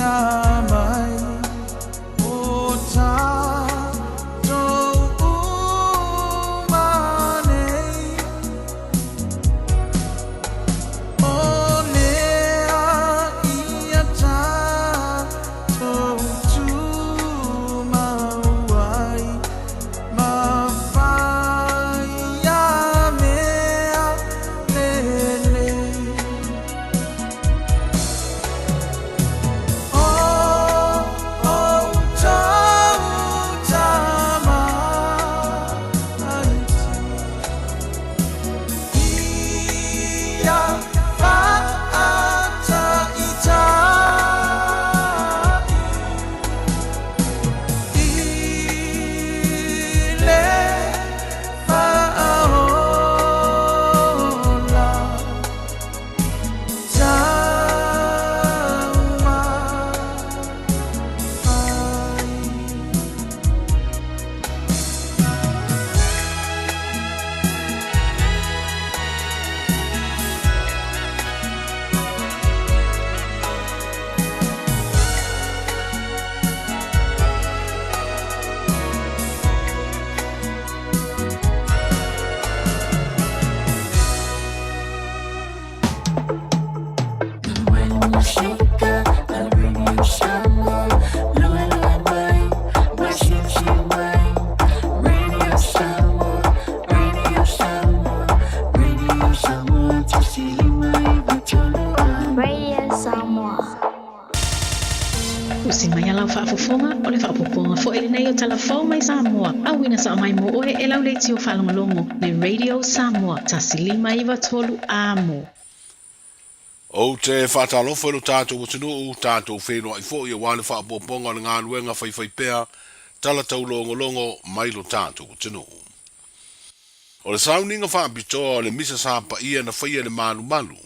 Mai o tātou uma nei. O lea ia tātou tumau ai, ma whai a mea lelei. O outou tamaiti, ia faataitai i le faaola taumafai. Musika, Radio Samoa, lua lua mai, masiusiu mai. Radio Samoa, Radio Samoa, Radio Samoa, 159 a. Radio Samoa. O si mai alau faafofoga o le faapopoga foi lenei o talafou mai Samoa. Auina sa mai mo oe e lau le tio faalogologo le Radio Samoa 159 amo. Ou te whātalofa lo tātou atunuu, tātou whenua i fo ia wā le whaapoponga o le ngāluenga whaiwhai pea, tala taulongolongo mai lo tātou atunuu. O le sauninga whaapitoa o le misa sapa ia na whaia le malu malu,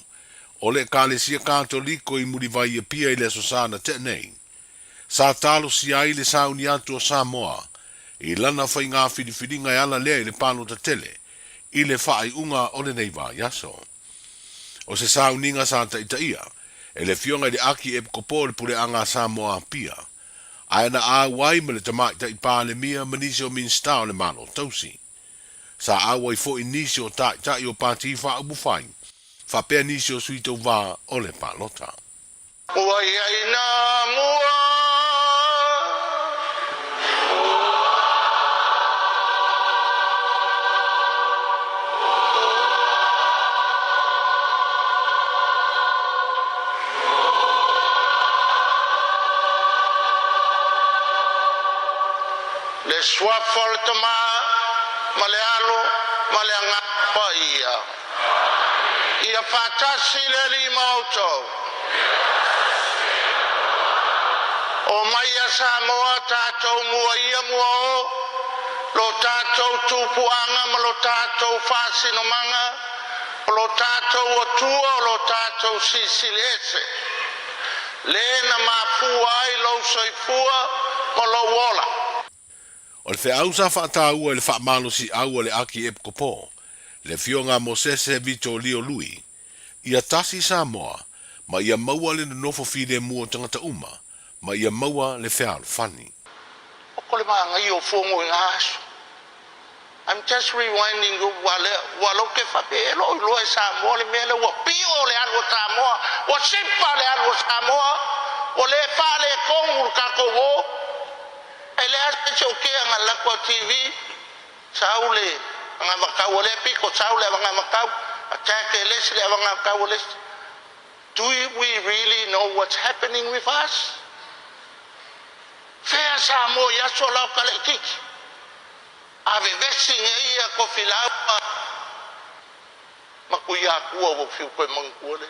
o le Ekalesia Katoliko i Mulivai i Apia i le aso Sa na tea nei. Sa talosia ai le sauni atu o Samoa i lana faiga filifiliga e ala lea i le palota tele i le faaiuga o lenei vaiaso. O se sauniga sa taitaia e le Afioga i le Akiepikopo o le Puleaga a Samoa Apia, ae na auai ma le Tamaitai Palemia ma nisi o Minisita o le Malo Tausi. Sa auai foi nisi o Taitai o Pati Faaupufai faapea nisi o sui tauvā o le palota. Ua i ai nā mua. Le suafa o le Tama ma le Alo ma le Agaga Paia. Ia faatasi le Alii ma outou. O mai a Samoa tātou mua ia mua o, lo tātou tupuaga ma lo tātou faasinomaga, o lo tātou Atua o lo tātou Silisili Ese. Le na mafua ai lou soifua ma lou ola. O le feau sa faataua i le faamalosiau a le Akiepikopo, le Afioga a Mosese Vitolio Lui, ia tasi Samoa, ma ia maua le nonofo filemu o tagata uma, ma ia maua le fealofani. O ko le magaia o fogo i ngā aso. I'm just rewinding ua le ua loke fape e loo iloa e Samoa le mea lea ua pio le alu o Samoa, ua sipa le alu o Samoa, ua le faaletonu le tatou o. E leai se isi o kea nga lako a TV, sau le agavatau a lea pito, sau le agavatau, attack e le isi le agavatau a le isi. Do we really know what's happening with us? Fea Samoa i aso la o Kalaititi? A vevesi ngeia ko filaua ma kui akua ua fiu koe manatua le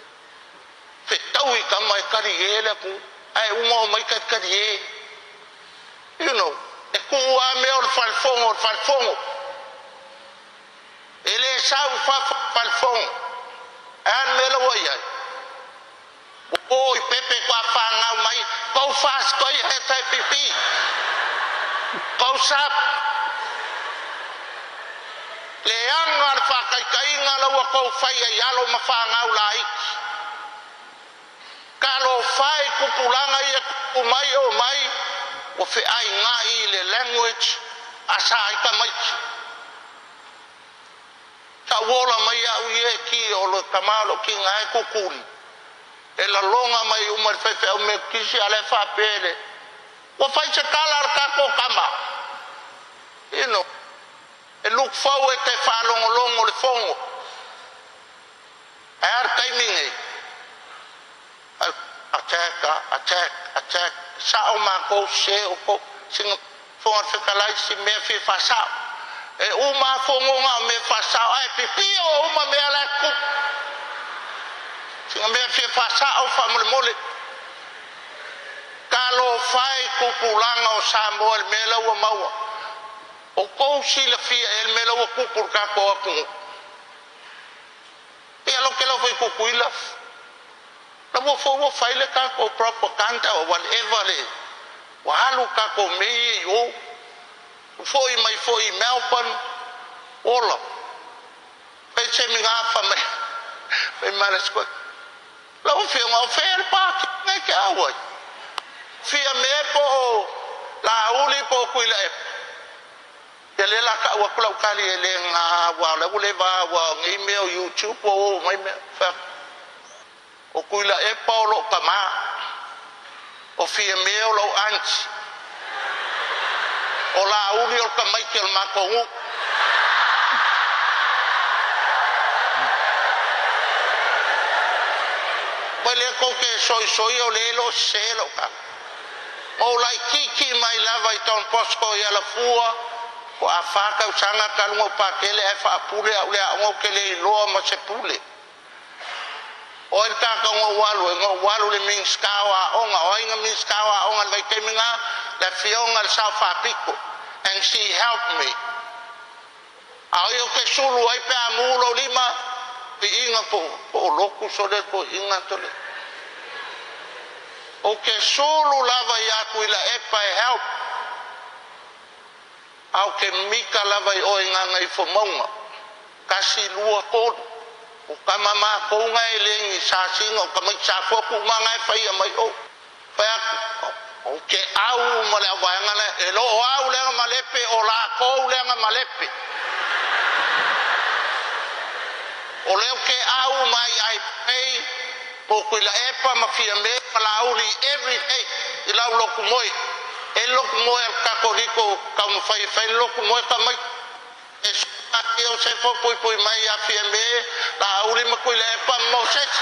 fetau i kama e kali e le aku ae uma o mai ka kali e. You know, e kuu a mea o le falefono o le falefono. E le sau i fafo o le falefono. Ae a le mea la ua i ai? Ua o i pepe kua whāngau mai, go fast, go i he tai pipi. Go sap. Leaga le faataitaiga la ua tou faia i alo ma fanau laiti. Talofa! Talofa e i tupulaga ia tupu mai oo mai ua feainai i le language a sa ai tamaiti. Sa ou ola mai au ia e ki o le tama o lou tiga e tutuli e laloga mai uma i le faifeau Metotisi a o la e faapea i le ua fai se tala a le tatou tama you know e look forward e faalogologo le fono. Ae a le taimi nei? Attack, attack, attack, sao matou se o tou, sina Fofoga Fetalai si mea fia faasao. E uma a fonoga o mea faasao ae pipio uma mea la e tutupu. Sina mea fia faasao faamolemole. Talofa e tupulaga o Samoa i le mea la ua maua. O tou silafia ea le mea la ua tupu i le tatou atunuu? Ia lo ke lava i Tutuila, la ua foi ua fai le tatou propaganda or whatever le ua alu tatou mea ia i o, ua foi mai foi i Melbourne, ola, fai se migafa mai, fai mai le sikoa, lau afioga o fea le parking e te au ai? Fia mea po o Laauli po o Tuilaepa. Ia lea la tau atu lau tali e le na aua o lea ua leva aua o nei mea o YouTube ua oo mai mea fai atu o Tuilaepa o lou tama o Fiame o lou aunty o Laauli o le tamaiti o le matou nuu. Ua le tou te soisoia o lea e le o sese lau tala. Ma ou laitiiti mai lava i Don Bosco i Alafua, ua afa tausaga talu ona ou pakele ae faapule au le aoga ou te le iloa ma se pule. O ai le tagata na ou alu ai? Na ou alu i le Minisita o Aoga. O ai na Minisita o Aoga i le vaitaimi na? Le Afioga i le Sao Faapito. And she helped me. A o ai ou te sulu ai pe a mu lou lima? Viiga po o lotu sole toeaiina tole. Ou te sulu lava ia Tuilaepa e help. A ou te mika lava i oe i Gagaifomauga. Tasi, lua, tolu. O tama matou na e le ni sasina o tamaiti Safotu uma na e faia mai ou. Fai atu, ou te au uma le auvaega lea, e lo o au lea na malepe, o lakou lea na malepe. O lea ou te au uma ai I pray mo Tuilaepa ma Fiame ma Laauli every day i lau lotu moe. E lotu moe a le Katoliko taumafai e fai le lotu moe tamaiti. E suka ake Iosefa puipui mai ia Fiame, Laauli ma Tuilaepa ma Mosese.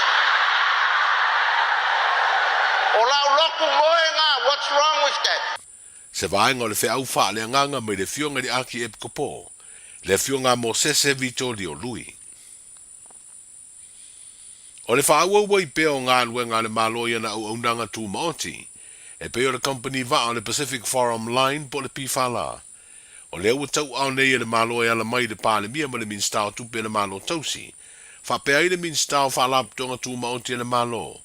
O lau lotu moe nga, what's wrong with that? Se vaega o le feau faaleagaga mai le Afioga i le Akiepikopo, le Afioga a Mosese Vitolio Lui. O le faaauau ai pea o galuega a le Malo i ana auaunaga tumaoti, e pei o le kamupani vaa o le Pacific Forum Line po o le PFL. O lea ua tauaao nei e le Malo e ala mai i le Palemia ma le Minisita o Tupe a le Malo Tausi, faapea ai le Minisita o Faalapotopotoga Tumaoti a le Malo.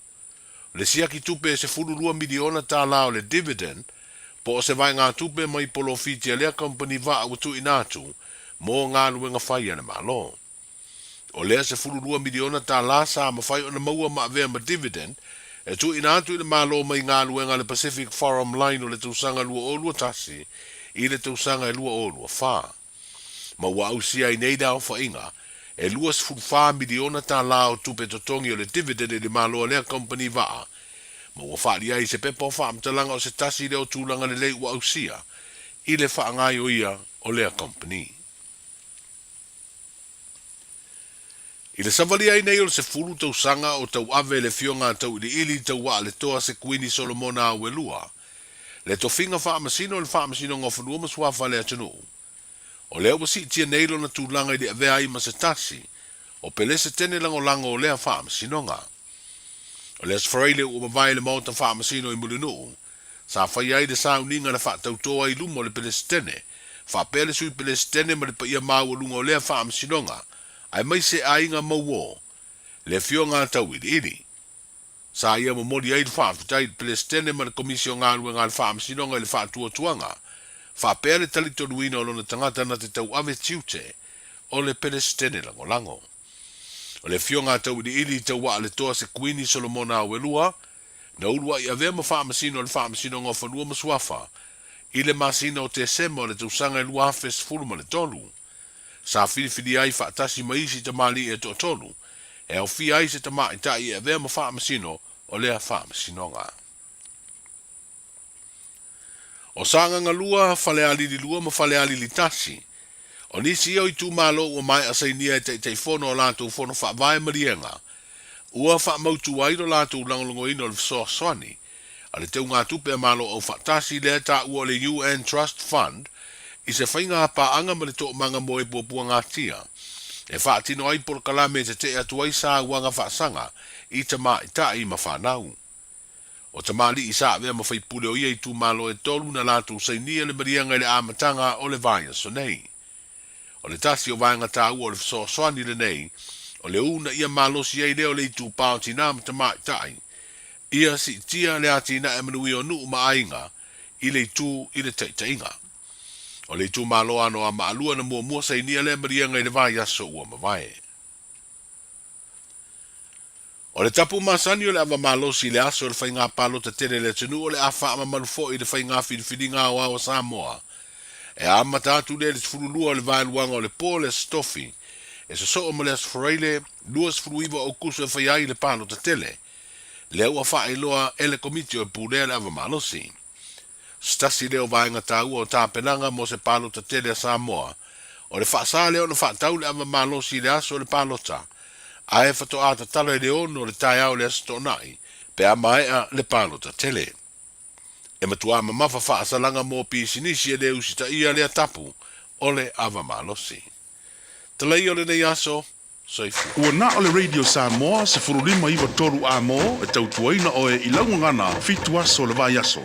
O le siaki tupe e $12 miliona o le dividend, po o se vaegatupe mai polofiti a lea kamupani vaa ua tuuina atu mo galuega fai a le Malo. O lea $12 miliona sa mafai ona maua ma avea ma dividend e tuuina atu i le Malo mai galuega a le Pacific Forum Line o le tausaga 2021 i le tausaga e 2024. Ma ua ausia ai nei le aofaiga e $24 miliona o tupe totogi o le dividend i le Malo a lea kamupani vaa, ma ua faaalia ai se pepa o faamatalaga o se tasi lea o tulaga lelei ua ausia i le faagaoioia o lea kamupani. I le savalia ai nei o le 10 tausaga o tauave le Afioga a Tauiliili Tauaaletoa Sekuini Solomona Auelua, le tofiga faamasino i le Faamasinoga o Fanua ma Suafa a le atunuu. O lea ua siitia nei lona tulaga i le avea ai ma se tasi o Pelesetene lagolago o lea Faamasinoga. O le Aso Faraile ua mavae le Maota Faamasino i Mulinuu, sa faia ai le sauniga na faatauto ai i luma o le Pelesetene, faapea le Sui Pelesetene ma le paia maualuga o lea Faamasinoga, aemaise aiga mauō, le Afioga a Tauiliili. Sa ia momoli ai le faafetai i le Pelesetene ma le Komisi o Galuega a le Faamasinoga i le faatuatuaga, faapea le talitonuina o lona tagata na te tauave tiute o le Pelesetene lagolago. O le Afioga a Tauiliili Tauaaletoa Sekuini Solomona Auelua, Na uluai avea ma Faamasino o le Faamasinoga o Fanua ma Suafa i le masina o Tesema o le tausaga e 2013. Sa filifilia ai faatasi ma isi tamalii e toatolu, e aofia ai se tamaitai e avea ma Faamasino o lea Faamasinoga. O Sagaga 2, Falealili 2 ma Falealili 1. O nisi ia o itumalo ua maea sainia e Taitaifono o latou Fono Faavae maliega ua faamautu ai lo latou lagolagoina o le fesoasoani a le teugatupe a Malo Aufaatasi lea e taua o le UN Trust Fund i se faiga paaga ma le toomaga mo e puapuagatia e faatino ai polokalame e tetee atu ai sauaga faasaga i tamaitai ma fanau. O tamalii sa avea ma faipule o ia itumalo e tolu na latou sainia le maliega i le amataga o le vaiaso nei. O le tasi o vaega taua o le fesoasoani lenei, o le uunaia malosi ai lea o le itupa o tinā ma tamaitai, ia siitia le atinae manuia o nuu ma aiga i le itu i le taitaiga. O le itumalo Anoamaa 2 na muamua sainia lea maliega i le vaiaso ua mavae. O le tapu masani o le ava malosi i le aso o le faiga palota tele a le atunuu o le a faamamalu foi i le faiga filifiliga aoao a Samoa. E amata atu lea i le 12 o le vaeluaga o le po o le Aso Tofi, e sosoo ma le Aso Faraile 29 o Aokuso e faia ai le palota tele. Lea ua faailoa e le Komiti o e Pulea le Ava Malosi. Se tasi lea o vaega taua o tapenaga mo se palota tele a Samoa, o le faasa lea ona faatau le ava malosi i le aso o le palota, ae faatoa tatala i le 6 o le taeao o le Aso Toonai pe a maea le palota tele. E matuā mamafa faasalaga mo pisinisi e le usitaia lea tapu o le ava malosi. Talaia o lenei aso, Soifua. Ua na o le Radio Samoa 15 9 3 A-mo e tautuaina oe i lau gagana fitu aso o le vaiaso.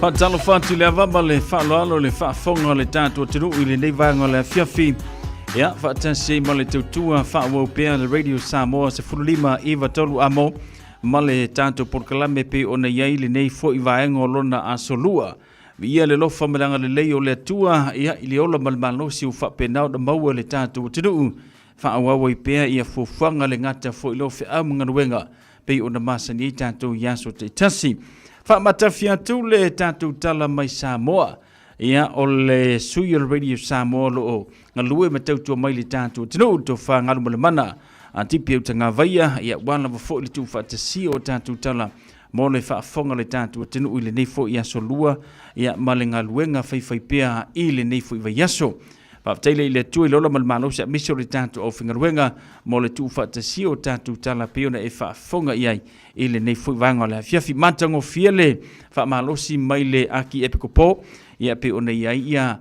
Faatalofa atu i le ava ma le faaaloalo i le faafofoga o le tatou atunuu i lenei vaega o le afiafi. Ia, faatasi ai ma le tautua faaauau pea le Radio Samoa 15 93 amo ma le tatou polokalame pei ona i ai lenei foi vaega o lona aso lua. Viia le alofa ma le agalelei o le Atua ia, i le ola ma le malosi ua faapena ona maua e le tatou atunuu. Faaauau ai pea ia fuafuaga le gata foi leo feau ma galuega pei ona masani ai tatou i aso taitasi. Faamatafi atu le tatou tala mai Samoa. Ia, o le sui o le Radio Samoa o lo o galue ma tautua mai le tatou atunuu, le tofa Galumalemana a Tipi Utagavaia, ia, ua lava foi le tuufaatasia o tatou tala mo le faafofoga le tatou atunuu i lenei foi aso lua, ia, ma le galuega faifaipea i lenei foi vaiaso. Faafetai lea i le Atua i le ola ma le malosi aemaise o le tatou aufaigaluega mo le tuufaatasia o tatou tala pei ona e faafofoga i ai i lenei foi vaega o le afiafi. Matagofie le faamalosi mai le Aki Epikopo, ia pei ona i ai ia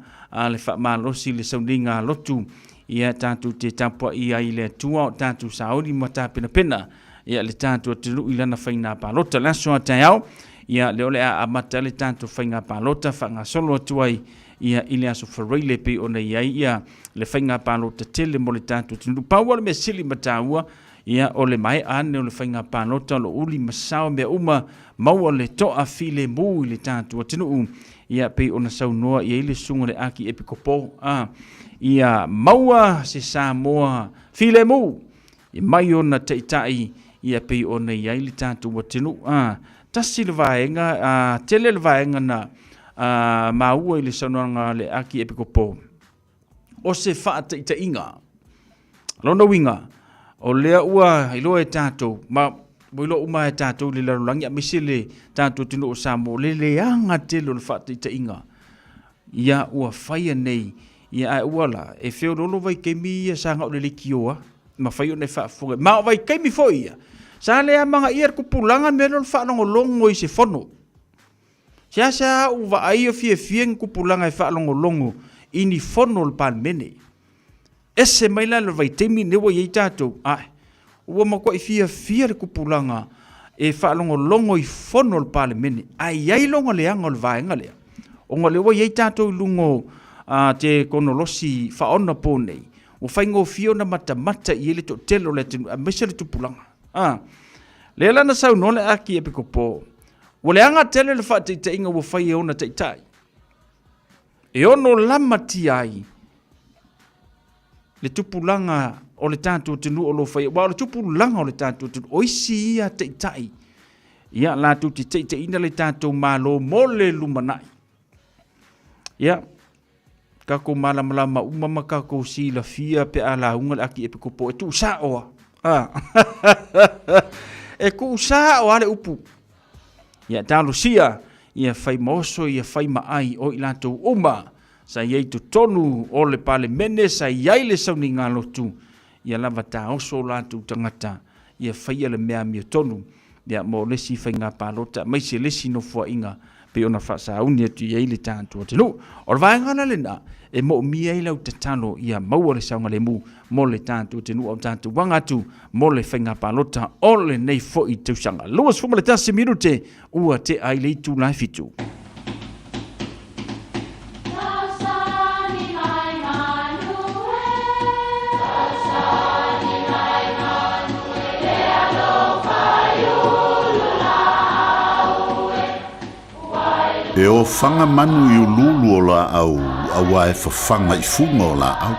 le faamalosi i le sauniga lotu, ia tatou te tapuai ai i le Atua o tatou sauni ma tapenapena ia le tatou atunuu i lana faiga palota. Le aso a taeao, ia lea o le a amata le tatou faiga palota faagasolo atu ai ia i le aso Faraile pei ona i ai ia le faiga palota tele mo le tatou atunuu. Pau lava le mea sili ma taua, ia o le maea ane o le faiga palota o lo o uli ma sao mea uma, maua le toafilemu i le tatou atunuu, ia pei ona saunoa i ai le susuga i le Aki Epikopo, a ia maua se Samoa filemu e mai ona taitai ia pei ona i ai le tatou atunuu. A, tasi le vaega, a, tele le vaega na a, maua i le saunoaga a le Aki Epikopo, o se faataitaiga. Lona uiga, o lea ua iloa e tatou, ma ua iloa uma e tatou i le lalolagi aemaise le tatou atunuu o Samoa, le leaga tele o le faataitaiga ia ua faia nei, ia ae ua la, e feoloolo vaitaimi ia sa gao le leitioa, mafai ona e faafofoga. Ma o vaitaimi foi ia, sa le amagaia le tupulaga mea lea o le faalogologo i se fono. Seasea ou vaai o fiafia ni tupulaga e faalogologo i ni fono o le Palemene. Ese mai la le vaitaimi lenei ua i ai tatou, ae ua matuai fiafia le tupulaga e faalogologo i fono o le Palemene, ae i ai lona leaga o le vaega lea, ona o lea ua i ai tatou i luga o tekonolosi faaonaponei, ua faigofie ona matamata i ai le toatele o le atunuu aemaise le tupulaga. A, lea la na saunoa le Aki Epikopo, ua leaga tele le faataitaiga ua fai e ona taitai, e ono lamatia ai le tupulaga o le tatou atunuu o lo o faia, aua o le tupulaga o le tatou atunuu, o isi ia taitai, ia latou te taitaiina le tatou Malo mo le lumanai. Ia, tatou malamalama uma ma tatou silafia pe a lauga le Aki Epikopo e tuusao lava. E tuusao lava le upu. Ia talosia, ia fai ma oso, ia fai ma ai o i latou uma sa i ai i totonu o le Palemene, sa i ai le sauniga lotu, ia lava taoso o latou tagata, ia faia le mea amiotonu, ia mo le isi faiga palota aemaise le isi nofoaiga pei ona faasauni atu i ai le tatou atunuu. O le vaega la lena e moomia ai lau tatalo ia maua le saogalemu mo le tatou atunuu a o tatou aga atu mo le faiga palota o lenei foi tausaga. 21 minute ua tea ai le itula e fitu. E ofaga manu i uluulu o laau auā e fafaga i fuga o laau,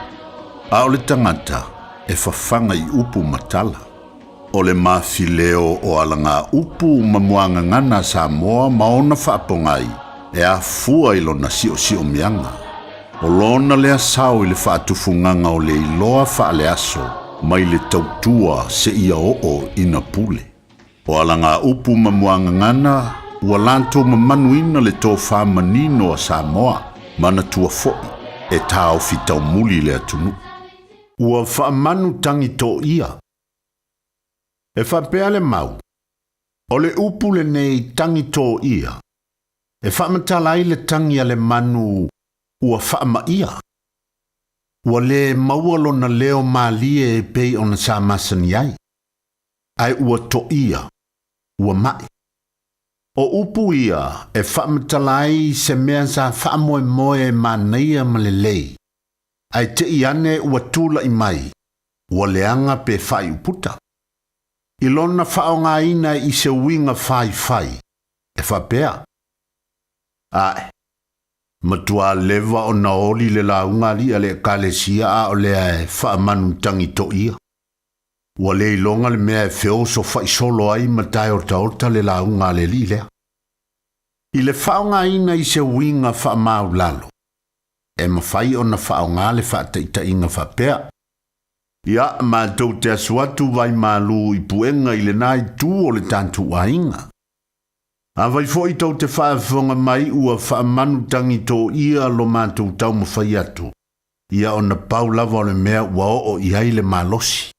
a o le tagata e fafaga i upu ma tala. O le mafileo o alagaupu ma muagagana a Samoa ma ona faapogai e afua i lona siosiomiaga. O lona lea sao i le faatufugaga o le iloa faaleaso mai le tautua seia oo ina pule. O alagaupu ma muagagana ua latou mamanuina le tofa manino a Samoa, manatua foi e taofi taumuli le atunuu. Ua faamanu tagi toia. E faapea le mau, o le upu lenei tagi toia, e faamatala ai le tagi a le manu ua faamaia. Ua le maua lona leo malie e pei ona sa masani ai, ae ua toia, ua mai. O upu ia e faamatala ai se mea sa faamoemoe e manaia ma lelei, ae te i ane ua tulai mai, ua leaga pe faaiuputa. I lona faaaogaina i se uiga faifai, e faapea, Ae, matuā leva ona oli le lauga alii a le Ekalesia a o lea e faamanu tagitoia. Ua le iloga le mea e feoso faisolo ai ma taeotaota le lauga a le alii lea. I le faaaogaina i se uiga faamaulalo, e mafai ona faaaoga le faataitaiga faapea, Ia, matou te asu atu vai malu i puega i lena itu o le tatou aiga. Afai foi tou te faafofoga mai ua faamanu tagitoia lo matou taumafai atu, ia ona pau lava o le mea ua oo i ai le malosi.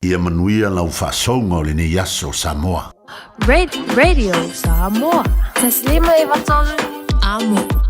Ia manuia lau faasouga o lenei aso, Samoa. Radio Samoa. Taslima Ivatolu Amo.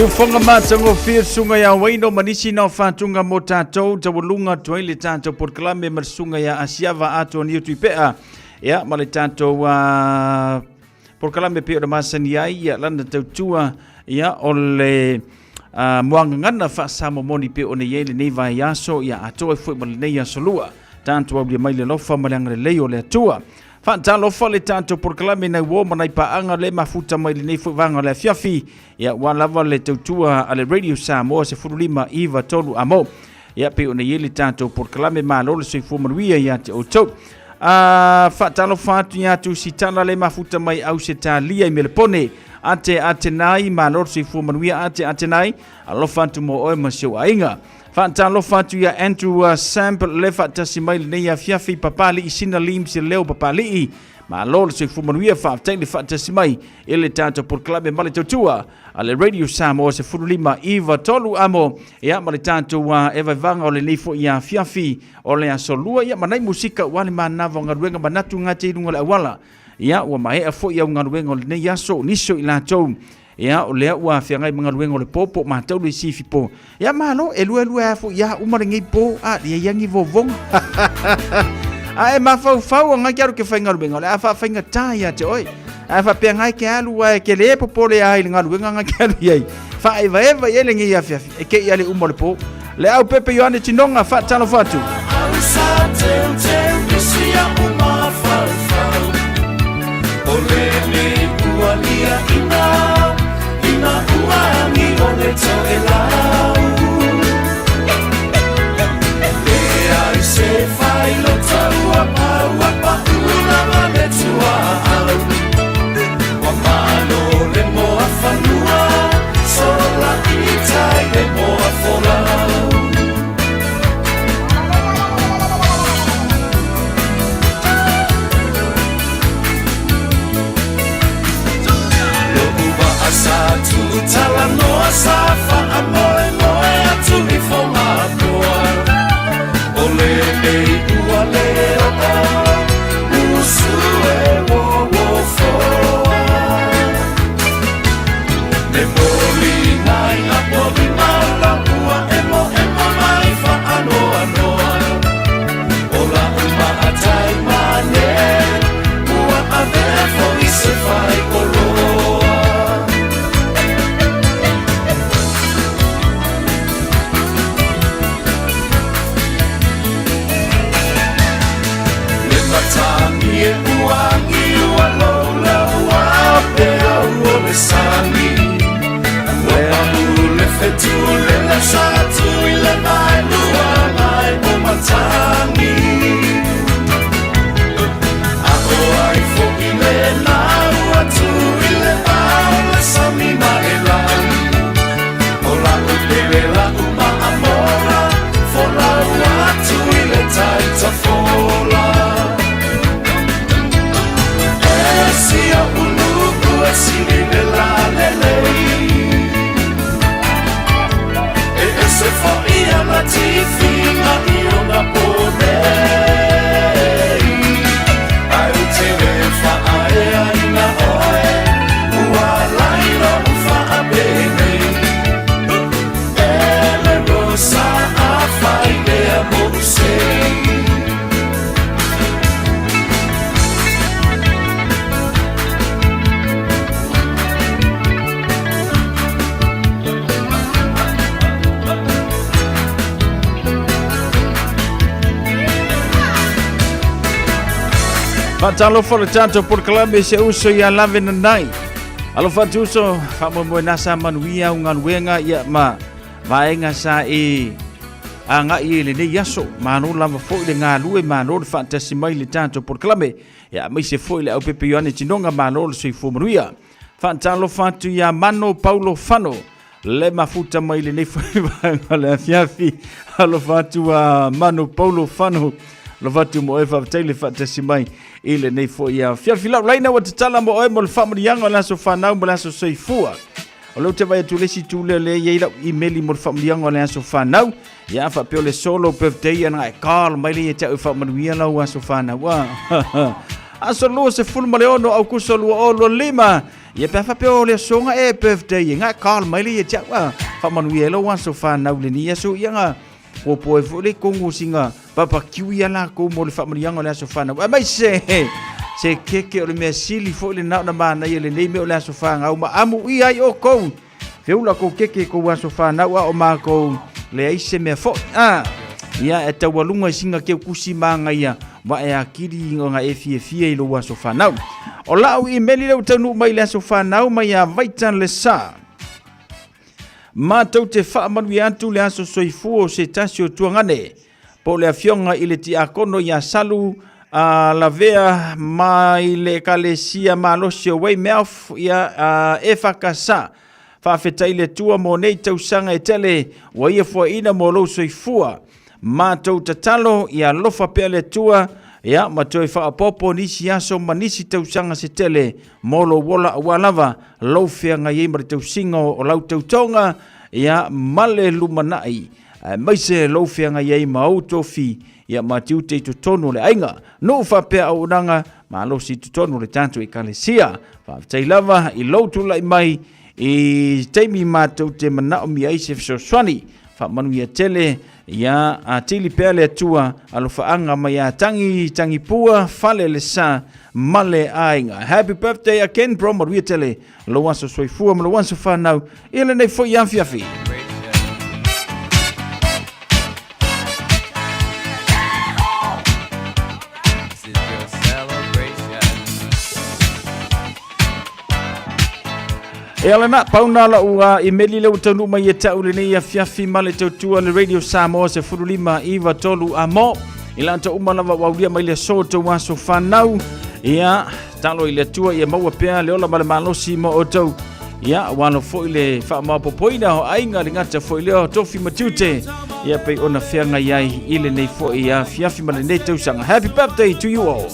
Siufoga matagofie le susuga ia Waino ma nisi na o faatuga mo tatou taualuga atu ai le tatou polokalame ma le susuga ia Asiava Atoa Niu Tuipea ia ma le tatou polokalame pei ona masani ai ia lana tautua ia o le muagagana faa-Samoa moni pei ona i ai lenei vaiaso ia atoa ai foi ma lenei aso lua. Tatou aulia mai le alofa ma le agalelei o le Atua. Faatalofa le tatou polokalame nai uo ma nai paaga le mafuta mai lenei foi vaega o le afiafi. Ia ua lava le tautua a le Radio Samoa 15 9 3 amo. Ia pei ona i ai le tatou polokalame malo le soifua manuia ia te outou. A faatalofa atu ia Tusitala le mafuta mai Ausetalia i Melepone. Ate Atenai malo le soifua manuia ate Atenai. Alofa atu mo oe ma si ou aiga. Faatalofa atu ia Andrew Samp le faatasi mai lenei afiafi Papali'i Sina Lim se leo Papali'i. Malo le soifua manuia faafetai le faatasi mai i le tatou polokalame ma le tautua a le Radio Samoa 15 9 3 amo ia ma le tatou e vaevaga o lenei foi afiafi o le aso lua ia ma nai musika ua le manava o galuega manatu gate i luga o le auala ia ua maea foi au galuega o lenei aso nisi o i latou Ia, o lea ua feagai ma galuega o le po, po o matou le isi po. Ia, malo, e lua lua afu ia uma lenei po, a, ia ia ni vovonga. A e mafaufau anga ke alu ke faigaluega, o le a faafaigata ia te oe. A faapea ngai ke alu ae ke le popole ai i le galuega nga ke alu i ai. Faaevaeva i ai lenei afiafi, e ke i ale uma o le po. Le au pepe Ioane Tinoga, faatalofa atu. Faatalofa le tatou polokalame se uso ia lave nanai. Alofa atu uso, faamoemoe na sa manuia au galuega ia ma vaega sa e agai i lenei aso. Malo lava foi le galue, malo le faatasi mai le tatou polokalame. Ia aemaise foi le aupepe Ioane Tinoga, malo le soifua manuia. Faatalofa atu ia Mano Paulo Fano, le mafuta mai lenei foi vaega o le afiafi. Alofa atu a Mano Paulo Fano, alofa atu mo oe, faafetai le faatasi mai i lenei foi afiafi. Lau laina ua tatala mo oe mo le faamanuiaga o le aso fanau ma le aso soifua. O lea ou te vaai atu le isi itu lea lea e i ai lau email mo le faamanuiaga o le aso fanau. Ia faapea o le solo birthday ana e call mai le ia te au e faamanuia lau aso fanau. Ah. Aso 26 Aukuso 2025. Ia pe a faapea o le aso nga e birthday e nga call mai le ia te au a. Faamanuia ai lou aso fanau i lenei aso ia nga popo ai foi le kongo singa barbecue ia lakou mo le faamanuiaga o le aso fanau. Aemaise se keke o le mea sili foi lena ona manaia lenei mea o le aso fanau ma amuia ai oukou. Feula kou keke kou aso fanau a o makou leai se mea foi. A ia e taualuga i singa keu kusi magaia wa e akili nga e fiafia i lou aso fanau. O lau imeli lea ua taunuu mai i le aso fanau mai ia Vaita Lesa. Matou te faamanuia atu le aso soifua o se tasi o tuagane, po o le afioga i le tiakono ia Salu a Lavea mai le Ekalesia Malosi o Weymouth ia EFKS. Faafetai i le Atua mo nei tausaga e tele ua ia fuaina mo lou soifua. Matou tatalo ia alofa pea le Atua ia ma toe faaopoopo nisi aso ma nisi tausaga se tele mo lou ola aua lava lou feagai ai ma le tausiga o lau tautoga ia ma le lumanai aemaise lou feagai ai ma ou tofi ia ma tiute i totonu o le aiga. Nuu faapea auaunaga malosi i totonu o le tatou Ekalesia. Faafetai lava i lou tulai mai i taimi matou te manaomia ai se fesoasoani. Faamanuia tele ia atili pea le Atua alofaaga mai ia Tangi Tangipua Fale le Sa ma le aiga. Happy birthday again bro, manuia tele lou aso soifua ma lou aso fanau i lenei foi afiafi. E ala na, pau nā lau imeli lea ua taunuu mai ia te au lenei afiafi ma le tautua le Radio Samoa 15 9 3 a mo. I latou uma lava ua aulia mai le aso tou aso fanau. Ia, talo i le Atua ia maua pea le ola ma le malosi mo outou. Ia, ua alo foi le faamaopopoina o aiga le gata foi lea o tofi ma tiute. Ia, pei ona feagai ai i lenei foi afiafi ma lenei tausaga. Happy birthday to you all.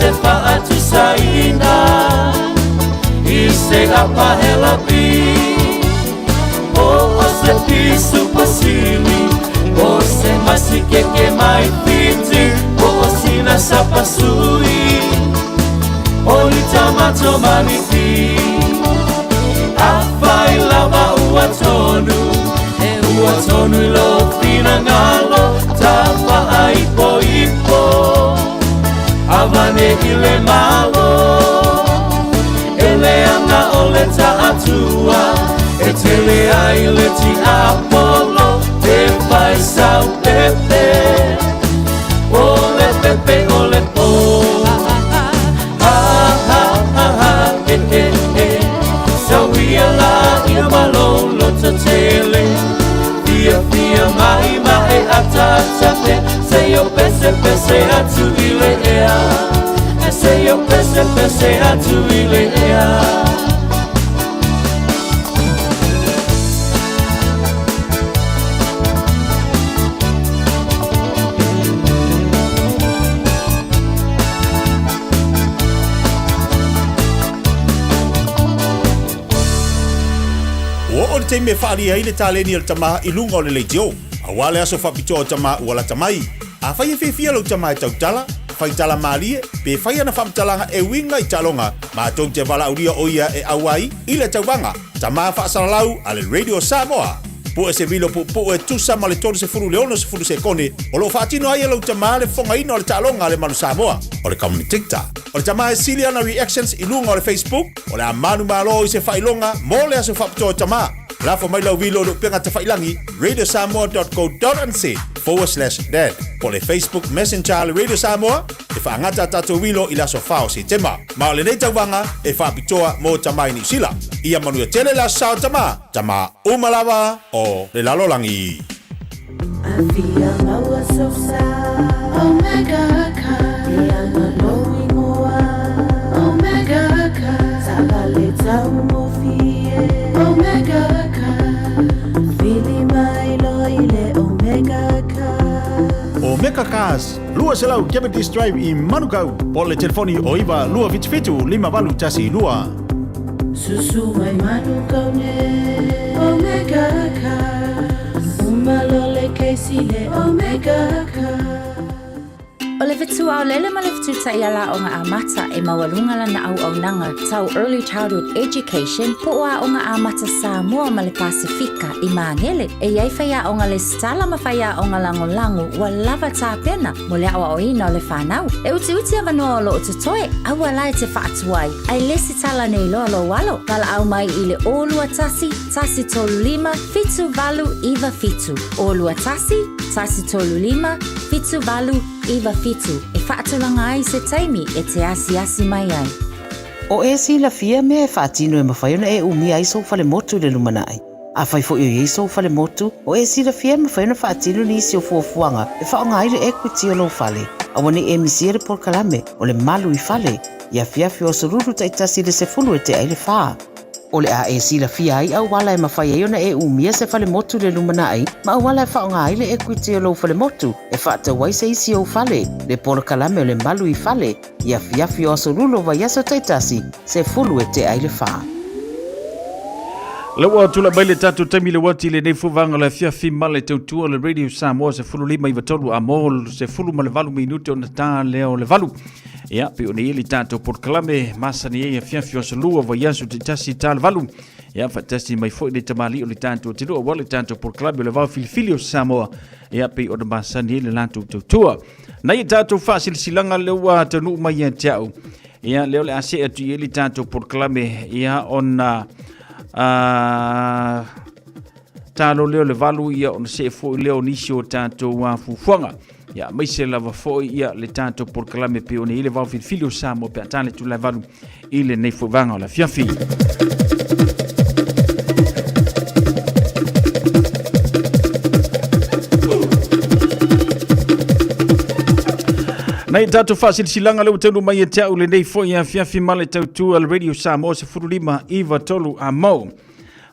te faatusaina I se apahela pi Po o se pisu pasili Po se masikeke mai fiti Po o sina sapasui O ni tamato manipi Afai lava ua tonu E ua tonu i lo finangalo Tafa ai po ipo Avane i le malo E le anga o le taatua E tele ai le ti apolo Te fai sau pepe O le pepe o le po Ha ha ha ha e e e Sauia la ia malolo tele Fia fia mai mai ata ata Se yo pese pese atu i le ea Se yo pese pese atu i le ea. Ua oo le taimi e faaalia ai le taleni a le tama i luga o le leitio, aua le aso faapitoa o tama ua lata mai. Afai e fiafia lou tama e tautala, fai tala malie, pe fai ana faamatalaga e uiga i taaloga, matou te valaaulia o ia e auai i le tauvaga Tama Faasalalau a le Radio Samoa. Pue se vilo puupuu e tusa ma le 30 i le 60 sekone o lo o faatino ai e lou tama le fofogaina o le taaloga a le Manu Samoa, o le commentator. O le tama e sili ana reactions i luga o le Facebook, o le a manumalo i se faailoga mo le aso faapitoa o tama. Lafo mai lau vilo i le upega tafailangi radiosamoa.co.nz/dad po o le Facebook Messenger a le Radio Samoa e faagata a tatou vilo i le aso 4 o Setema. Ma o lenei tauvaga e faapitoa mo tama i Niu Sila. Ia manuia tele le aso sa o tama, tama uma lava o le lalolagi. Afia maua sosa Omega car Ia malo ingoa Omega car Taavale taugofie Omega car Vili mai loa i le Omega car. Omega Cars, 200 Cavendish Drive i Manukau, po o le telefoni o 9 277 5812. Susu mai Manukau nei Omega Cars Uma loa le kesi le Omega Cars. O le fetu aolele ma le fetu taiala aoga amata e maualuga lana auaunaga tau Early Childhood Education po o Aoga Amata Samoa ma le Pasefika i Magele. E i ai faiaoga lesitala ma faiaoga lagolago ua lava tapena mo le aoaoina o le fanau. E utiuti avanoa o lo o totoe, aua la e te faatuai, ae lesitala nei loa lou alo. Valaau mai i le 0 2 1 135 7897. 0 2 1 135 7897 e faatulaga ai se taimi e te asiasi mai ai. O e silafia mea e faatino e mafai ona e umia ai sou falemotu i le lumanai. Afai foi o i ai sou falemotu, o e silafia e mafai ona faatino nisi o fuafuaga e faaaoga ai le equity o lou fale. Aua ne i e misia le polokalame o le Malu i Fale i afiafi o aso Lulu taitasi i le 10 e tea i le fa. O le a e silafia ai auala e mafai ai ona e umia se falemotu i le lumanai ma auala e faaaoga ai le equity o lou falemotu e faatau ai se isi ou fale, le polokalame o le Malu i Fale i afiafi o aso Lulu o vaiaso taitasi, 10 e tea i le fa. Lea ua tulai mai le tatou taimi le uati i lenei fuvaga o le afiafi ma le tautua o le Radio Samoa 15 93 a mo 18 minute ona ta lea o le valu. Ia, pe o nei le tatou polokalame masani ai afiafi o aso lua vaiaso taitasi ta le valu. Ia, faatasi mai foi le tamalii o le tatou atunuu aua le tatou polokalame o le vao filifili o Samoa. Ia, pei ona masani ai le latou tautua. Nai a tatou faasilasilaga lea ua taunuu mai ia te au. Ia, lea o le a see atu i ai le tatou polokalame, ia, ona talo lea o le valu, ia, ona see foi lea o nisi o tatou fuafuaga. Ia, aemaise lava foi ia le tatou polokalame pei ona i ai le vao filifili o Samoa pe a ta le tulae valu i lenei foi vaega o le afiafi. Nei tatou faasilasilaga lea ua taunuu mai ia te au lenei foi afiafi ma le tautua le Radio Samoa 15 9 3 a mau.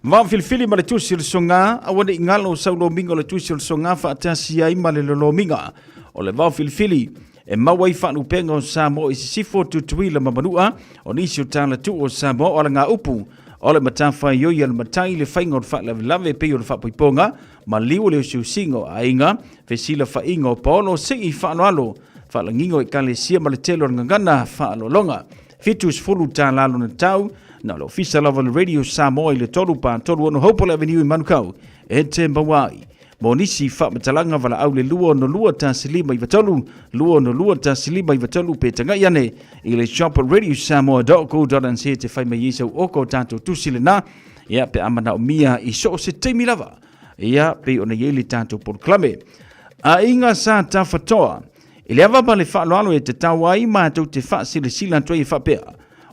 Vao filifili ma le tusi o le soga, aua ne i galo sau lomiga o le tusi o le soga faatasi ai ma le lolomiga o le vao filifili. e maua ai faalupega o Samoa i Sisifo, Tutuila ma Manua. O nisi o talatuu o Samoa o alagaupu o le matafaioi a le matai, le faiga o le faalavelave e pei o le faapoipoga, maliu o le usiusiga o aiga, fesilafaiga o paolo, sii faaaloalo, faalagiga o ekalesia ma le tele o le gagana faaaloaloga. 70 tala lona tau, na o le ofisa lava o le Radio Samoa i le 3 pa 36 Hopewell Avenue i Manukau e te maua ai. Mo nisi faamatalaga valaau le 262 1593, 262 1593 pe tagai ane i le shop radiosamoa.co.nz te fai mai ai sau oko o tatou tusi lena, ia pe a manaomia i so o se taimi lava. Ia pei ona i ai le tatou polokalame. Aiga Sa Tafatoa. I le ava ma le faaaloalo e tatau ai matou te faasilasila atu ai e faapea,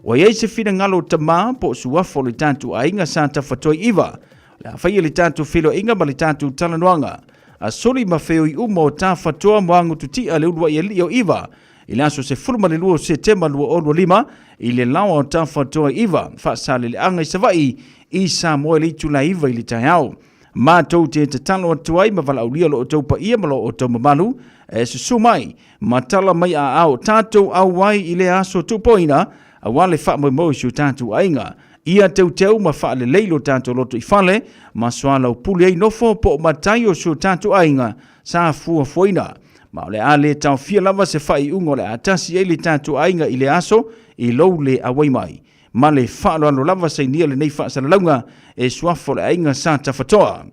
ua i ai se finagalo o tamā po o suafa o le tatou aiga sa tafatoa i iva, o le a faia le tatou feiloaiga ma le tatou talanoaga a soli ma feoi uma o Tafatoa Moagututia le uluai alii o Iva i le aso 12 o Setema 2025 i le laoa o Tafatoa i Iva, Faasaleleaga i Savaii i Samoa i le itula e 9 i le taeao. Matou te tatalo atu ai ma valaaulia lo outou paia ma lo outou mamalu e susu mai ma tala mai aao tatou auai i lea aso tuupoina aua le faamoemoe o si o tatou aiga. Ia teuteu ma faalelei lo tatou lotoifale ma soalaupule ai nofo po o matai o si o tatou aiga sa fuafuaina. Ma o le a le taofia lava se faaiuga o le a tasi ai le tatou aiga i lea aso i lou le auai mai. Ma le faaaloalo lava sainia lenei faasalalauga e suafa o le aiga Sa Tafatoa.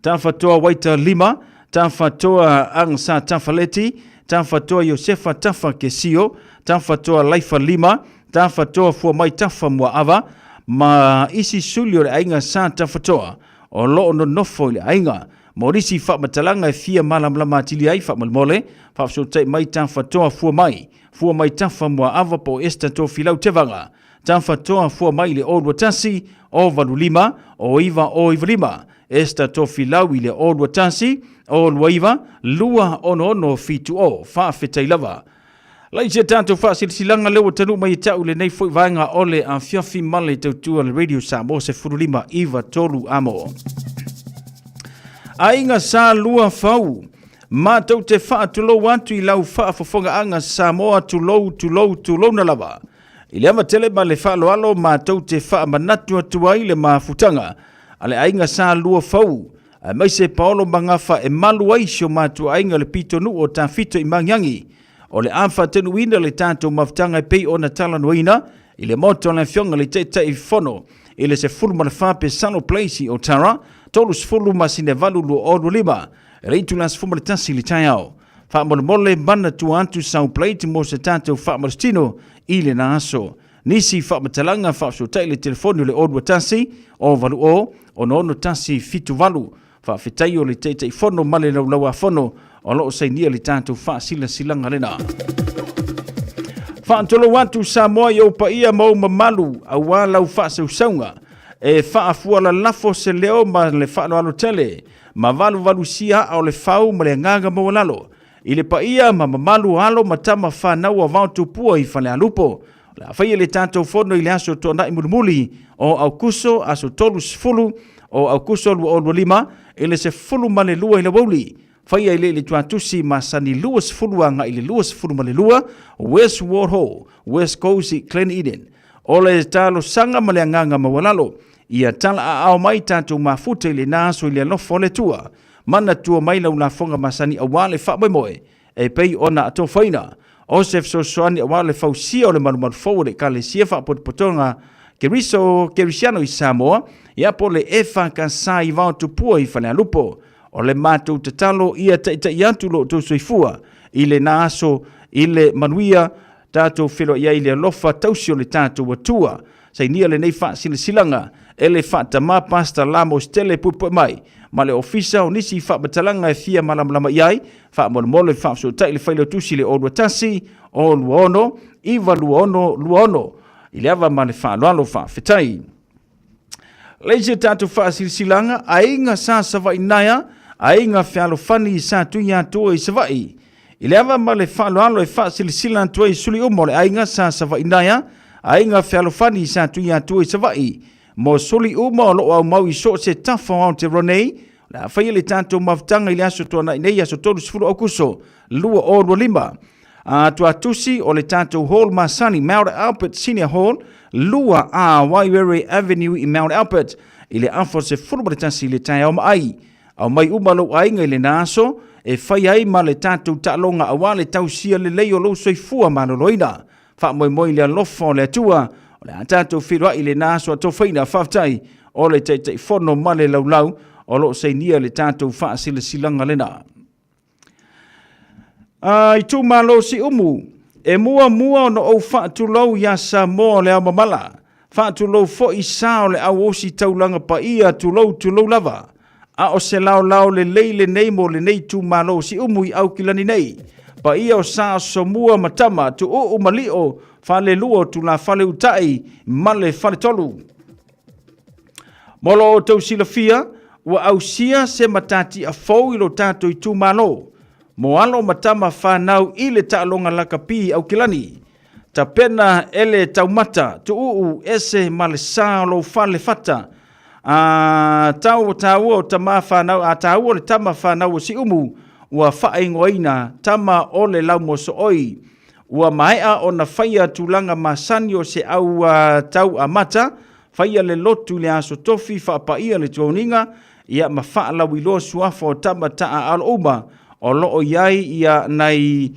Tafatoa Waita Lima, Tafatoa Ang Sa Tafaleti, Tafatoa Iosefa Tafa Kesio, Tafatoa Laifa Lima, Tafatoa Fuamai Tafa Muaava, ma isi suli o le aiga Sa Tafatoa o lo o nonofo i le aiga. Mo nisi faamatalaga e fia malamalama atili ai, faamolemole, faafesootai mai Tafatoa Fuamai Fua mai Tafa Muaava po o Esther Tofilau Tevaga. Tafa Toa fua mai i le 021 085 0995. Esther Tofilau i le 021 029 26670. Faafetai lava. Lai se tatou faasilasilaga lea ua taunuu mai e ta'u i lenei foi vaega o le afiafi ma le tautua le Radio Samoa 15 93 amo. Aiga Sa Lua Fau. Matou te faatulou atu i lau faafofogaaga Samoa, tulou, tulou, tulouna lava. I le ava tele ma le faaaloalo matou te faamanatu atu ai le mafutaga a le aiga Sa Lua Fau, aemaise Paolo Magafa e malu ai si o matou aiga le pitonuu o Tafito i Magiagi. O le a faatanuuina le tatou mafutaga e pei ona talanoaina i le Maota o le Afioga i le Taitaifono i le 14 Pesano Place i Otara, 30 masina 8 2025. E le itula 11 i le taeao. Faamolemole manatua atu sau plate mo se tatou faamalositino i lena aso. Nisi faamatalaga faafesootai le telefoni o le 021 080 6178. Faafetai o le Taitaifono ma le Laulauafono o lo o sainia le tatou faasilasilaga lena. Faatulou atu Samoa i ou paia ma ou mamalu aua lau faasausauga. E faafualalafo se leo ma le faaaloalo tele ma valuvalusia aa o le fau ma le agaga maualalo i le paia ma mamalu o alo ma tama fanau a Vaotupua i Falealupo. O le a faia le tatou fono i le aso Toonai mulimuli o Aukuso, aso 30 o Aukuso 2025 i le 12 i le aoauli. Faia i le i le tuatusi masani 20 agai i le 22 West Ward Hall, West Coast i Glen Eden. O le talosaga ma le agaga maualalo, ia talaaao mai tatou mafuta i lena aso i le alofa o le Atua. Manatua mai lau lafoga masani aua le faamoemoe e pei ona atofaina. O se fesoasoani aua le fausia o le malumalu fou o le Ekalesia Faapotopotoga Keriso Kerisiano i Samoa, ia po o le EFKS i Vaotupua i Falealupo. O le matou tatalo ia taitai atu lo outou soifua i lena aso i le manuia tatou feiloai ai i le alofa tausi o le tatou Atua. Sainia lenei faasilasilaga e le faatamā Pastor Lamo Stele Puepuemai ma le Ofisa o nisi faamatalaga e fia malamalama i ai, faamolemole faafesootai le Failautusi i le 021 026 926 26 i le ava ma le faaaloalo. Faafetai. Leai se tatou faasilasilaga, aiga sa Savaii naea, aiga fealofani sa Tuiatoa i Savaii. I le ava ma le faaaloalo e faasilasila atu ai i suli uma o le aiga sa Savaii naea, aiga fealofani sa Tuiatoa i Savaii, mo suli uma o lo o aumau i so o se tafa o Aotearoa nei, le a faia le tatou mafutaga i le aso tuanai nei, aso 30 Aukuso 2025. A tuatusi o le tatou hall masani Mount Albert Senior Hall, 2A Wairere Avenue i Mount Albert, i le afa 11 i le taeao ma ai. Aumai uma lou aiga i lena aso e fai ai ma le tatou taaloga aua le tausia lelei o lou soifua maloloina. Faamoemoe i le alofa o le Atua, o le a tatou feiloai i lena aso atofaina. Faafetai o le Taitaifono ma le laulau o lo o sainia le tatou faasilasilaga lena. A itumalo Siumu, e muamua ona ou faatulou iā Samoa o le ao mamala, faatulou foi sa o le au ositaulaga paia, tulou tulou lava. A o se laolao lelei lenei mo lenei itumalo Siumu i Aukilani nei. Paia o sa o Somua ma Tama, Tuuu ma Lio, Falelua o Tulafale Utai ma le Faletolu. Mo lo outou silafia, ua ausia se matatia fou i lo tatou itumalo, mo alo ma tama fanau i le taaloga lakapi i Aukilani. Tapena e le taumata, tuuu ese ma le sa o lou fale fata. A tau taua o tama fanau, a taua o le tama fanau o Siumu, ua faaigoaina tama o le laumosooi. Ua maea ona faia tulaga masani o se au tau amata, faia le lotu i le Aso Tofi, faapaia le tuauniga, ia ma faalauiloa suafa o tama taaalo uma o lo o i ai ia nai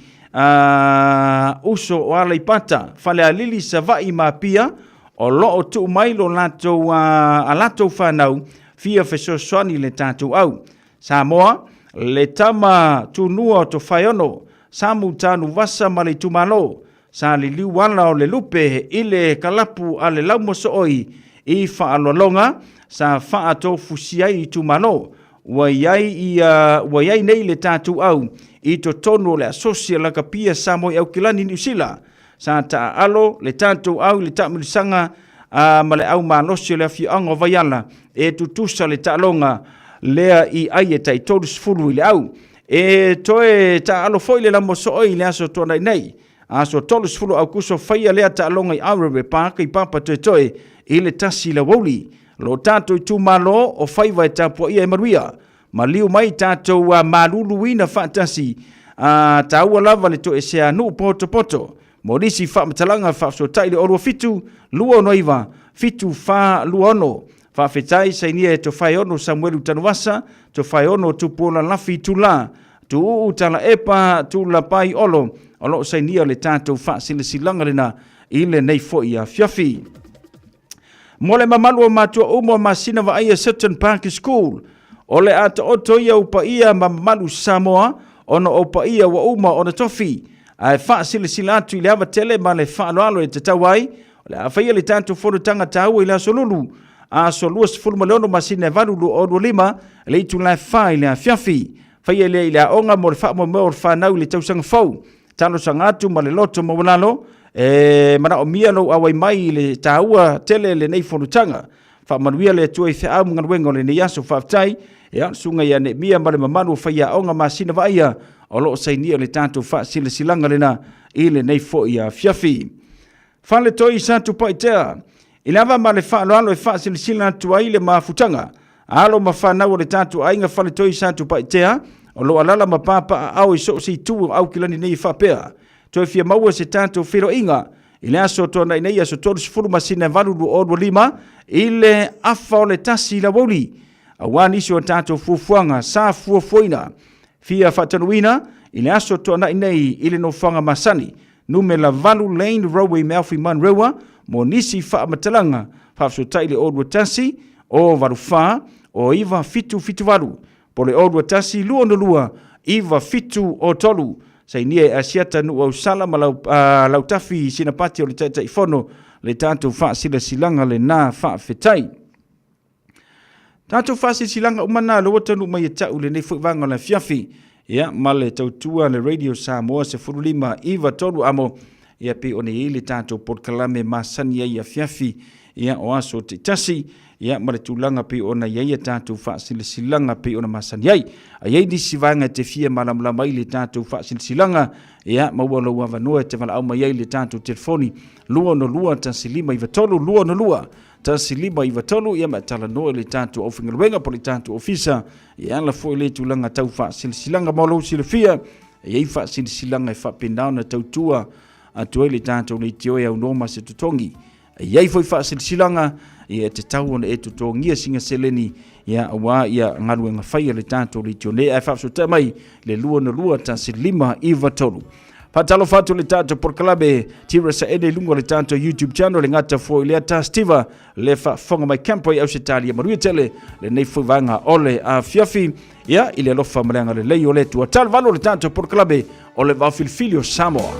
uso o Aleipata, Falealili, Savaii ma Apia, o lo o tuu mai lo latou a latou fanau fia fesoasoani i le tatou au. Samoa, le tama tunua o Tofaeono, Samu Tanuvasa ma le itumalo, sa liliu ala o le lupe i le kalapu a le laumosooi i faaaloaloga sa faatofusia ai itumalo. Ua i ai ia, ua i ai nei le tatou au i totonu o le Asosi a Lakapia Samoa i Aukilani, Niu Sila. Sa taaalo le tatou au i le taamilosaga a ma le au malosi o le afioaga o Vaiala e tutusa le taaloga lea i ai e tai 30 i le au. E toe taaalo foi le lamosoo i le aso tuanai nei, aso 30 Aukuso faia lea taaloga i Aurere Park i Papatoetoe i le 1 i le aoauli. Lo tatou itumalo o faiva e tapuaia e manuia. Maliu mai tatou maluluina faatasi, a taua lava le toesea nuu potopoto. Mo nisi faamatalaga faafesootai le 27 269 7426. Faafetai sainia e Tofaeono Samuelu Tanuvasa, Tofaeono Tupuola Lafi Tula, Tuuu Talaepa Tulapai Olo, o lo o sainia le tatou faasilasilaga lena i lenei foi afiafi. Mo le mamalu o matua uma o masina vaaia Sutton Park School, o le a taoto ia u paia ma mamalu Samoa ona o paia ua uma ona tofi, ae faasilasila atu i le ava tele ma le faaaloalo e tatau ai, o le a faia le tatou fonotaga taua i le aso Lulu, aso 26 masina e 8 2025, le itula e 4 i le afiafi. Faia lea i le aoga mo le faamoemoe o le fanau i le tausaga fou. Talosaga atu ma le loto maualalo e manaomia lou auai mai i le taua tele lenei fonotaga. Faamanuia le Atua i feau ma galuega o lenei aso. Faafetai. Ia, le susuga ia Neemia ma le mamalu o faiaoga masina vaaia o lo o sainia le tatou faasilasilaga lena i lenei foi afiafi. Faletoi Satupaitea, I le ava ma le faaaloalo e faasilasila atu ai le mafutaga a alo ma fanau o le tatou aiga Faletoi Satupaitea o lo o alaala ma papaaao i so o se itu o Aukilani nei e faapea, Toe fia maua se tatou feiloaiga i le aso tuanai nei aso 30 masina 8 2025 i le afa o le 1 i le aoauli aua nisi o tatou fuafuaga sa fuafuaina fia faatanuina i le aso tuanai nei i le nofoaga masani numera 8 Lane Rowe Melfi Manurewa mo nisi faamatalaga faafesootai le 021 084 9778 po le 021 262 9703. Sainia e Asiata Nuuausala ma lau, Lautafi Sinapati o le Taitaifono le tatou faasilasilaga lena faafetai. Tatou faasilasilaga uma na lea ua taunuu mai e ta'u i lenei foi vaega o le afiafi. Ia, ma le tautua le Radio Samoa 15 93 amo, ia pei ona i ai le tatou polokalame masani ai i afiafi, ia, o aso taitasi, ia, ma le tulaga pei ona i ai a tatou faasilasilaga pei ona masani ai. A i ai nisi vaega e te fia malamalama ai i le tatou faasilasilaga, ia, maua lou avanoa e te valaau mai ai i le tatou telefoni 262 1593 262 1593, ia ma e talanoa i le tatou aufaigaluega po o le tatou ofisa e ala foi i le tulaga tau faasilasilaga. Mo lou silafia, e i ai faasilasilaga e faapena ona tautua atu ai le tatou leitio e aunoa ma se totogi. E i ai foi faasilasilaga ia e tatau ona e totogia sina seleni ia aua ia galuega fai a le tatou leitio nei, ae faafesootai mai le 202 1593. Faatalofa atu le tatou polokalame Tira Saene i luga o le tatou YouTube channel, le gata foi lea Tastiva le faafofoga mai Campo i Ausetalia. Manuia tele lenei foi vaega o le afiafi ia i le alofa ma le agalelei o le Atua. Talavalu le tatou polokalame o le Vaafilifili o Samoa.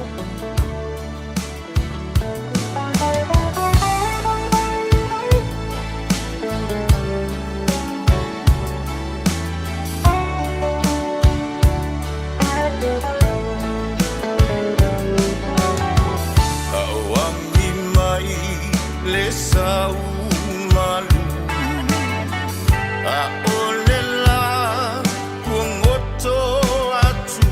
Aoagi mai le sau malu Aʻole la kuagoto atu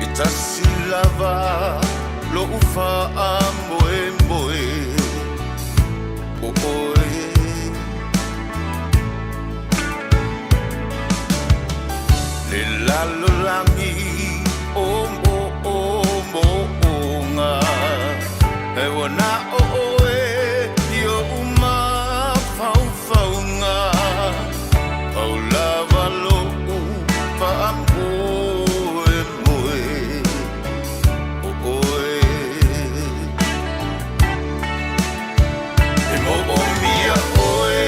E tasi lava loʻu faamoemoe O ʻoe Le lalolagi o moʻomoʻoga E ua na o ʻoe i oʻu mafaufauga Pau lava loʻu faamoemoe O ʻoe E moʻomia ʻoe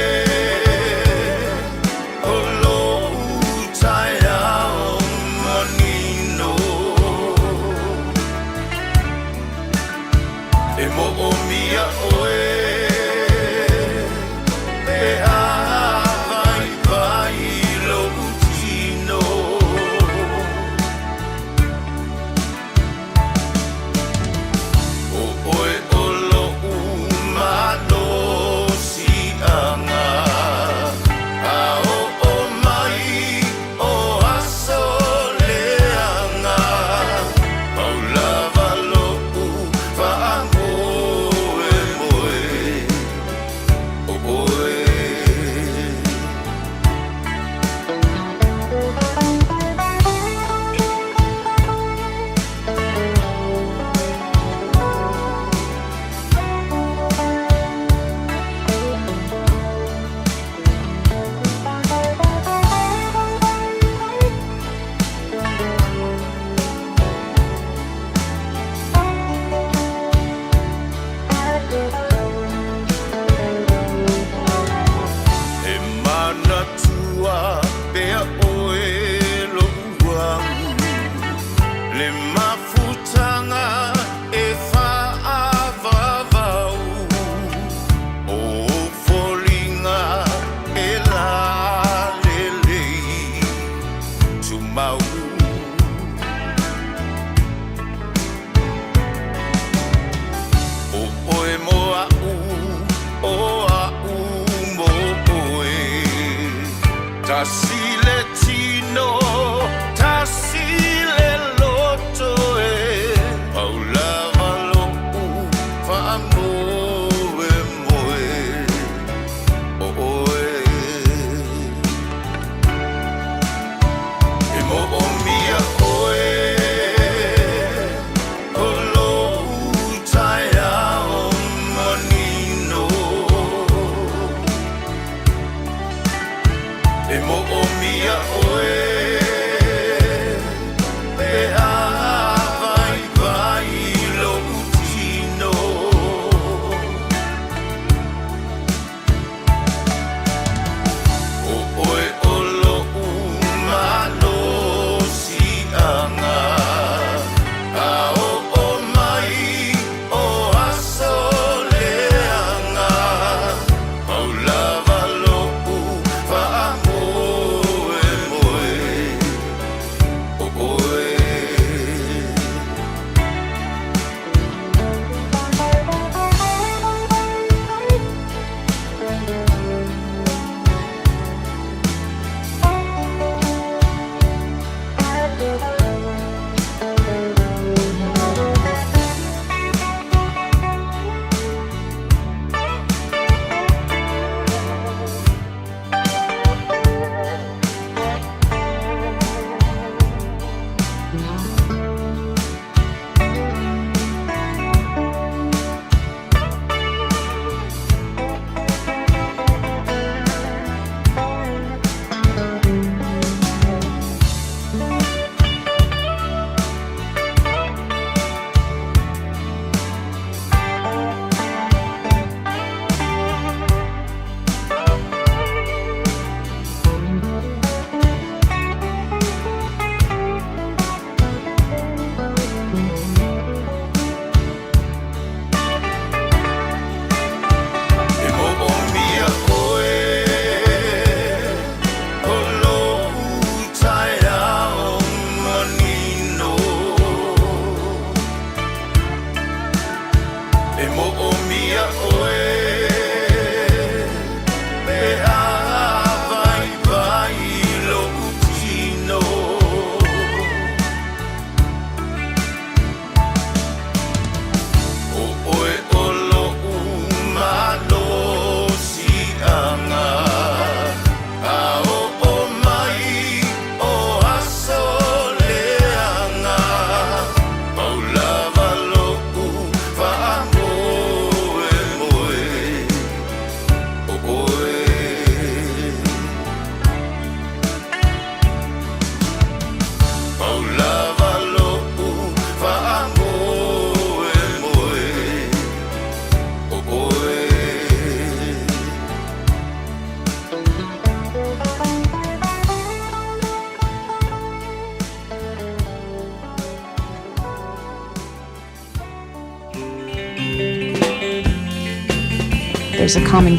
O loʻu taeao manino E moʻomia ʻoe Pe a waiwai loʻu tino ʻO ʻoe ʻo loʻu malosiaga A oʻo mai o aso leaga Pau lava loʻu faamoemoe ʻO ʻoe. E manatua pea ʻoe loʻu au Le mafutaga e faaavavau O foliga e lalelei tumau O ʻoe mo aʻu, ʻo aʻu mo ʻoe Tasi le tino, tasi le loto e Pau lava loʻu faamoemoe O ʻoe E moʻomia. There's a common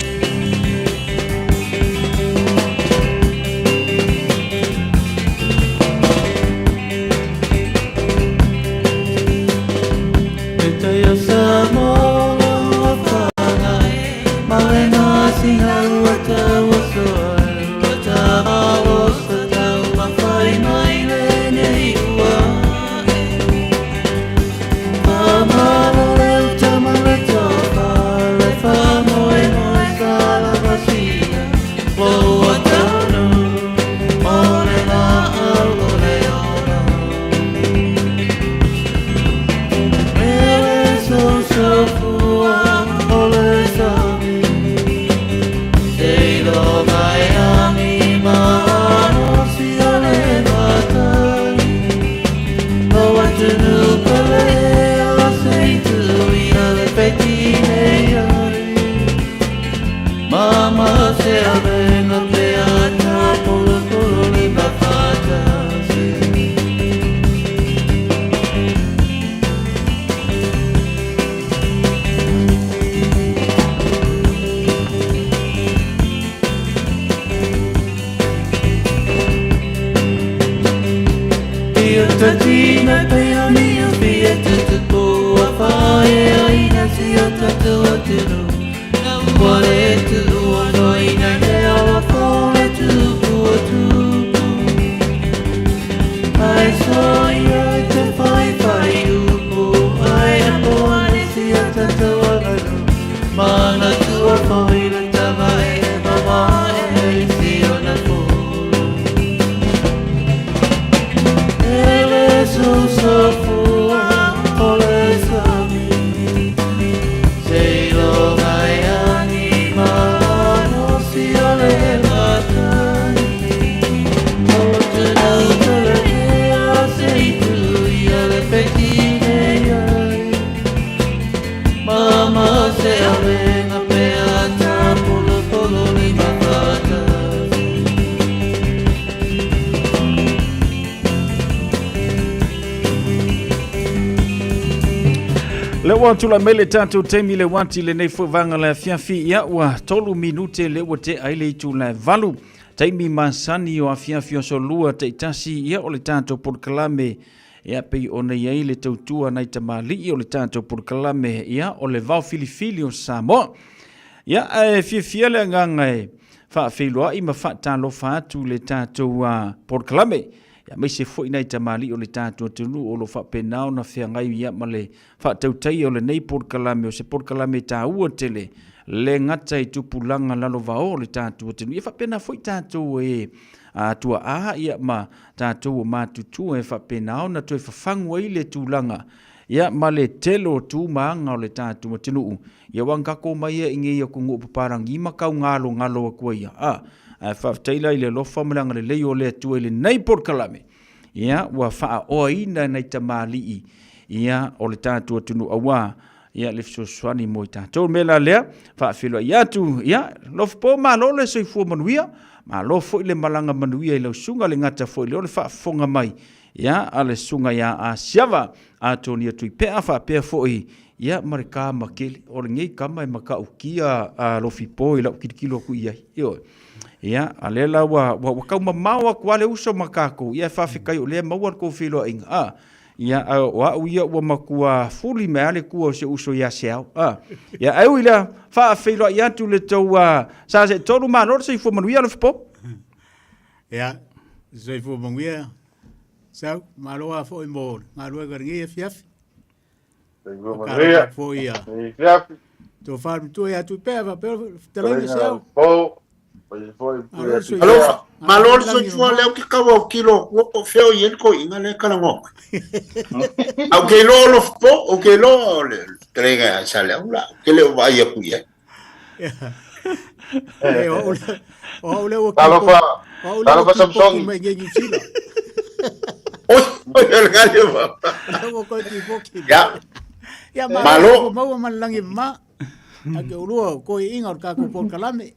Le ua tulai mai le tatou taimi le uati lenei foi vaega le afiafi ia ua tolu minute le ua tea ai le itula e valu taimi masani o afiafi o aso lua taitasi ia o le tatou polokalame ia pei ona i ai le tautua nai tamalii o le tatou polokalame ia o le vao filifili o Samoa. Ia ae fiafia le agaga e faafeiloai ma faatalofa atu le tatou uh, polokalame ia maise foi nai tamalii o le tatou atunuu o lo faapena ona feagai ia ma le faatautaia o lenei polokalame o se polokalame taua tele le gata i tupulaga lalovaoa o le tatou atunuu ia faapena foi tatou e tuaa ia ma tatou o matutua e faapena ona toe fafagu ai le tulaga ia ma le tele o tu ma aga o le tatou atunuu ia ua kako mai ia i nei atunuu papalagi ma kau galogalo atu ai a ae faafetai la i le alofa ma le agalelei o le Atua i lenei polokalame ia ua faaoaina e nai tamalii ia o le tatou atunuu auā ia le fesoasoani mo i tatou. O le mea la lea, faafeiloai atu, ia, Lofopo, malo le soifua manuia, malo foi le malaga manuia i lau susuga, le gata foi lea o le faafofoga mai, ia, a le susuga ia Asiava, Atonia Tuipea, faapea foi, ia, ma le kama kele. O lenei kama e matautia a Lofipo i lau tilotilo atu i ai. Ioe. Ia, a lea la ua, ua, ua taumamao atu lava le uso ma tatou, ia, e faafetai o lea e maua le tou feiloaiga. A, Ia, a o au ia ua matua fuli mai lava le tua o si ou uso ia Seao. A, ia, ae ui lea, faafeiloai atu le tou a, sa se tolu malo le soifua manuia Alofipo. Ia, soifua manuia, Sau, malo lava foi mo le galuega i lenei afiafi. Soifua manuia. Foi ia. Afiafi. Tofa le matua ia Tuipea, faapea le fetalaiga Seao. Po. Alofa, malo le soifua lea ou te tau autilo atua po o fea o i ai le toeaina lea e talanoa mai. Ae ou te iloa o Lofopo, ou te iloa o le fetalaiga ia Saleau la, ou te le o vaai atu i ai. O au lea ua Talofa, o au lea ua talofa kipoki Samsongi. mai nei Niu Sila. Oi, oi, o le gale ma. Ua koe kipoki. Ya. Ya, Malo. malo maua ma le lagi mama. A ke ulua o koe inga o le kākou polokalame.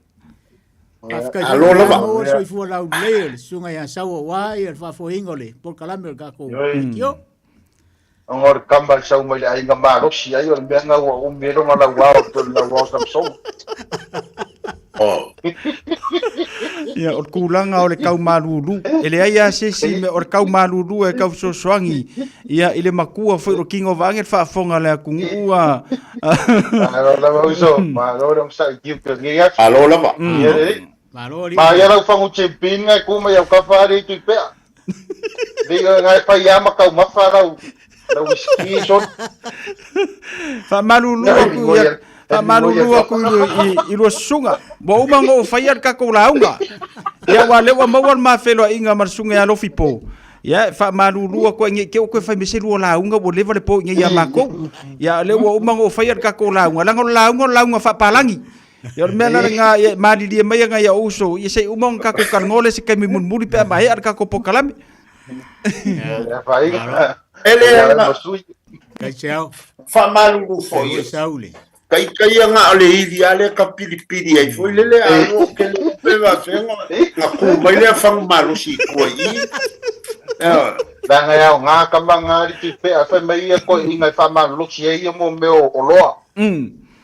Faafetai foi Alo lava. maua le soifua laulelei o le susuga ia Saua aua ia le faafoeina o le polokalame o le kākou leitio. Ona o le tama e sau mai le aiga malosi ai o le mea lena ua umi ai lona lauao pei o le lauao o Samisona. Oh. Ia, o le tulaga o le tau malulu. E leai lava se isi mea o le tau malulu e tau fesoasoani. Ia, i le matua foi o le tino vaeane le faafofoga a le atunuu a... Malo lava uso, malo le onosai i tiute o lenei aso. Malo lava. Ia lelei. Malo alii. Maia lau fagu champion ngai ku mai au kafa ali tui pea. Li ngai fai ia ma taumafa lau lau whisky son. Faamalulu aku ia faamalulu aku i i lua susuga. Ua uma ona ou faia le tatou lauga. Ia aua o lea ua maua le ma feiloaiga ma le susuga ia Alofipo. Ia e faamalulu atu ai ne i te i ua toe fai mai se lua lauga ua leva le po i inei ia matou. Ia o lea ua uma ona ou faia le tatou lauga, leaga o le lauga o le lauga faapalagi. Ia o le mea la lena, ia malilie mai nai ou uso, ia se i uma ona tatou talanoa lea i se taimi mulimuli pe a maea le tatou polokalame. E le ana. Faamalulu foi. Taitai na o le ili a lea ka pilipili ai foi lele a o ke le pe va fenga na ku mai lea fangu malosi i tua i. Leaga e aoga tama nga alii tuipea e fai mai ia toeaiina e faamalolosi ai ia mo mea o oloa.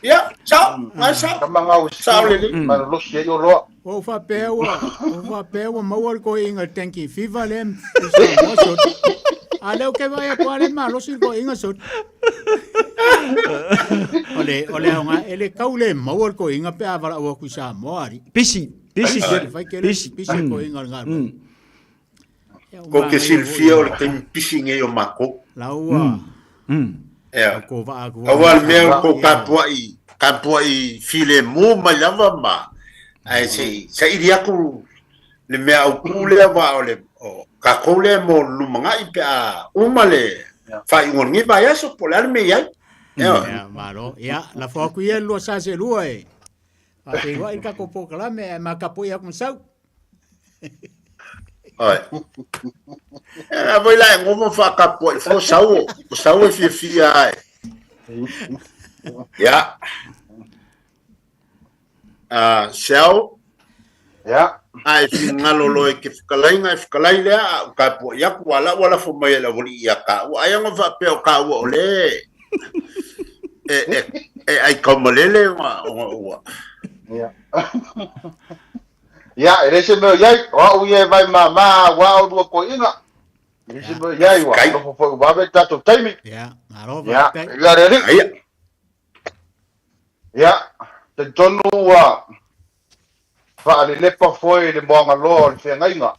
Ia, sao, nga sao. Tama nga o Sao lelei. Malolosi ai oloa. Ua ou faapea ua, ua ou faapea ua maua le toeaina i le dengue fever lea i Samoa sot. A lea ou te vaai atu lava lea e malosi le toeaina sot. O le, o le aoga, e le tau le maua le toeaina pe a valaau atu i Samoa alii. Pisi, pisi tele. Fai tele, Pisi. pisi le toeaina o le galuega. Ko ke silafia o le taimi pisi nei o makou. Lau ua. Ea. Ko vaa ku. Aua le mea ko kapuaʻi, kapuaʻi filemu mai lava ma ae se i saili aku le mea autū lea aua o le o kākou lea mo le lumanai pe a uma le faaiuga o lenei vaiaso po o le a le mea i ai. Ea. Ia, malo. Ia, lafo atu ia le lua sa se lua e. Faafeiloai le tatou polokalame ae matapuai atu ma sau. Oi. E a voi la e ngoma whakapua i fo sau, o sau e fiafia ai. Ia. Seau. Ia. A e finagalo loa e ke whakalaiga, e whakalai lea, a u kapua i aku, a la ua lafo mai e le aualii ia kāua. Ai anga whaapea o kāua o le e, e, e ai kaumalele ua, ua, ua. Ia. Ia, e leai se mea o i ai, o au ia e vae māmā aua olua toeaiina. E leai se mea o i ai, ua nofo foi ua vave le tatou taimi. Ia, malo Ia, faafetai. ia le alii. Ia. Ia, talitonu ua faalelepa foi le moagaloa o le feagaiga.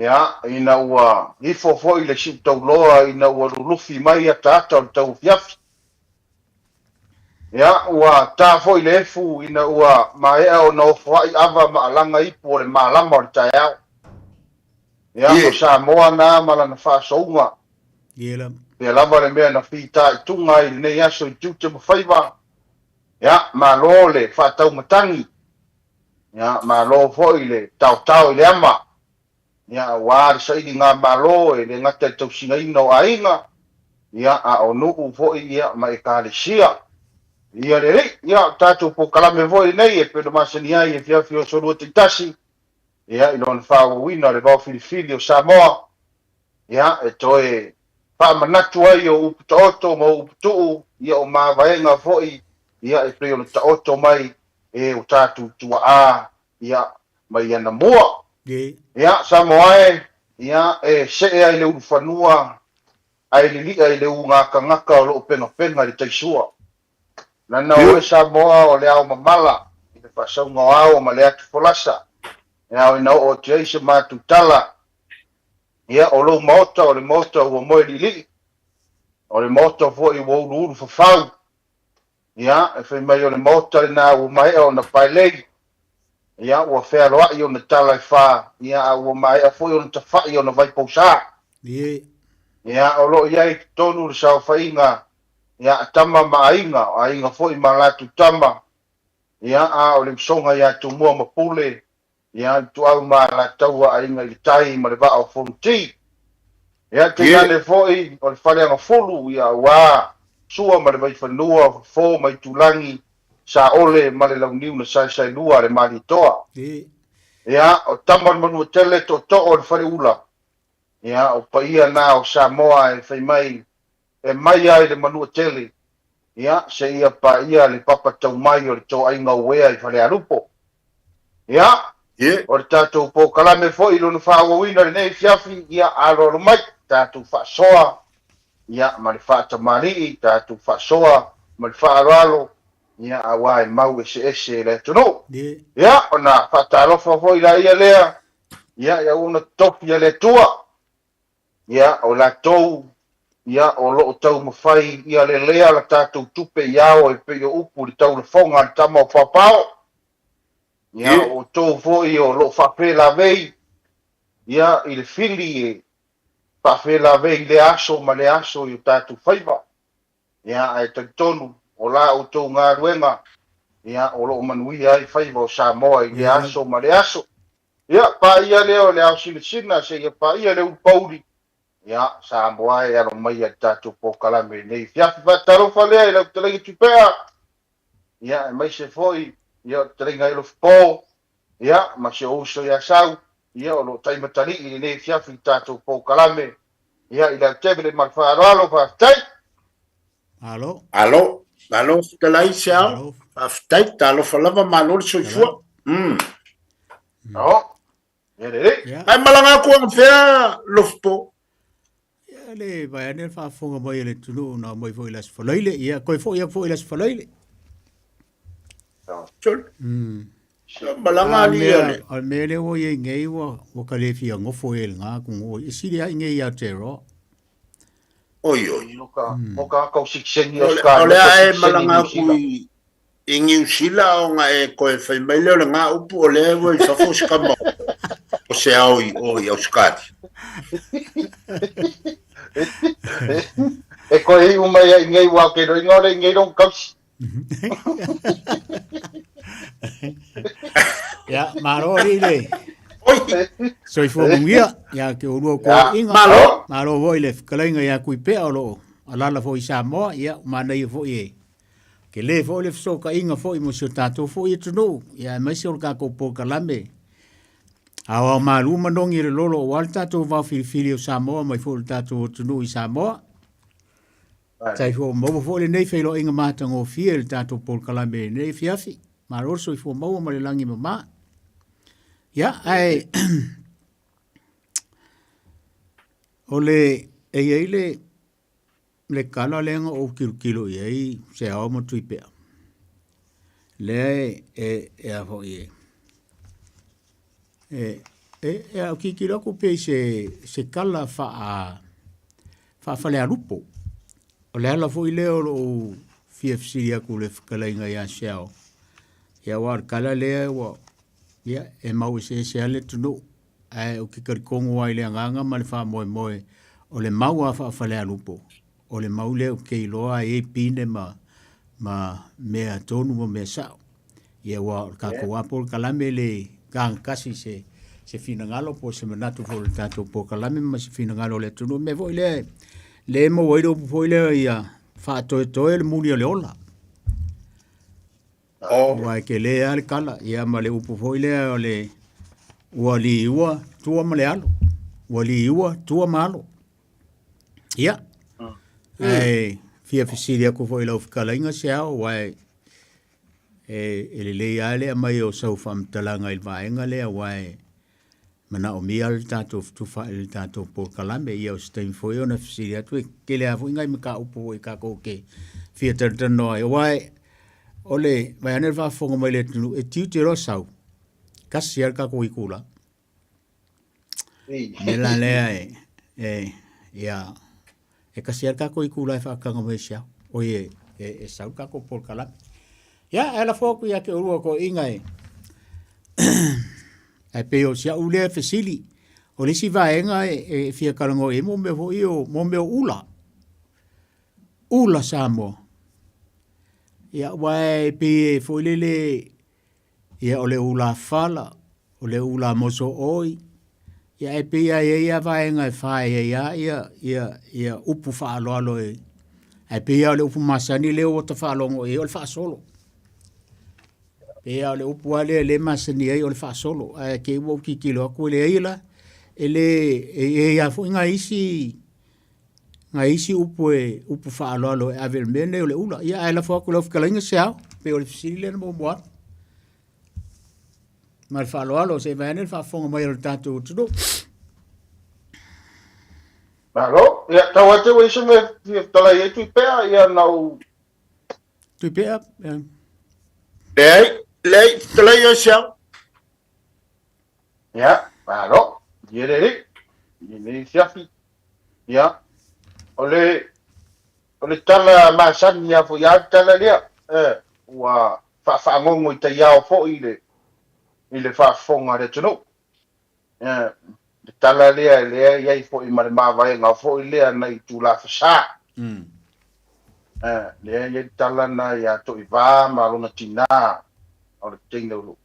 Ia, ina ua ifo foi le siutauloa ina ua lulufi mai ataata o le tauafiafi. Ia, ua ta foi le efu ina ua maea ona ofoai ava ma alaga ipu o le malama o le taeao. Ia, o Samoa na ma lana faasouga. Pea lava le mea na fitaituga ai i lenei aso i tiute ma faiva. Ia, malo le faataumatagi. Ia, malo foi le taotao i le ama, ia, aua le sailiga malo e le gata i le tausigaina o aiga, ia, a o nuu foi, ia, ma Ekalesia. Ia le Alii, ia, o tatou polokalame foi lenei e pei ona masani ai e afiafi o aso lua taitasi, ia, i lona faaauauina o le vao filifili o Samoa, ia, e toe faamanatu ai o upu taoto ma upu tuu, ia, o mavaega foi, ia, e pei ona taoto mai e o tatou tuaa, ia, mai anamua. Ia, Samoa e, ia, e see ai le ulufanua ae lilia i le ugatagata o loo penapena i le taisua. Lana o oe Samoa o le ao mamala i le faasauga o ao ma le atu folasa, e ao ina oo atu ai se matou tala, ia, o lou maota o le maota ua moe liilii, o le maota foi ua uluulu fafau, Ia, e fai mai o le maota lena ua maea ona paelei, ia, ua fealoai ona tala e fa, ia, a ua maea foi ona tafai ona vaipausa. Ia, o lo o i ai i totonu le saofaiga, ia, a tama ma aiga, o aiga foi ma latou tama, ia, a o le usoga ia Tumua ma Pule, ia, Ituau ma Alataua, Aiga i le Tai ma le Vaa o Fonoti. Ia, tainane foi o le Faleagafulu, ia, aua Sua ma le Vaifanua, Fofo ma Itulagi, Saole ma le Launiu na saesaelua a le Malietoa. Ia, o Tama o le Manuatele, Tootoo o le Faleula. Ia, o paia na o Samoa e fai mai e mai lava i le Manuatele, ia, seia paia le papa tau mai o le toaiga uea i Falealupo. Ia, o le tatou polokalame foi i lona faaauauina i lenei afiafi, ia, aloalo mai, tatou faasoa, ia, ma le faatamalii, tatou faasoa ma le faaaloalo, ia, aua e mau eseese e le atunuu. Ia, ona faatalofa foi laia lea, ia, i auauna totofi a le Atua, ia, o latou, ia, o lo o taumafai ia lelea la tatou tupe i ao e pei o upu i le taulafoga a le tama o Paopao, ia, o outou foi o lo o faafelavei, ia, i le fili e faafelavei i lea aso ma lea aso i o tatou faiva. Ia, ae talitonu, o la outou galuega, ia, o lo o manuia ai faiva o Samoa i lea aso ma lea aso. Ia, paia lea o le ao sinasina seia paia le ulupouli, ia, Samoa e alo maia i le tatou polokalame i lenei afiafi. Faatalofa lea i lau fetalaiga Tupea, ia, aemaise foi, ia, o le fetalaiga Elofipo, ia, ma si ou uso ia Sau, ia, o lo o taimatalii i lenei afiafi i le tatou polokalame, ia, i le autele ma le faaaloalo, faafetai. Malo. Malo, malo fetalai Seao. Faafetai, talofa lava, malo le soifua. Mm. Oh. Ia lelei. Ai malaga atu anafea Lofipo? Ia le vai ane le faafofoga mai a le atunuu na omai foi i le Aso Faraile. Ia toe foi atu foi i le Aso Faraile. Sure. Mm. Malaga ali ia le. O le mea lea ua i ai nei ua ua ka le fia nofo e le ngā ku e sili ai nei ia te roa. Oi oi. O ka o ka kau sikseni o ska. O le ae malaga aku i i Niu Sila ona e koe fai mai lea o le ngā upu o lea ua i fafo se kama o se ao i o i Australia. E koe iu mai ai nei wā ke roinga o le nei rong kausi. Ia, malo ali le. Oi. Soifua manuia, ia ke olua ko inga. Malo. Malo foi le fetalaiga ia Kuipea o lo o alala foi i Samoa, ia manaia foi e tele foi le fesootaiga foi mo si o tatou foi atunuu, ia aemaise o le tatou polokalame aoao malu manogi i le lolo aua le tatou vao filifili o Samoa mai foi le tatou atunuu i Samoa. Tai fua maua foi lenei feiloaiga matagofie i le tatou polokalame i lenei afiafi. Malo le soifua maua ma le lagi mama. Ia, ae o le e i ai le le kala lea na ou tilotilo i ai se ao ma Tuipea. Lea e e e a foi e e e e au tilotilo atu pei se se kala faa faafalealupo. O le ala foi lea o lou fia fesili atu i le fetalaiga ia Seao, ia aua o le tala lea ua, ia, e mau eseese lava le atunuu, ae ou te talitonu lava i le agaga ma le faamoemoe o le mau lava faafalealupo, o le mau lea ou te iloa e i ai pine ma, ma mea tonu ma mea sao. Ia aua o le tatou lava polokalame e le tagatasi i se, se finagalo po o se manatu foi o le tatou polokalame ma se finagalo o le atunuu. O le mea foi lea, lea e maua ai le upu foi lea ia faatoetoe le muli o le ola. Oh. Aua e tele lava le tala, ia ma le upu foi lea o le ua liua tua ma le alo. Ua liua tua ma alo. Ia, ae fia fesili atu foi i lau fetalaiga Seao, aua e E lelei lava le aumai o sau faamatalaga i le vaega lea aua e manaomia le tatou fetufaai i le tatou polokalame. Ia o se taimi foi ona fesili atu, e tele lava foi nai mataupu foi tatou te fia talatalanoa ai, aua o le vaeane le faafofoga mai le atunuu, e tiute loa sau, tasi lava le tatou itula. Me la lea e, e, ia, e kasi a tatou itula e faataga mai se ao. Oi e, e, e sau tatou polokalame. Ia, e lafo atu ia te oulua toeaiina e, ae pei o si au lea fesili, o le isi vaega e, e fia talanoa i ai mo mea foi o, mo mea o ula. Ula Samoa. Ia, aua e pei e foi lele, Ia, o le ula fala, o le ula mosooi, ia e pei lava e i ai lava vaega e fa e i ai lava ia, ia, ia upu faaaloalo e, ae pei lava o le upu masani lea ua ta faalogo i ai o le faasolo. Pei lava o le upu lava lea lea e masani ai o le faasolo, ae te i ua ou tilotilo atu e leai la, E lē, e i ai lava foi nai isi, nai isi upu e, upu faaaloalo e ave i le mea lenei o le ula. Ia ae lafo atu i lau fetalaiga se ao, pei o le fesili lea na muamua atu. Ma le faaaloalo, se i vaeane le faafofoga mai a le tatou atunuu. Malo, ia tau atu ua i se mea e fia fetalai ai Tuipea, ia na ou... Tuipea, ia. Leai, leai, fetalai oe Seau. Ia, malo, ia lelei, i lenei afiafi. Ia, o le, o le tala masani lava foi lava le tala lea, eh, ua faafagogo i taiao foi i le, i le faafofoga a le atunuu. Eh, le tala lea lea e i ai foi ma le mavaega foi lea nai Tulafesa. Eh, lea e i ai le tala na ia Toivā ma lona tinā, o le teine o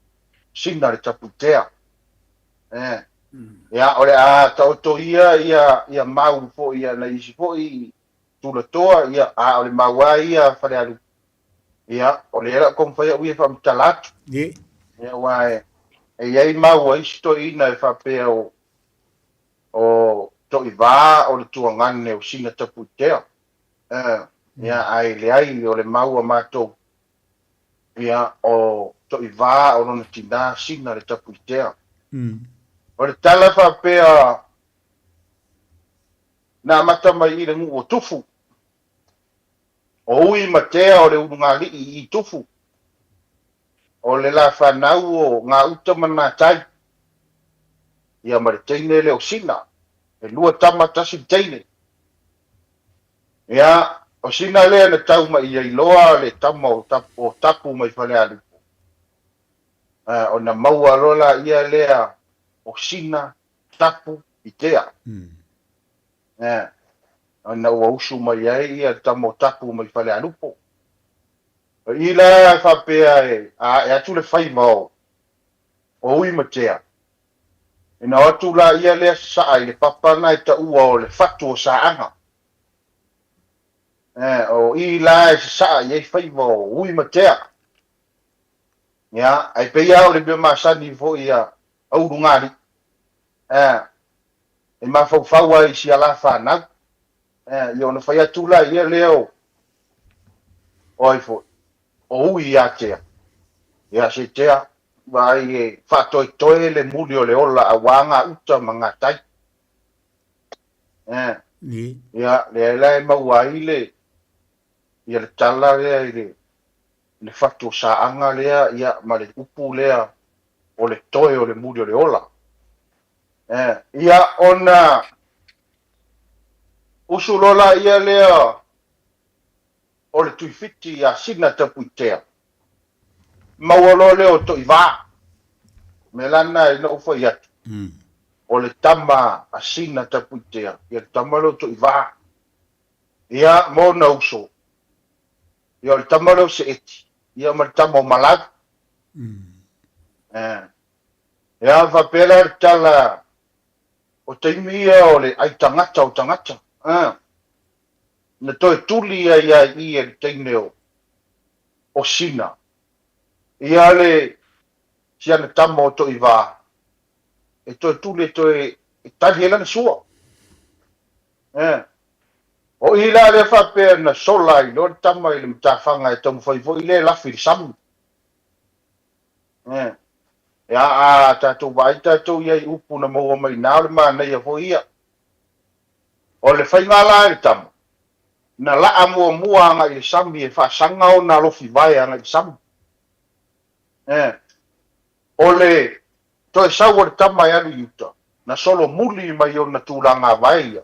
Sina le Tapuitea. Eh, ia, o le a taoto ia ia, ia mau foi ia nai isi foi tulatoa, ia, a o le mau lava ia a Falealupo, ia, o lea la taumafai au ia e faamatala atu. Ia, aua e, e i ai mau a isi toeaiina e faapea o, o Toivā o le tuagane o Sina Tapuitea. Eh, ia, ae leai, o le mau a matou, ia, o Toivā o lona tinā Sina le Tapuitea. O le tala faapea, Na amata mai i le nuu o Tufu. O Ui ma Tea o le ulugalii i Tufu. O le la fanau o Gauta ma Natai. Ia ma le teine lea o Sina. E lua tama tasi le teine. Ia, o Sina lea na tau mai ai loa le tama o o Tapu mai Falealupo. Ona maua loa laia lea o Sina Tapu i Tea. Ea, ona ua usu mai ai ia le tama o Tapu mai Falealupo. O i la e faapea e ae atu le faiva o o Ui ma Tea, ina o atu la ia lea sasaa i le papa na e taua o le fatu o Saaga. Ea, o i la e sasaa i ai faiva o Ui ma Tea. Ia, ae pei lava o le mea masani foi a Ulugalii, ea, e mafaufau ai i si ala fanau, ea, ia ona fai atu la ia lea o, o ai foi, o Ui ia Tea. Ia se Tea, vaai e faatoetoe le muli o le ola auā gauta ma gatai. Ea, ia, lea la e maua ai le, ia le tala lea i le, le fatu o Saaga lea, ia, ma le upu lea o le toe o le muli o le ola. Eh, ia, ona usu loa laia lea o le Tuifiti ia Sina Tapuitea, maua loa lea o Toivā. Mea la lena ina ou fai atu, o le tama a Sina Tapuitea, ia le tama lea o Toivā. Ia, ma ona uso, Ia, o le tama lea o Seeti, ia ma le tama o Malawi. Eh. Ia, faapea la le tala, o taimi ia o le ai tagata o tagata. Eh. Na toe tuli ai lava i i e le teine o, o Sina, ia le si ana tama o Toivā, e toe tuli e toe e tali ai lana sua. Eh. O i la lea faapea na sola ai loa le tama i le matafaga e taumafai foi lea e lafi i le sami. Eh. Ia, a tatou vaai tatou i ai upu na maua mai i o le manaia foi ia. O le faiga la e le tama, na laa muamua agai i le sami e faasaga ona alofi vae agai i le sami. Eh. O le toe sau o le tama e alu i uta, na solomuli mai ona tulaga vae ia,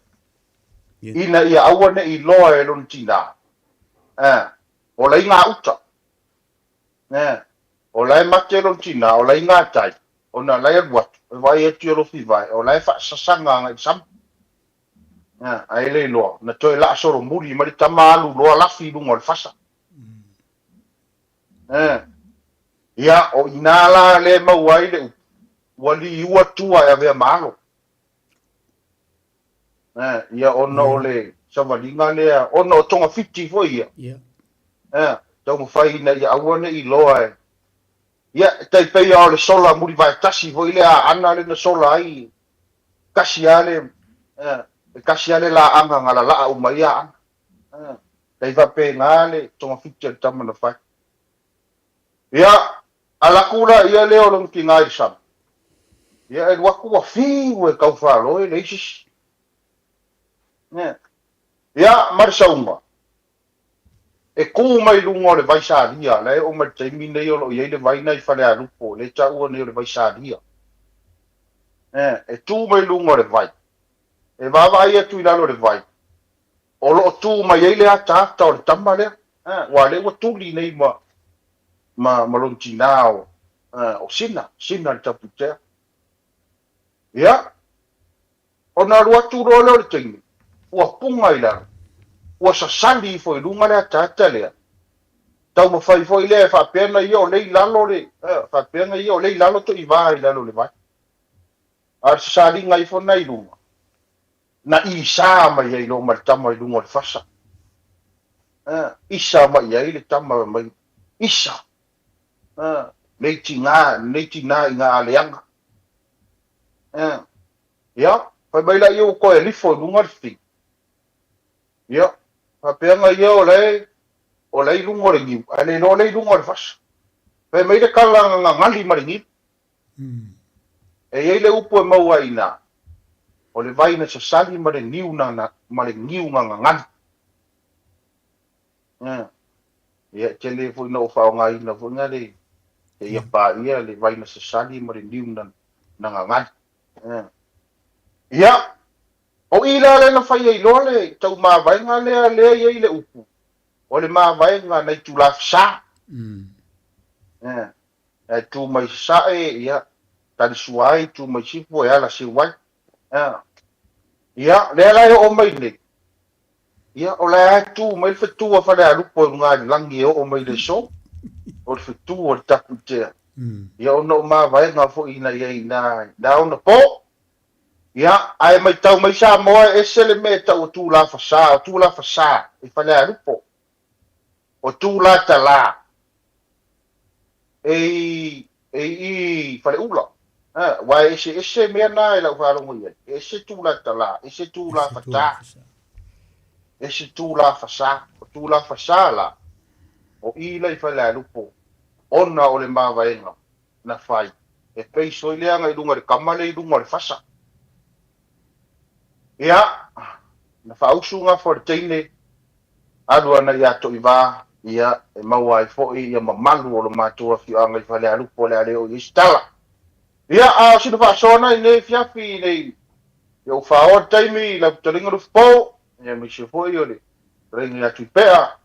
ina ia aua ne i loa e lona tinā, ē, o la i gauta, ē, o la e mate lona tinā, o la i gatai, ona la e alu atu, e vaai atu i alofi vae, o la e faasasaga agai i le sami, ē, ae le iloa, na toe laa solomuli mai le tama alu loa lafi i luga o le fasa. Ē. Ia, o i inā la lea e maua ai le upu, ua liua tua e avea ma alo. Ē, ia ona o le savaliga lea, ona o togafiti foi ia. Ia. Ē, taumafai ina ia aua ne i loa e, ia, e tai pei lava o le sola mulivae tasi foi lea a Ana lea na sola ai. Tasi lava le, e tasi lava le laaga na lalaa uma ai Aana. Tai faapena le togafiti a le tama na fai. Ia, alu atu laia lea o lona tina i le sami, ia e alu atu ua fiu e tau faaloe e leai se isi. Ia, ma le sauga, e tu mai luga o le vai salia, la e oo mai le taimi nei o lo o i ai le vai na i Falealupo, lea e taua nei o le vai salia. E tu mai luga o le vai, e vaavaai atu i lalo o le vai, o lo o tu mai ai le ataata o le tama lea, aua o lea ua tuli nei ma, ma, ma lona tinā o, o Sina, Sina le Tapuitea. Ia, ona alu atu loa lea o le teine, ua puga i lalo, ua sasali ifo i luga le ataata lea, taumafai foi lea e faapea na ia o lea i lalo le, faapea na ia o lea i lalo toivā i lalo o le vai. A o le sasaliga ifo lena i luga, na isa mai ai loa ma le tama i luga o le fasa. Isa mai i ai le tama mai, isa, nei tina, nei tina i ngā aleaga. Ia, fai mai laia ua toe alifo i luga le fi. Ia, faapea na ia o lae, o lae i luga o le niu, ae le iloa o lae i luga o le fasa. Fai mai le tala na gagali ma le niu. E i ai le upu e maua ai i ina, o le vai na sasali ma le niu na, ma le niu na gagali. Ia, e tele foi na ou faaaogaina foi na le seia paia le vai na sasali ma le niu na, na gagali. Ia, o i la lea na fai ai loa le tau mavaega lea, lea e i ai le upu, o le mavaega na itula fesa. Ae tu mai sasae, ia, tali sua ai, tu mai sifo e ala seu ai. Ia, lea la e oo mai nei, ia, o la e tu mai le fetu a Falealupo i luga i le lagi e oo mai i le aso, o le fetu o le Tapuitea. Ia, ona o mavaega foi na i ai i na ona po. Ia, ae matau mai Samoa e ese le mea e tau o Tulafasā, o Tulafasā i Falealupo. O Tulatalā e i e i Faleula. Aua e eseese mea na e lau faalogo i ai. E ese Tulatalā, ese Tulafatā, ese Tulafasā. O Tulafasā la, o i la i Falealupo, ona o le mavaega na fai, e peiso ai leaga i luga i le kama lea i luga o le fasa. Ia, na faausu gafa o le teine, alu ana ia Toivā, ia, e maua ai foi ia mamalu o lo matou afioaga i Falealupo o le a le oo i ai se tala. Ia, a o sina faasoa na i nei afiafi nei, ia ua faaoa le taimi i lau fetalaiga Lufipo, ia aemaise foi o le fetalaiga ia Tuipea,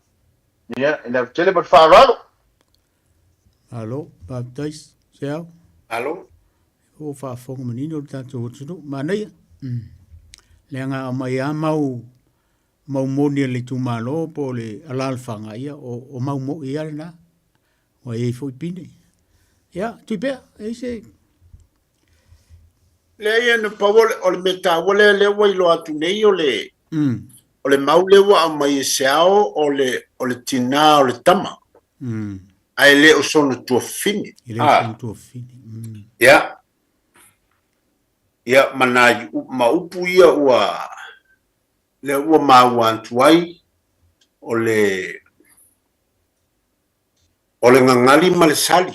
ia, i le ava tele ma le faaaloalo. Malo, faafetai, Seau. Malo. Ua faafofoga manino le tatou atunuu. Manaia. Leaga aumai lava mau mau moni a le itumalo po o le alaalafaga, ia o, o mau moi lava lena. Ua i ai foi pine. Ia, Tuipea, e i se... Leai, na pau o le, o le mea taua lea, lea ua iloa atu nei o le, o le mau lea ua aumai e Seao o le, o le tinā o le tama. Ae le o sona tuafafine. E le o sona tuafafine. Ia. Ia, ma nai, ma upu ia ua, lea ua maua atu ai, o le, o le gagali ma le sali.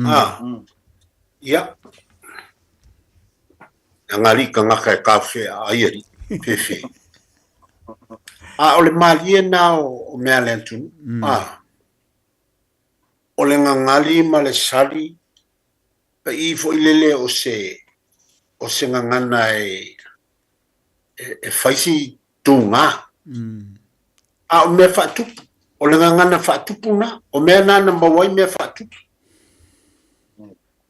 A, ia. Gagali tagata e kaofea ai alii, fefe. A o le malie na o mea a le atunuu. A, o le gagali ma le sali, paʻi foi lele o se, o se gagana e, e fai si tugā. A o mea faatupu, o le gagana faatupu na, o mea na na maua ai mea faatupu.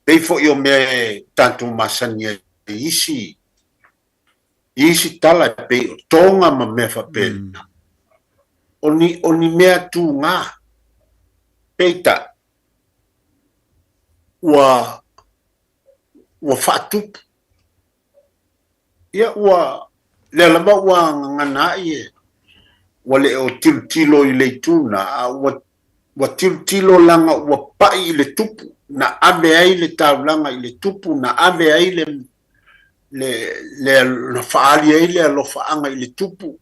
Pei foi o mea e tatou masani ai i isi, i isi tala e pei o toga ma mea faapena. O ni, o ni mea tugā. Peitai, ua, ua faatupu. Ia ua, lea lava ua gagana ai e, ua le o tilotilo i le itu na, a ua, ua tilotilo laga ua paʻi i le tupu, na ave ai le taulaga i le tupu, na ave ai le, le le na faaali ai le alofaaga i le tupu.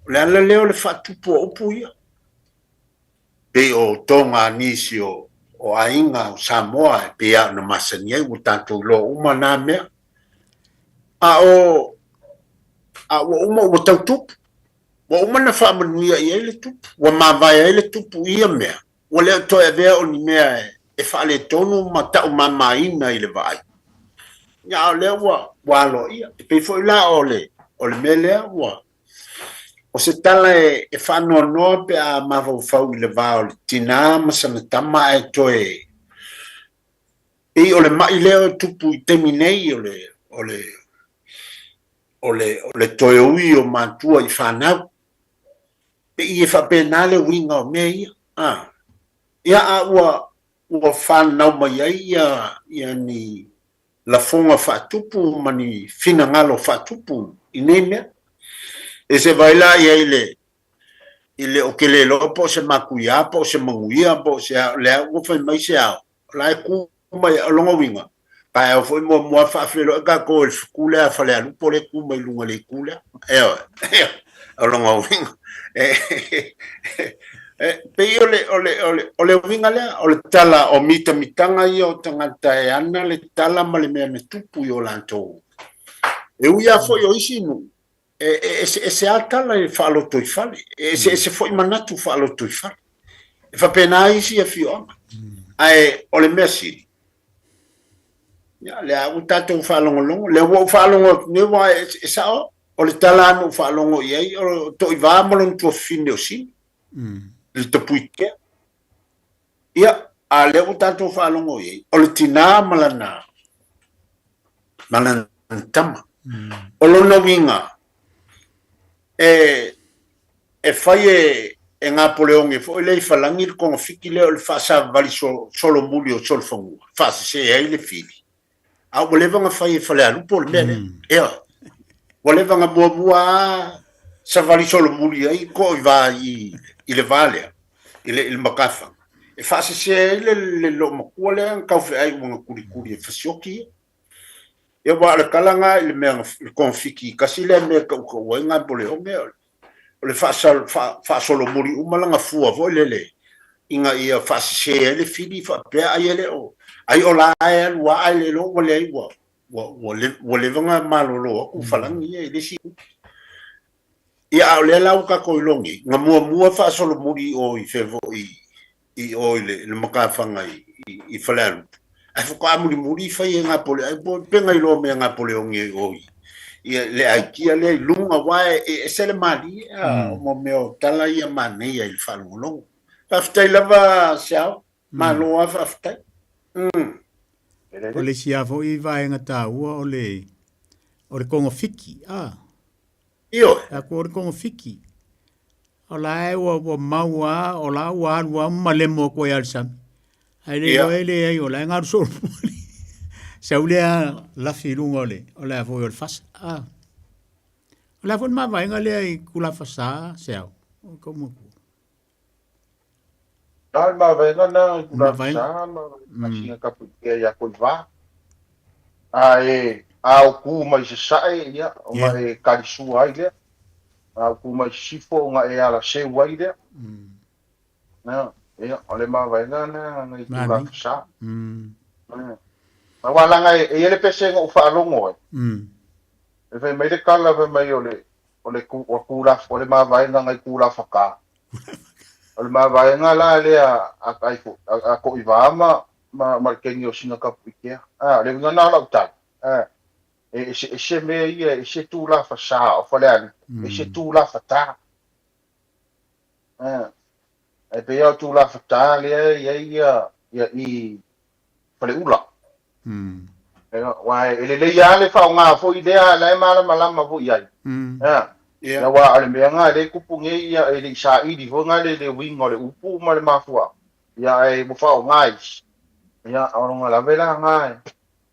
O le ala lea o le faatupu o upu ia. Pei o toga a nisi o o aiga o Samoa e pei lava ona masani ai ua tatou iloa uma na mea. A o a ua uma ua tau tupu. Ua uma ona faamanuia i ai le tupu, ua mavae ai le tupu i ia mea, ua le o toe avea o ni mea e faaletonu ma taumamaina i le vaai. Ia, a o lea ua ua aloaia. E pei foi la o le o le mea lea ua o se tala e e faanoanoa pe a mafaufau i le va o le tinā ma sana tama ae toe pei o le ma'i lea e tupu i taimi nei o le o le o le o le toe ui o matua i fanau. Pei e faapena le uiga o mea ia. A. Ia a ua ua fanau mai ai ia ia ni lafoga faatupu ma ni finagalo faatupu i nei mea. E se vaai la i ai le i le o ke le iloa po o se makuia po o se manuia po o se a, o lea ua fai mai se ao, o la e ku mai o lona uiga, taeao foi muamua faafeiloai tatou i le fetu lea a Falealupo lea e tu mai luga i le itu lea. Ioe, o lona uiga, e pei o le, o le, o le, o le uiga lea, o le tala o mitamitaga ia o tagata e ana le tala ma le mea na tupu i o latou. E ui lava foi o isi nuu, e eseese lava tala e faalotoifale, e eseese foi manatu faalotoifale. E faapena isi afioaga. Ae o le mea sili, ia, lea ua tatou faalogologo, lea ua ou faalogo atu nei, aua e sao, o le tala lava na ou faalogo i ai, o Toivā ma lona tuafafine o Sina, i le Tapuitea. Ia, a lea ua tatou faalogo i ai, o le tinā ma lana, ma lana tama. O lona uiga, e, e fai e, e Gapoleone foi lea i Falagi le togafiti lea o le faasavavali solomuli o Solofanua, faasese ai le fili. A ua leva ona fai e Falealupo le mea lea. Ioe. Ua leva ona muamua lava savali solomuli ai Toivā i, i le va lea, i le, i le matafaga, e faasese ai le, le loomatua lea na taufeai ua na tulituli e fasioti ia. Ia aua o le tala lena i le mea, le togafiti tasi lea mea e tautaua ai Gapoleone, o le, o le faasolomuli uma lana fua foi lele ina ia faasese ai le fili faapea ai e le o ai o la e alu lava ae le iloa ua leai ua ua ua leva ona malolo atu Falagi ia i le isi ia a o lea la ua tatou iloa nei na muamua faasolomuli i o i fea foi i o i le matafaga i Falealupo, ae faatoa mulimuli fai e Napole, ai po pe na iloa mai e Napoleone i o i le aikia lea i luga, aua e ese le malie a o mea o tala ia manaia i le faalogologo. Faafetai lava Seao, malo lava faafetai. O le isi lava foi vaega taua o le o le kogafiki, a. Ioe. Aku o le kogafiki. O la e ua, ua mau a, o la ua alu a ma lemo atu ai a le sami. Ae le iloa e leai o la e galu solomuli. Sau lea lafi i luga o le, o le a foi o le fasa. Ah. O le a foi le mavaega lea i Tulafasā, Seau? O kou matua. Na le mavaega na i Tulafasā ma sina Tapuitea ia Koivā. A e a o ku mai Sasae, ia, ona e kalisua ai lea. A o ku mai Sisifo ona e ala seu ai lea. Na, ia, o le mavaega na na i Tulafasā. Aua leaga e i ai le pese na ou faalogo ai. E fai mai le tala fai mai o le o le ku, o kula, o le mavaega ngai Kulafatā. O le mavaega la lea a, a, a, a Toivā ma, ma, ma le keni o sina Tapuitea. A, o le uiga na o lau tala, a, e eseese mea ia, e ese Tulafasā o Falealupo, ese Tulafatā. A, e pei lava o Tulafatā lea e i ai ia, ia i Faleula. Aua e lelei lava le faaaoga foi lea, la e malamalama foi i ai. Ia, aua o le mea lena lea e tupu nei, ia, e le i saili foi lena le uiga o le upu ma le mafuaaga, ia, ae ua faaaoga isi. Ia, o lona lave la lena.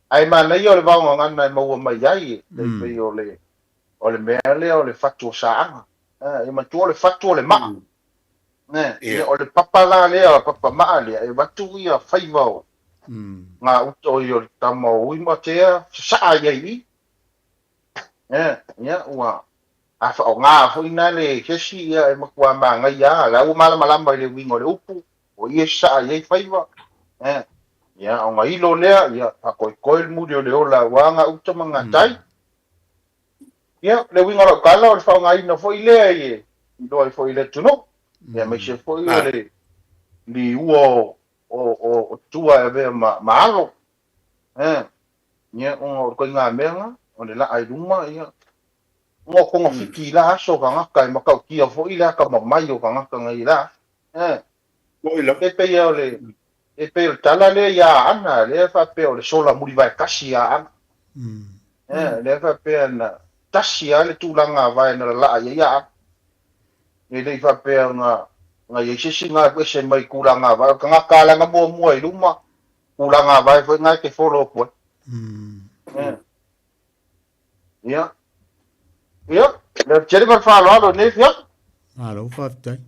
Ae manaia o le vaogagana e maua mai ai, e tai pei o le, o le mea lea o le fatu o Saaga. Ia manatua o le fatu o le maa. Ia, o le papa la lea, papa maa lea, e avatu ia faiva o, ngā uta o le tama o Ui ma Tea, sasaa i ai i. Ia, ia, ua a faaaoga foi na le kesi, ia, e matua magaia lava, la ua malamalama i le uiga o le upu, o i e sasaa i ai faiva. Ia, ia, ona ilo lea, ia, faatoetoe le muli o le ola aua gauta ma gatai. Ia, le uiga o lau tala, o le faaaogaina foi lea e iloa ai foi i le atunuu, ia, aemaise foi o le liua o, o, o, o tua e avea ma, ma alo. Ia, ia, ona o le ituaiga mea lena, o le laa i luma, ia, ona o togafiti i la aso tagata e matautia foi le atamamai o tagata na i la aso. Ia, e pei o le, e pei o le tala lea ia Aana, lea e faapea o le sola mulivae tasi ia Aana. Ia, lea e faapea na tasi lava le tulaga vae na lalaa i ai Aana. E le i faapea na, na i ai se isi na alu ese mai i tulaga vae. O le tagata lava na muamua i luma, tulaga vae foi na e te follow atu ai. Ia. Ia. Ia, le tele ma le faaaloalo i lenei afiafi. Malo faafetai.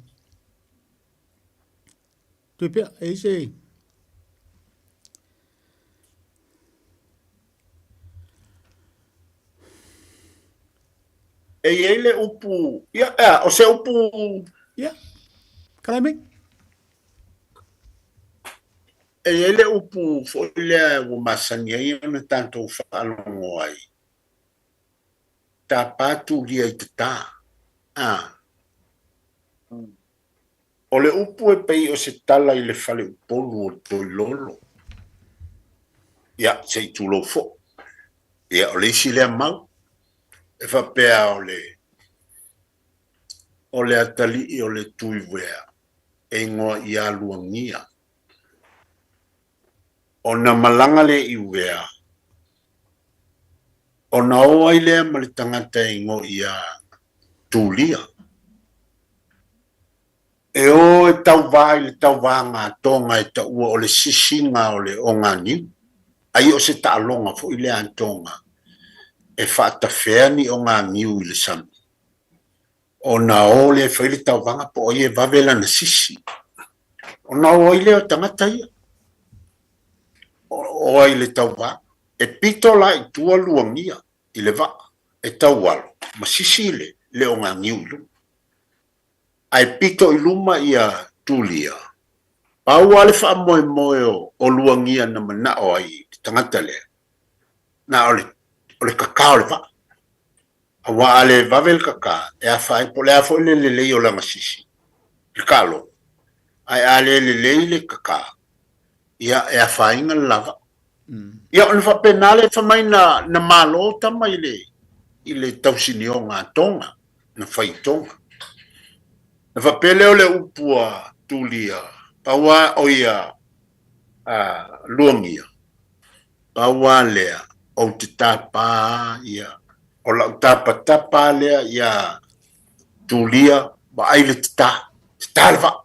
Tui pea, e i se... E i ai le upu, ia, ea, o se upu... Ia, kalai mai. E i ai le upu foi lea ua masani ai ona tatou faalogo ai, tapa tulia i tatā. A. O le upu e pei o se tala i le fale Upolu o Toilolo. Ia, se i tulou foi. Ia, o le isi lea mau, e faapea o le, o le atalii o le Tuiwea e igoa ia Luagia. Ona malaga lea i Uea, ona o ai lea ma le tagata e igoa ia Tulia. E o e tauvā i le tauvā gatoga e taua o le sisiga o le oganiu, ai o se taaloga foi lea atoga e faatafea ni oganiu i le sami. Ona o lea e fai le tauvaga po o ai e vave lana sisi. Ona o ai lea o tagata ia. O ai le tauva. E pito la i tua luagia i le vaa e taualo ma sisi le le oganiu i luma. Ae pito i luma ia Tulia. Pau lava le faamoemoe o Luagia na manao ai i le tagata lea, na o le, o le kaka o le vaa. Aua a le vave le kaka, e afa ai, po o le a foi le lelei o lana sisi, le kalo, ae a le lelei le kaka, ia, e afaina le lava. Ia, ona faapena lea fai mai na, na malo tama i le, i le tausinioga a Tonga, na fai i Tonga. Na faapea lea o le upu a Tulia, pau a, o ia, a Luagia, Pau lava lea, ou te tapa ia, o lau tapatapa lea ia Tulia, vaai le tatā, tatā le vaa.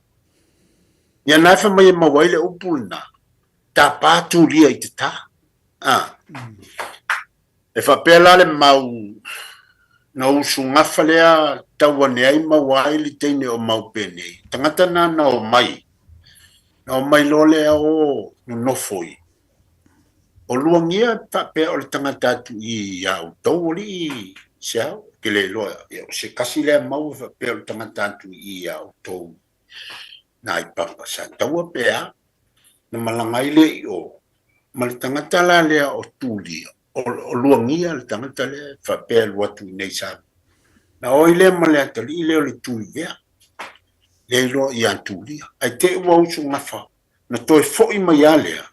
Ia na e fai mai e maua ai le upu lena, tapa Tulia i tatā. Ah. E faapea la le mau na usugafa lea tau ane ai maua ai le teine o mau penei. Tagata na na omai, na omai loa lea o nonofo i O Luagia faapea o le tagata atu i ia outou alii Seao, ou te le iloa, ia o se tasi lea mau e faapea o le tagata atu i ia outou nai papa sa taua pe a, na malaga ai lea i o, ma le tagata la lea o Tulia, o Luagia le tagata lea e faapea e alu atu i nei Samoa. Na o ai lea ma le atalii lea o le Tuivea, lea iloa ia Tulia, ae te i ua usugafa Na toe foi mai lava lea,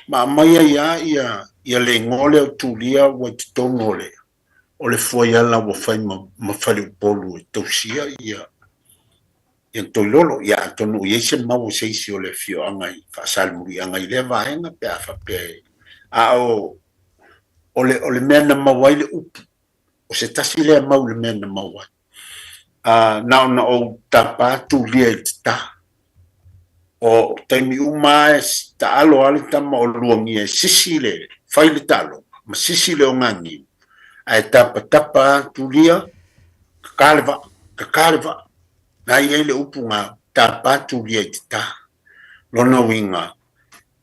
ma aumai ai lava ia, ia le igoa lea o Tulia ua i totonu o le, o le fuaiala ua fai ma, ma Faleupolu e tausia ia, ia Toilolo. Ia atonu o i ai se mau a se isi o le afioaga i Faasalemuliaga i lea vaega pe a faapea e, a o, o le, o le mea na maua ai le upu, o se tasi lea mau i le mea na maua ai. A, na ona ou tapa Tulia i le tatā. O taimi uma lava e taalo lava le tama o Luagia e sisi le, fai le taaloga ma sisi le oganiu, ae tapatapa lava Tulia, kaka le vaa, kaka le vaa. Na i ai le upu na tapa Tulia i tatā. Lona uiga,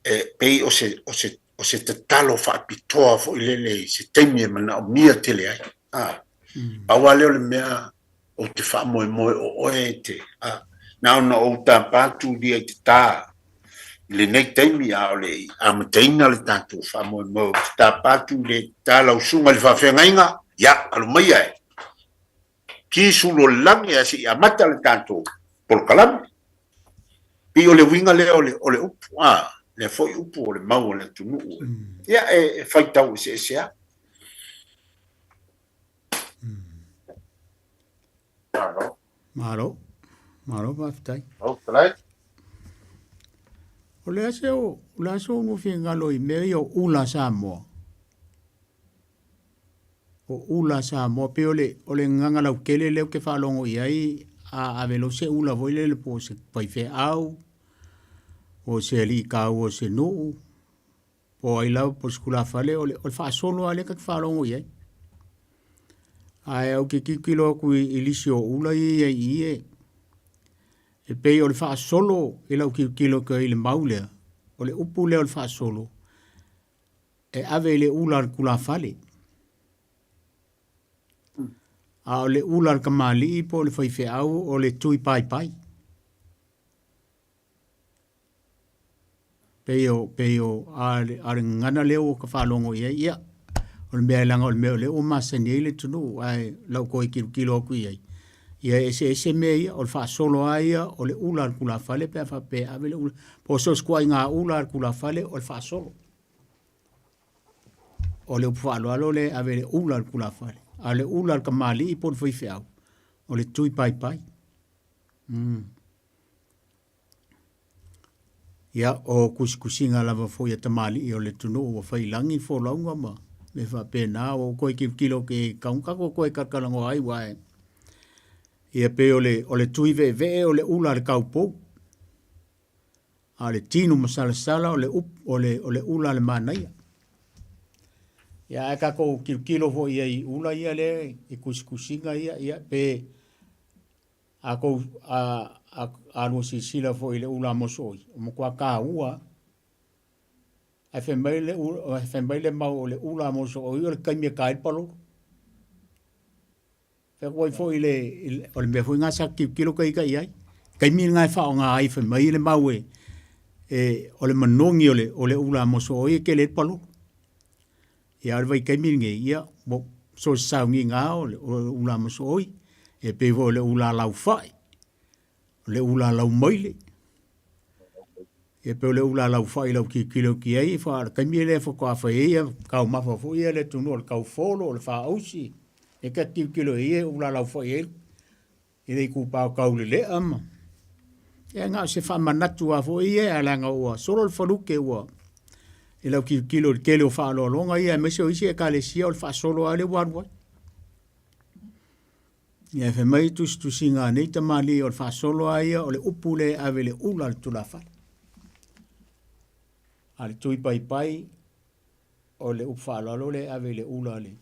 e pei o se, o se, o se tatalo faapitoa foi lele i se taimi e manaomia tele ai. A, pau lava lea o le mea ou te faamoemoe o oe e te, a, na ona ou tapa atu lia i te tā i lenei taimi a o le i amataina le tatou faamoemoe, ou te tapa atu i le tā lau susuga i le faafeagaiga, ia, alu maia e ki sulu o le lagi ae se i amata le tatou polokalame. Pei o le uiga lea o le, o le upu, a, lea foi upu o le mau a le atunuu. Ia, e, e faitau eseese lava. Malo. Malo. Malo faafetai. Malo fetalai. O le a se o, o le a se o finagalo i mea ia o ula Samoa? O ula Samoa pei o le o le gagana lautele lea ou te faalogo i ai a ave loa se ula foi lele po o se faifeau po o se alii taua o se nuu po o ai lava po o se tulafale o le o le faasolo lava lea ta te faalogo i ai. Ae ou te tilotilo atu i lisi o ula ia i ai i i e pei o le faasolo i lau tilotilo atu i le mau lea, o le upu lea o le faasolo e ave i le ula a le tulafale. A o le ula a le kamali'i po o le faifeau o le tui paipai. Pei o, pei o, a le, a le gagana lea ua ka faalogo i ai, ia, o le mea leaga o le mea o lea ua masani ai le atunuu, ae lau toe tilotilo atu i ai, ia e eseese mea ia, o le faasolo lava ia o le ula a le tulafale pe a faapea e ave le ula, po o so o se ituaiga ula a le tulafale o le faasolo. O le upu faaaloalo lea e ave i le ula a le tulafale, a o le ula a le kamali'i po o le faifeau, o le tui paipai. Mm. Ia, o tusitusiga lava foi a tamalii o le atunuu ua fai i lagi folauga ma mea faapena, ua ou toe tilotilo atu i ai, tatou toe talatalanoa ai, aua e, ia pei o le, o le tui veevee o le ula a le taupou, a o le tinu masalasala o le, o le, o le ula a le manaia. Ia, ae tatou tilotilo foi i ai i ula ia lea i tusitusiga ia, ia pe A kou a a a lua silasila foi i le ula mosooi, ua matua taua lava. Ae fai mai le ula, ae fai mai le mau o le ula mosooi o le taimi e ta ai le palolo. Fai atu ai foi le, o le mea foi lena sa tilotilo ta ita i ai. Taimi lena e faaaoga ai fai mai le mau e, e o le manogi o le, o le ula mosooi e tele ai le palolo. Ia, a o le vaitaimi lenei, ia, ua so o se sauniga lava o le ula mosooi, e pei foi o le ula laufai, o le ula laumaile, ia pei o le ula laufai i lau tilotilo atu i ai, o le taimi lea faatoa fai ai ia taumafa foi ia a le atunuu o le taufolo, o le faaausi, lea ta te tilotilo i ai e ula laufai ai i le itupa o Taulelea ma ia na o se faamanatu lava foi ia ae leaga ua solo le faluke ua i lau tilotilo i le tele o faaaloaloga ia aemaise o isi ekalesia o le faasolo lava lea ua alu ai. Ia fai mai tusitusiga a nei tamalii o le faasolo lava ia o le upu lea e ave i le ula a le tulafale. A le tui paipai o le upu faaaloalo lea e ave i le ula a le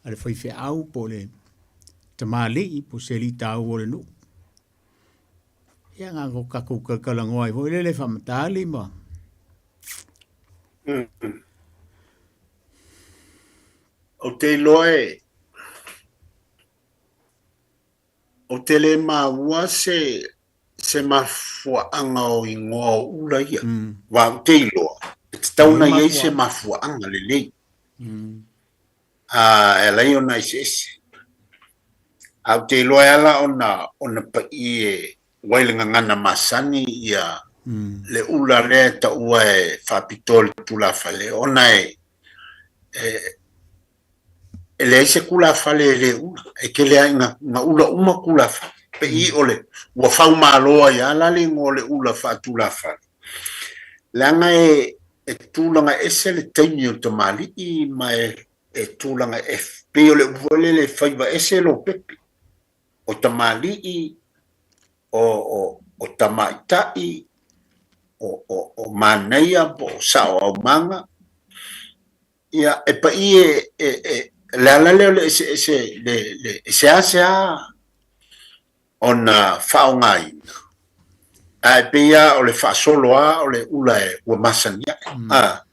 a le faifeau po o le tamalii po o se alii taua o le nuu. Ia na o tatou talatalanoa ai foi lele faamatali ma Ou te iloa e ou te le maua se se mafuaaga o igoa o ula ia. Aua ou te iloa, e tatau ona i ai se mafuaaga lelei. A e ala ai ona eseese. A ou te iloa e ala ona ona paʻi e ua i le gagana masani ia le ula lea e taua e faapitoa i le tulafale ona e e e leai se tulafale e le ula, e tele lava ina ina ula uma tulafale. Pei o le ua faumalo ai lava la le igoa o le ula faatulafale, leaga e e tulaga ese le taimi o le tamalii ma e e tulaga e pei o le upu foi lele e faiva ese lopepe o tamalii o o o tamaitai o o o manaia po o sao aumaga. Ia, e paʻi e, e, e, le ala lea o le eseese, le, le, e seasea ona faaaogaina, ae pei lava o le faasolo lava o le ula e, ua masani ae. A.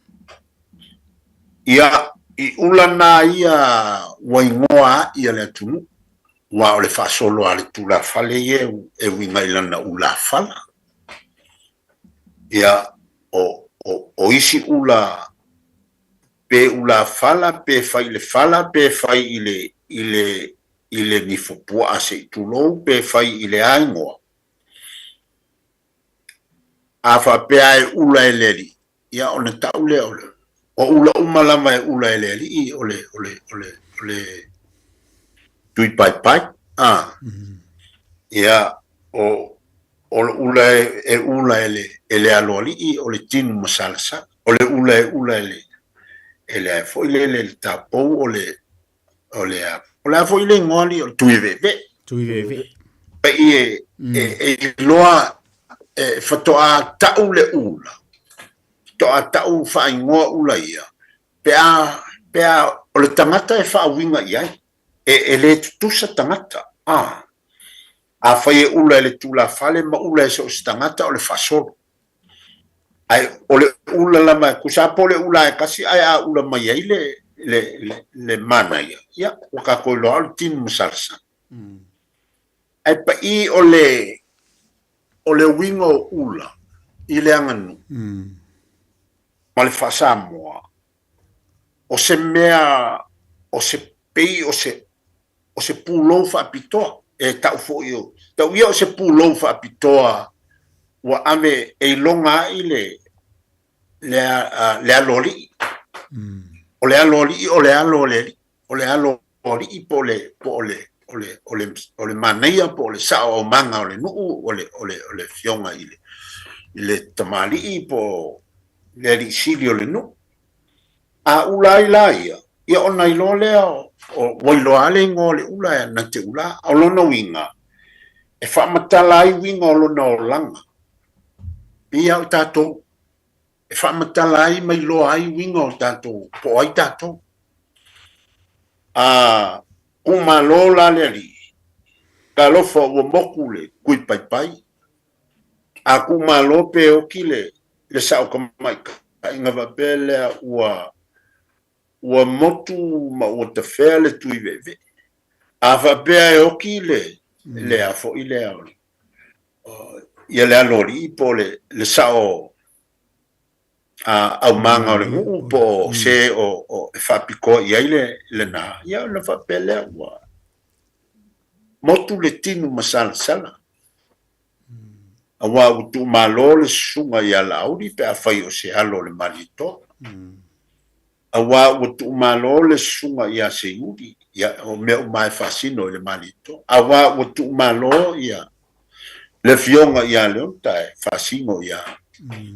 Ia, I ula na ia ua igoa a'i a le atunuu, aua o le faasolo a le tulafale ia e uiga i lana ulafala. Ia, o, o, o isi ula pe ulafala pe fai i le fala pe fai i le, i le, i le nifopuaa se i tulou pe fai i le a igoa. A faapea e ula e le alii, ia ona tau lea o le, o ula uma lava e ula e le alii o le, o le, o le, o le tui paepae. A. Ia, o, o le ula e, e ula e le, e le aloalii o le tinu masalasala. O le ula e ula e le, e le a foi le, le, le tapou o le, o le a, o le a foi le igoa alii o le tui veevee. Tui veevee. Pei e, e, e iloa e faatoa tau le ula, faatoa tau faaigoa ula ia, pe a, pe a, o le tagata e faauiga i ai, e, e le tutusa tagata, a. Afai e ula e le tulafale ma ula e so o se tagata, o le faasolo. Ae o le ula lava, e tusa lava po o le ula e tasi, ae a ula mai ai le, le, le, le manaia, ia, ua tatou iloa o le tino masalasala. Ae paʻī o le, o le uiga o ula i le aganuu ma le faa-Samoa, o se mea, o se pei o se, o se pulou faapitoa, e tau foi o, tau ia o se pulou faapitoa ua ave e iloga ai le, le, le aloalii. O le aloalii o le alo o le alii, o le alo alii po o le, po o le, o le, o le, o le manaia po o le sao aumaga o le nuu, o le, o le, o le afioga i le, i le tamalii po o le alii sili o le nuu. A ula ai la ia, ia ona iloa lea o, o, ua iloa lava le igoa o le ula e na te ula. O lona uiga, e faamatala ai uiga o lona olaga. Pei lava o tatou, e faamatala ai ma iloa ai uiga o tatou, po o ai tatou. A kumalo la le alii, talofa ua moku le kui paipai. A kumalo pe oki le, le sao tamaitaiga faapea lea ua, ua motu ma ua tafea le tui veevee. A faapea e oki le, le a foi lea o le, ia le aloalii po o le, le sao aumaga o le nuu po o se o, o e faapitoa i ai le, lena, ia ona faapea lea ua motu le tinu masalasala. Aua ua tuumalo le susuga ia Laauli pe afai o se alo o le Malietoa. Aua ua tuumalo le susuga ia Seiuli, ia, o mea uma e faasino i le Malietoa. Aua ua tuumalo ia le afioga ia Leota e faasino ia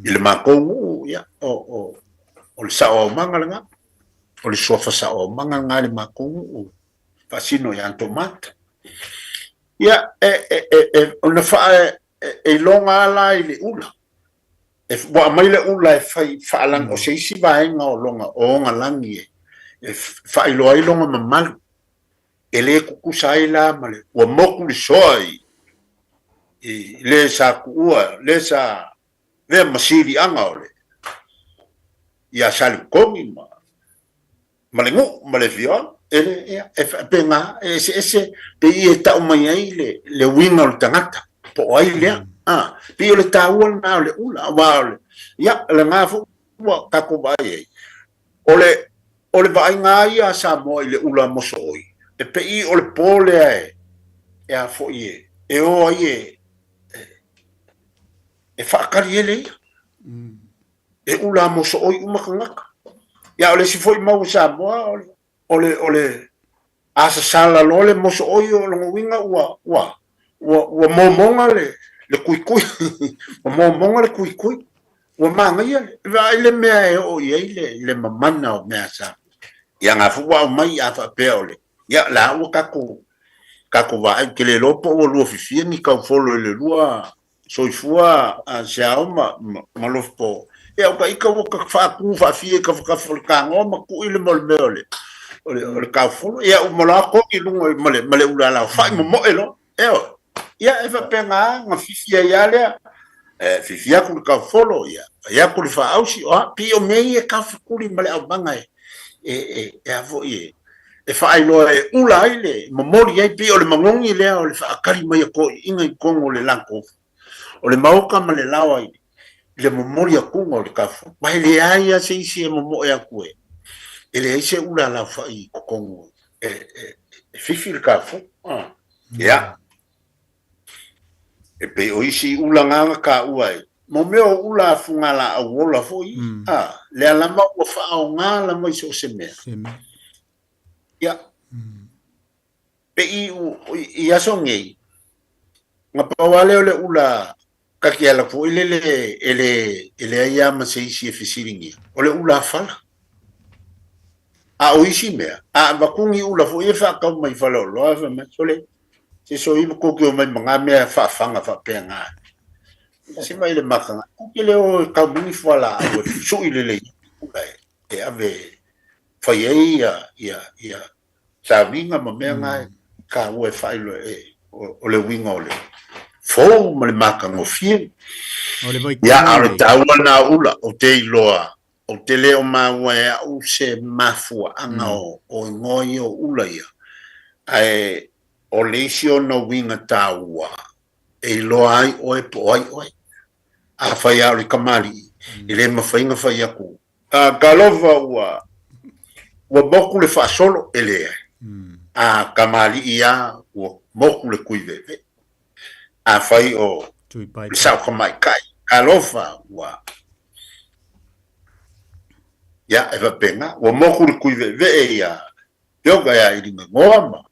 i le matou nuu, ia, o, o, o le sao aumaga lena. O le suafa sao aumaga lena i le matou nuu, faasino ia Tomata. Ia, e, e, e, e, ona faa, e, e iloga ala i le ula. E, ua aumai le ula e fai faalang, o se isi vaega o lona, o ona lagi e, e faailoa ai lona mamalu. E le tutusa ai la ma le, ua motu le soa i, i le sa tuua, le sa avea ma siliaga o le, ia Salutogi ma, ma le nuu ma le afioaga. E le, ia, e faapena, e eseese, pei e tau mai ai le, le uiga o le tagata, po o ai lea. A, pei o le taua lena o le ula, aua o le, ia, lena foi ua tatou vaai ai. O le, o le vaaiga lava ia a Samoa i le ula mosooi, e pei o le po lea e, e a foi e, e o ai e, e, e faakaliele ia. E ula mosooi uma tagata. Ia o le isi foi mau a Samoa, o le, o le, o le a sasala loa le mosooi o lona uiga ua, ua, ua, ua momoga le, le kuikui. Ua momoga le kuikui. Ua manaia le, vaai le mea e oo i ai le, le mamana o mea a Samoa. Ia nga foi ua aumai a faapea o le, ia la ua tatou, tatou vaai, ou te le iloa po ua lua fifia ni taufolo i le lua soifua a Seao ma, ma, ma Lofopo. Ia o ka ika ua ka faatu faafia i tafatafa o le tagoa ma tui le mo le mea o le, o le, o le taufolo. Ia uma loa kogi i luga ma le, ma le ula laofai momoe loa. Ioe. Ia e faapena na fifi ai lava lea. E fifi atu le taufolo, ia fai atu le faaausi, o a, pei o mea ia e taufetuli ma le aumaga e, e, e, e a foi e, e faailoa e ula ai le momoli ai pei o le magogi lea o le faakali mai a toeaiina i totonu o le latou o le maota ma le laoa i le momoli atuga o le tafu ma e leai lava se isi e momoe atu e e leai se ula alaofai i totonu e, e, e fifi le tafu. Ah. Ia. E pei o isi ula na na taua e mo mea o ula a fugalaau ola foi, mm. a, lea lava ua faaaoga lava i so o se mea. Se mea. Ia. Mm. Pe i, i aso nei, na pau lava lea o le ula kaki ala foi lele e le, e leai lava ma se isi e fesiligia, o le ula a fala. A o isi mea, a avatu ni ula foi e faatau mai faleoloa, fai mai, sole, se soi ma kou te omai ma ngā mea faafaga faapea ngā. Se mai le maka ngā, kou te le o e kau mai ni fualaau e sui lelei ai ula e, e ave fai ai ia, ia, ia sauniga ma mea ngā e kāua e faailoa e, o, o le uiga o le fou ma le matagofie. O le Ia, vaitaimi a o le lenei. taua lena o ula, ou te iloa, ou te le o maua e au se mafuaaga o, o igoa ia o ula ia, ae o le isi ona uiga taua e iloa ai oe po o ai oe. Afai lava o le kamali'i, e le mafai ona fai atu, A, talofa ua, ua moku le faasolo, e leai. A kamali'i lava, ua moku le tuiveevee. Afai o le sao tamaitai, talofa ua, ia, e faapena, ua moku le tuiveevee ia Afioga ia Iligagoa ma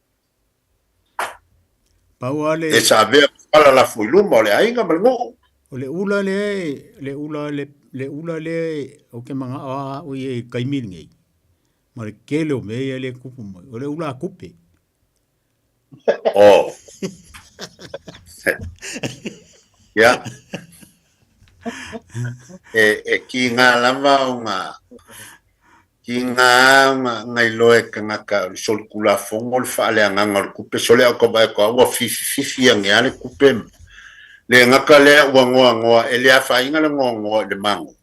Pau lava le... E sa avea ma fala lafo i luma o le aiga ma le nuu. O le ula lea, le ula, le, le ula lea ou te manao lava au ia i le taimi lenei, ma le tele o mea ia lea e tupu mai, o le ula a kupe. Oh. Ia. E, e kīnga lava o ngā, kīnga o ngā iloa e tagata o le solitulafono le faaleagaga o le kupe, sole au ka vaai atu lava ua fifififi ane lava le kupe ma le gata lea ua noanoa, e le afaina le noanoa i le mago,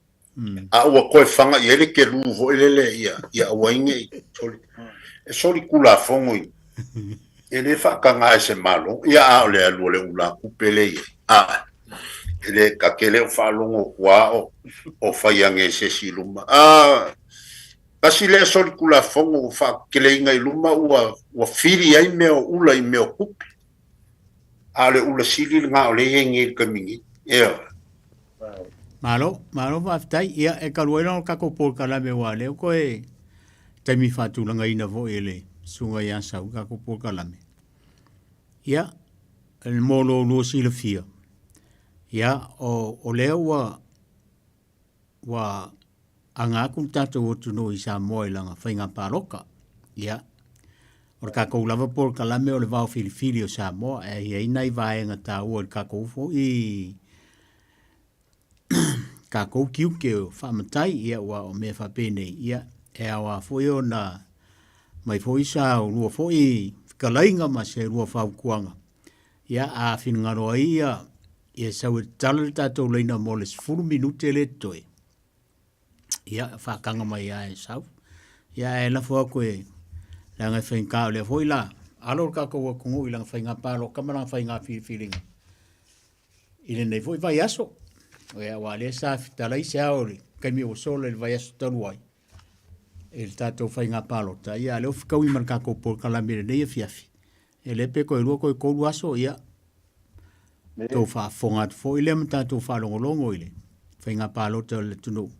a ua toe faga i ai le kelu foi lele ia, ia aua ai ne i soli, e solitulafono i, e le faataga e se Malo, ia a o le alu o le ula kupe lea i ai, a e le ta te le o faalogo atu lava o, o fai ane e se isi i luma. A, tasi lea solitulafono ua faakeleina i luma ua, ua fili ai mea o ula i mea o kupe. A o le ula sili lena o lea e i ai nei i le taimi nei. Ioe. Malo, malo faafetai. Ia, e talu ai lava o le tatou polokalame aua o lea ua toe taimi faatulagaina foi e le Susuga ia Sau le tatou polokalame. Ia, mo lo oulua silafia, ia, o, o lea ua, ua aga atu le tatou atunuu i Samoa i lana faiga palota. Ia, o le tatou lava polokalame o le vao filifili o Samoa, e i ai nai vaega taua i le tatou foi tatou tiute o faamatai, ia ua o mea faapenei, ia e aoga foi ona mai foi sa ulua foi fetalaiga ma se lua fautuaga, ia a finagalo ai ia ia sau e tatala le tatou laina mo le 10 minute lea totoe, ia faataga mai lava e sau. Ia ae lafo atu e leaga e faigata o lea foi la alo le tatou atunuu i lana faiga palota ma lana faiga filifiliga i lenei foi vaiaso. Ia aua o lea sa fetalai se ao i le taimi ua sola i le vaiaso talu ai i le tatou faiga palota, ia a o lea ua fetaui ma le tatou polokalame i lenei afiafi. E le pe toe lua toe tolu aso, ia tou faafofoga atu foi lea ma tatou faalogologo i le faiga palota o le atunuu.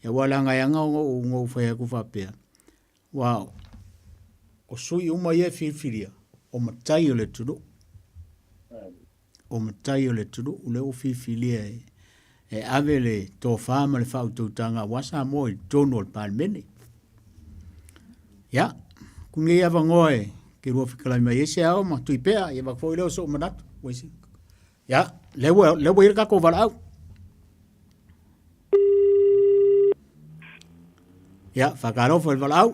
Ia aua leaga e aga ona ou, ona ou fai atu faapea, aua o sui uma ia e filifilia, o matai o le atunuu. O matai o le atunuu, lea ua filifilia e, e ave le tofa ma le faautautaga aua Samoa i totonu o le Palemene. Ia, ku nei avanoa e ke lua fetalai mai ai se ao ma Tuipea, ia avatu foi lea o sou manatu. Ua isi. Ia, lea ua, lea ua i ai le tatou valaau. Ia, faatalofa i le valaau.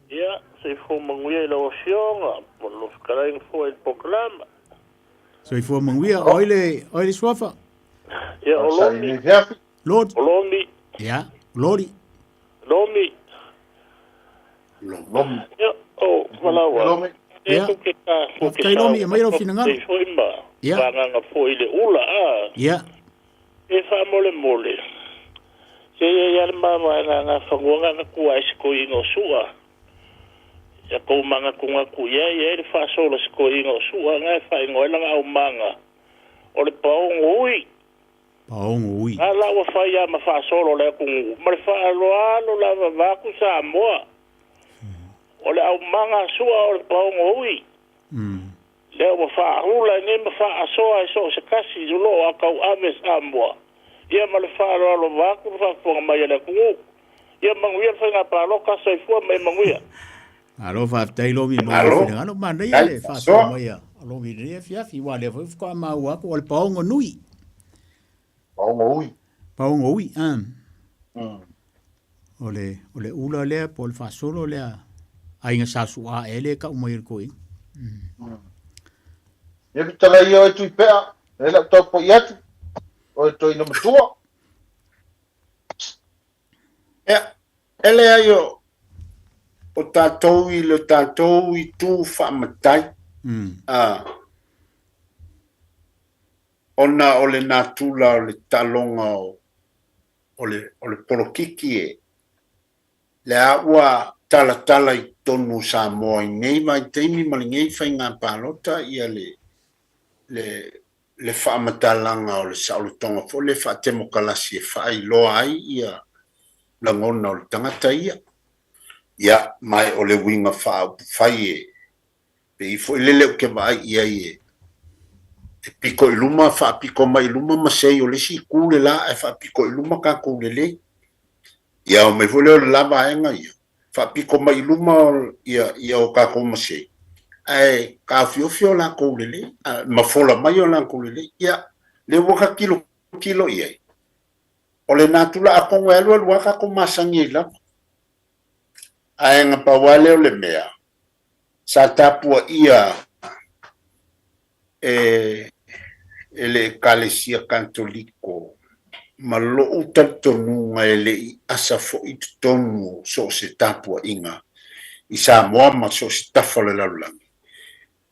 Ia, soifua manuia i lau Afioga ma lou fetalaiga foi i le polokalama. Soifua manuia, o ai le, o ai le suafa? Ia, o Lomi. Lord. O Lomi. Ia, Lori. Lomi. Lomi. Ia, o Valaua. Lomi. Ia. Faafetai Lomi, aumai lou finagalo. Foi ma Ia. faaagaga foi i le ula a. Ia. E faamolemole. Se i ai lava le mavaega a Gafanua na na tua ai se toeaina o Su'a. Ia tou manatunatu i ai, e i ai le faasola se toeaina o Su'a na e faaigoa ai lana aumaga o le paogo ui. Paogo ui. A la ua fai lava ma faasolo o le atunuu ma le faaaloalo lava vaeatu Samoa. O le aumaga a Su'a o le paogo ui. Lea ua faaula ai nei ma faaasoa e so o se tasi o lo o tauave Samoa. Ia ma le faaaloalo vaeatu le faafofoga mai a le atunuu. Ia manuia le faiga palota, soifua ma ia manuia. Malo faafetai Lomi mo lou finagalo. Manaia le faasoa mai a Lomi i lenei afiafi, aua o lea foi faatoa maua atu o le paogo nui. Paogo ui. Paogo ui, ah. O le, o le ula lea po o le faasolo lea aiga sa su'a ea lea e tau mai e le toeaina. Ia fetalai ia oe Tuipea, lea le au taupoi atu, oe toeaina matua. Ia, e leai o, o tatou i le tatou itu faamatai, a, ona o le natura o le taaloga o, o le, o le polokiki e, lea ua talatala i totonu o Samoa i nei vaitaimi ma lenei faiga palota ia le, le, le faamatalaga o le saolotoga foi lea faatemokalasi e faailoa ai ia lagona o le tagata ia. Ia, ma o le uiga faaupufai e pei foi lele ou te vaai i ai e e pito i luma, faapito mai i luma ma sei o le isi itu le la ae faapito i luma tatou lelei. Ia, omai foi lea o le la vaega ia, faapito mai i luma ia ia o tatou masei, ae taofiofi o latou lelei, ma fola mai o latou lelei. Ia, lea ua ta tilotilo i ai, o le natura atonu e alualu lava tatou masani ai lava. Ae na pau lava lea o le mea, sa tapuaia e e le Ekalesia Katoliko ma lo'u talitonuga e le i asa foi i totonu o so o se tapuaiga i Samoa ma so o se tafa o le lalolagi,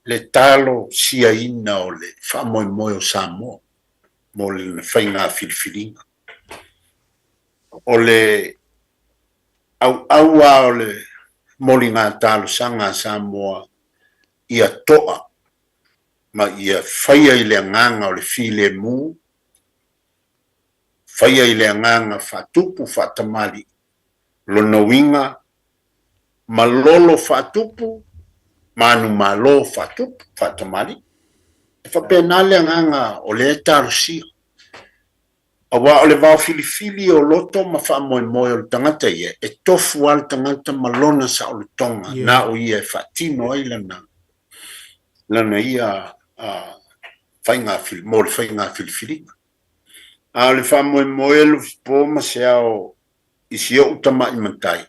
le talosiaina o le faamoemoe o Samoa mo lana faiga filifiliga. O le auau lava o le moliga talosaga a Samoa ia to'a ma ia faia i le agaga o le filemu, faia i le agaga faatupu faatamalii, lona uiga, malolo faatupu, manumalo faatupu faatamalii. E faapena le agaga o lea e talosia. Aua o le vaofilifili o loto ma faamoemoe o le tagata ia, e tofu lava le tagata ma lona saolotoga na o ia e faatino ai lana, lana ia faiga mo le faiga filifiliga. A o le faamoemoe Lufipo ma se ao i si ou tama'i matai,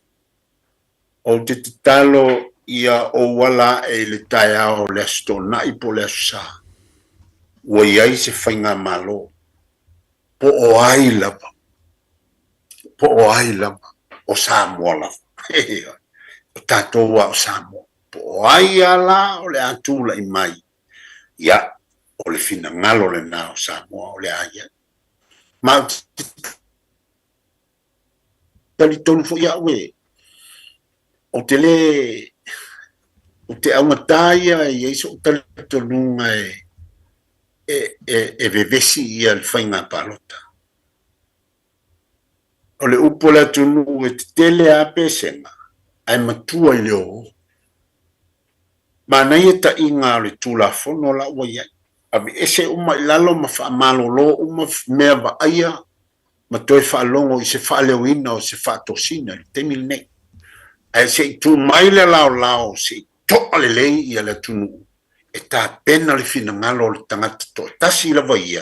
ou te tatalo ia ou ala ae i le taeao o le Aso Toonai po o le Aso Sa, ua i ai se faigamalo, po o ai lava, po o ai lava, o Samoa lava. O tatou lava o Samoa. Po o ai lava la o le a tulai mai, ia, o le finagalo lena o Samoa o le a i ai. Ma ou te talitonu foi au e, ou te le, ou te augatā ia e i ai so'u talitonuga e, e, e, e vevesi ia le faiga palota. O le upu a le atunuu e tetele lava pesega ae matua i le ō. Manaia taʻiga o le Tulafono la ua i ai. Aveese uma i lalo ma faamalolo uma mea vaaia ma toe faalogo i se faaleoina o se faatosina i le taimi lenei. Ae se i tu mai le laolao se i to'a lelei ia le atunuu e tapena le finagalo o le tagata toatasi lava ia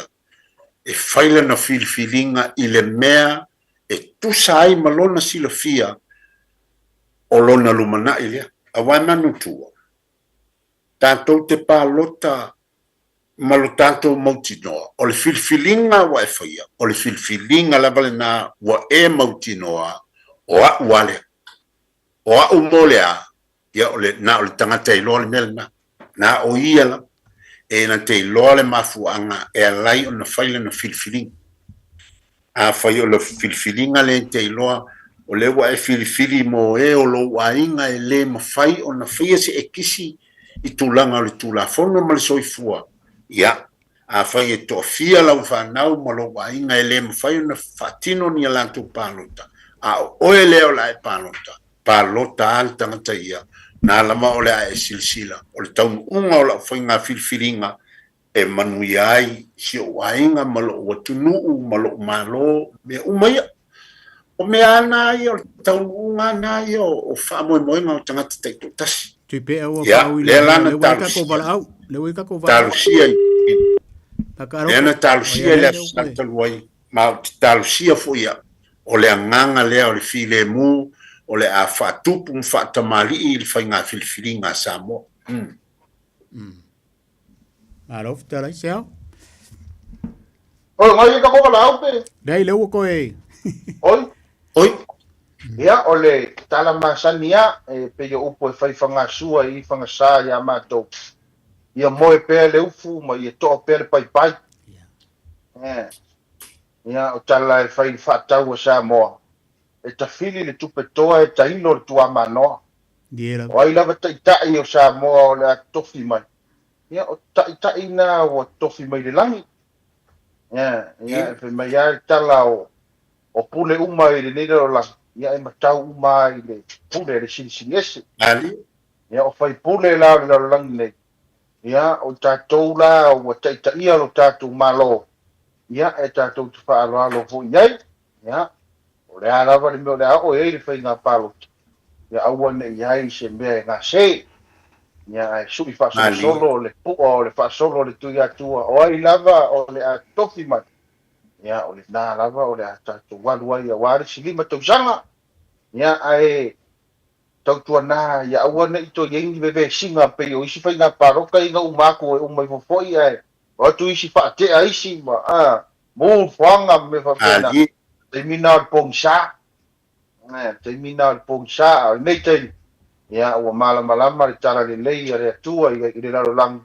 e fai lana filifiliga i le mea e tusa ai ma lona silafia o lona lumanai lea. Aua e manutua, tatou te palota ma lo tatou mautinoa, o le filifiliga ua e faia, o le filifiliga lava lena ua e mautinoa o a'u a lea. O a'u mo le a, ia o le, na o le tagata e iloa le mea lena. Na o ia lava e na te iloa le mafuaaga e ala ai ona fai lana filifiliga. Afai o le filifiliga lea e te iloa o lea ua e filifili mo e o lou aiga e le mafai ona faia se ekisi i tulaga o le Tulafono ma le soifua, ia, afai e toafia lau fanau ma lou aiga e le mafai ona faatino ni a latou palota, a o oe lea o le a e palota, palota a le tagata ia, na lava o le a e silasila, o le taunuuga o lau faiga filifiliga e manuia ai si ou aiga ma lou atunuu ma lou Malo, mea uma ia. O mea lava na ia, o le taunuuga lava na ia o faamoemoega o tagata taitoatasi. Tuipe'a ua Ia, faaui lea la lea na ua i tatou talosia, valaau, lea ua i tatou valaau. talosia i, lea na Taka talosia i le lea Aso ua Sa talu ai, ma ou te talosia foi au, o le agaga lea o le filemu, o le a faatupu ma faatamalii le faiga filifiliga a Samoa. Malo fetalai seao. Oi, ngai e tatou valaau pe. Leai lea ua toe. Oi. Oi. Ia, o le tala masani lava, e pei o upu e fai fagasua i fagasa ia matou. Ia moe pea le ufu ma ia toa pea le paipai. Eh. Ia, o tala e fai i le faatau a Samoa. E tafili le tupe toa e tailo le tuamanoa. O ai lava taitai o Samoa o le a tofi mai. Ia, o taitai na ua tofi mai le lagi. Ia, ia, e fai mai lava le tala o, o pule uma i lenei lalolagi, ia e matau uma lava i le pule a le Silisili Ese. Ia, o faipule la o le lalolagi nei, ia, o tatou la ua taitaia lo tatou Malo, ia, e tatou te faaaloalo foi i ai. Ia, o le a lava le mea o le a oo i ai le faiga palota, ia aua ne i i ai se mea e gase. Ia, ae sui faasolosolo le pu'a o le faasolo a le Tuiatua, o ai lava o le a tofi mai, ia, o lena lava o le a tatou alu ai aua le isi 5 tausaga. Ia, ae tautuana ia aua ne i toe i ai ni vevesiga pei o isi faiga palota ia na uma atu e uma ifo foi ae o atu isi faatea isi ma a mu fuaga ma mea faapena. Taimi na o le pogisa. Taimi na o le pogisa, a o lenei taimi, ia, ua malamalama le talalelei a le Atua i le lalolagi,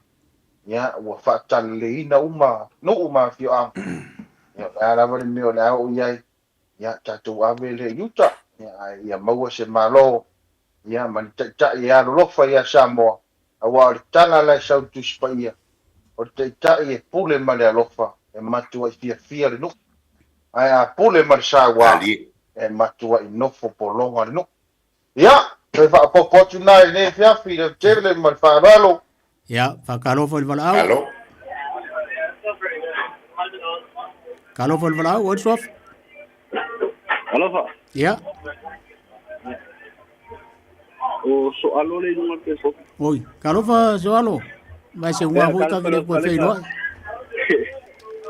ia, ua faatalaleiina uma nuu ma afioaga. Ia, o le a lava le mea o le a oo i ai, ia, tatou ave lea i uta, ia, ae ia maua se Malo, ia, ma ni taitai e alolofa ia Samoa, aua o le tala la e sau i le Tusi Paia, o le taitai e pule ma le alofa, e matuai fiafia le nuu, ae a pule ma le saua, e matuai nofo pologa le nuu. Ia, toe faaopoopo atu na i lenei afiafi i le tele ma le faaaloalo. Ia, faatalofa i le valaau. Alo. Talofa i le valaau, oi le suafa. Alofa. Ia. O Soalo le inuga pe fo. Oi, talofa Soalo. Mai se unga foi ta vile koe feiloai.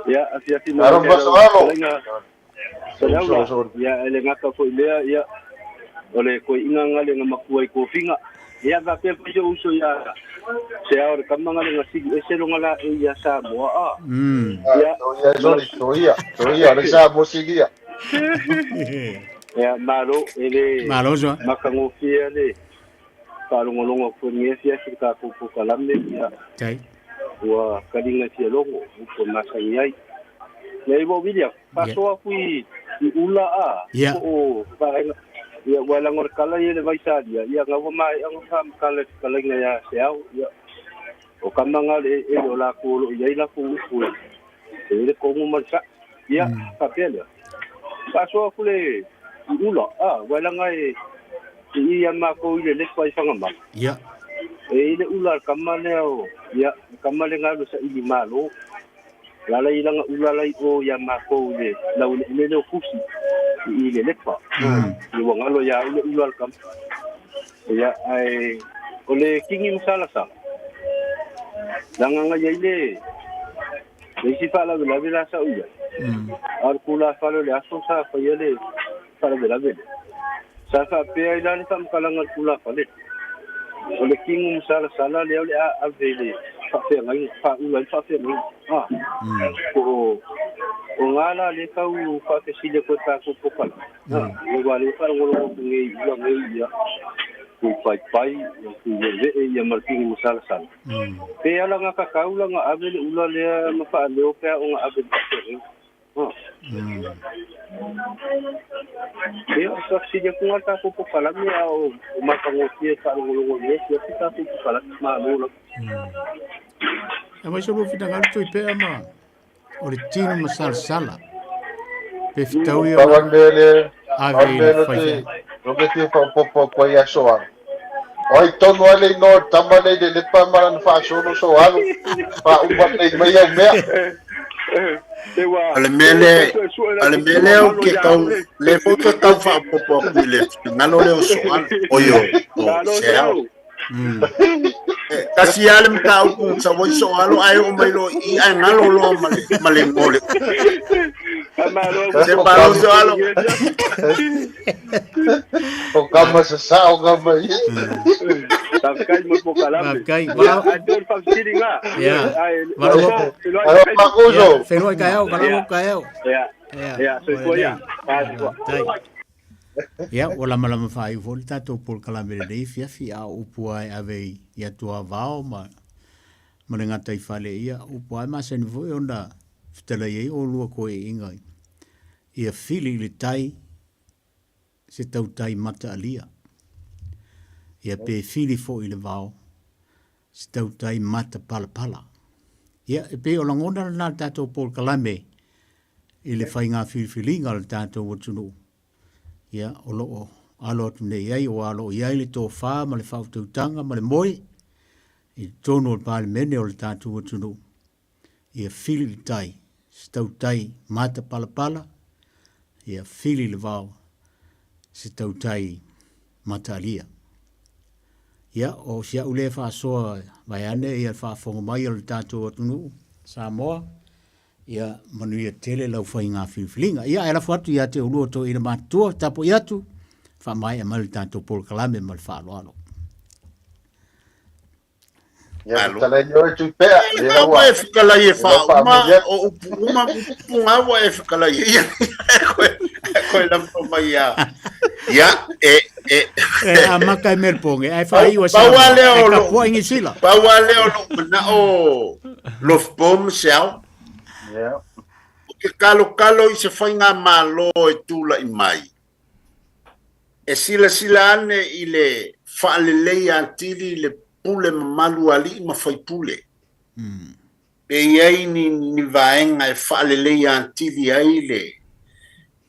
Ia, afiafi mai. Talofa Soalo. Saleaula, ia, e le gata foi lea, ia, o le koi'iga ga le ga makua i kofiga. Ia faapea foi si ou uso iā Seao le kama ga le gasili ese loga laʻei iā Samoa a. Ia, sorry, soia, soia, le Samoa silia. Ia, malo, e le Malo, Soa. matagofie le faalogologo atu foi i lenei afiafi i le tatou polokalame, ia, Tai. ua kaliga fia logo, upu e masani ai. Leai ua William, faasoa atu i i ula a, po o vaega, ia, ua lago le kala ia le Vaisalia, ia, na ua maea ona faamatala i fetalaiga ia Seao, ia, o kama na le eleele o latou o lo o i ai latou upu e i ai le tonu ma le saʻi. Ia, faapea lea. Faasoa atu le i ula, a, ua laga e i i ia matou i le lepa i Fagamalo. Ia. E i le ula a le kama lea o, ia, le kama lea na alu e saili malo. Lala i lana ula la i o ia matou i le laueleele o Fusi i i le lepa. Ia ua galo ia au le ula a le kama. Ia, ae o le kini masalasala, leaga na i ai le le isi faalavelave la sa ou i ai. A o le tulafale o le aso sa faia le faalavelave lea. Sa faapea ai la le faamatalaga a le tulafale lea, o le kinu masalasala lea o le a ave i le faafeagaiga faaula ai le faafeagaiga a po o o ga la le tau faafesili atu ai tatou pokalame a ua le faalogologo atu nei i ula nei ia kui paipai ia kui ve'eve'e ia ma le pigi masalasala pe alagatatau la na ave le ula lea ma faaleo pe a o na ave i le faafeagaiga Ia, o faafesili atu lena i le tatou polokalame, a o matagofie e faalogologo i lenei afiafi tatou polokalame. Malo lava. Aumai so lua finagalo Tuipea ma o le tino masalasala. Pe fetaui Pau ona le mea lea, pau ave le i mea le lea ou te, faifeau. ou te fia faaopoopo atu ai i aso alu. O ai tonu lava le igoa o le tama lea i le lepa ma lana faasolo soalo, faauma lelei mai au mea. O le mea lea, o le mea lea ou te tau, lea foi ou te tau faaopoopo atu i le finagalo lea o Soalo, oi o, o Seao. Tasi lava le mataupu sau ai Soalo ae oo mai loa i i ae galo loa ma le, ma le igoa o le Se malo Soalo. O kama sasao kama ia. Faafetai mo le polokalame. Faafetai. Ia, Valaau. ae pei o le faafesili lena. Ia. Ae Valaau. Alo Makuso. Ia, feiloai taeao, valaau atu taeao. Ia. Ia, Ia, ua soifua ia. lelei. Soifua. Faafetai. Ia, ua lamalama faaiu foi le tatou polokalame i lenei afiafi, a o upu lava e ave i atuavao ma ma le gataifale, ia, upu lava e masani foi ona fetalai ai oulua toeaiina ia fili i le tai se tautai mataalia, ia pe fili foi i le vao se tautai matapalapala. Ia, e pei o lagona lena o le tatou polokalame i le faiga filifiliga o le tatou atunuu, ia, o lo o alo atu nei i ai, aua o lo o i ai le tofa ma le faautautaga ma le moe i totonu o le Palemene o le tatou atunuu, ia fili i le tai se tautai matapalapala, ia fili i le vao se tautai mataalia. Ia, o si au lea faasoa vaeane ia le faafofoga mai o le tatou atunuu Samoa, ia manuia tele lau faiga filifiliga. Ia, ae lafo atu ia te oulua toeaina matutua, tapuai atu, faamaea mai le tatou polokalame ma le faaaloalo. Ia Alo. fetalai oe Tuipea, E lea lau ua e fetalai e lea ua faauma faamalie atu. o upu uma upu ga ua e fetalai ai. Koe koe lafo mai ia. Ia e e E amata i Melbourne, ae faaiu a Pau Samoa, lava lea ae o lou tapuai Niu Sila. pau lava lea o lou manao Lofpo ma Seao. Ia. Ou te kalokalo i se faigamalo e tulai mai. E silasila ane i le faalelei atili le pule mamalu a alii ma faipule. Pe i ai ni, ni vaega e faalelei atili ai le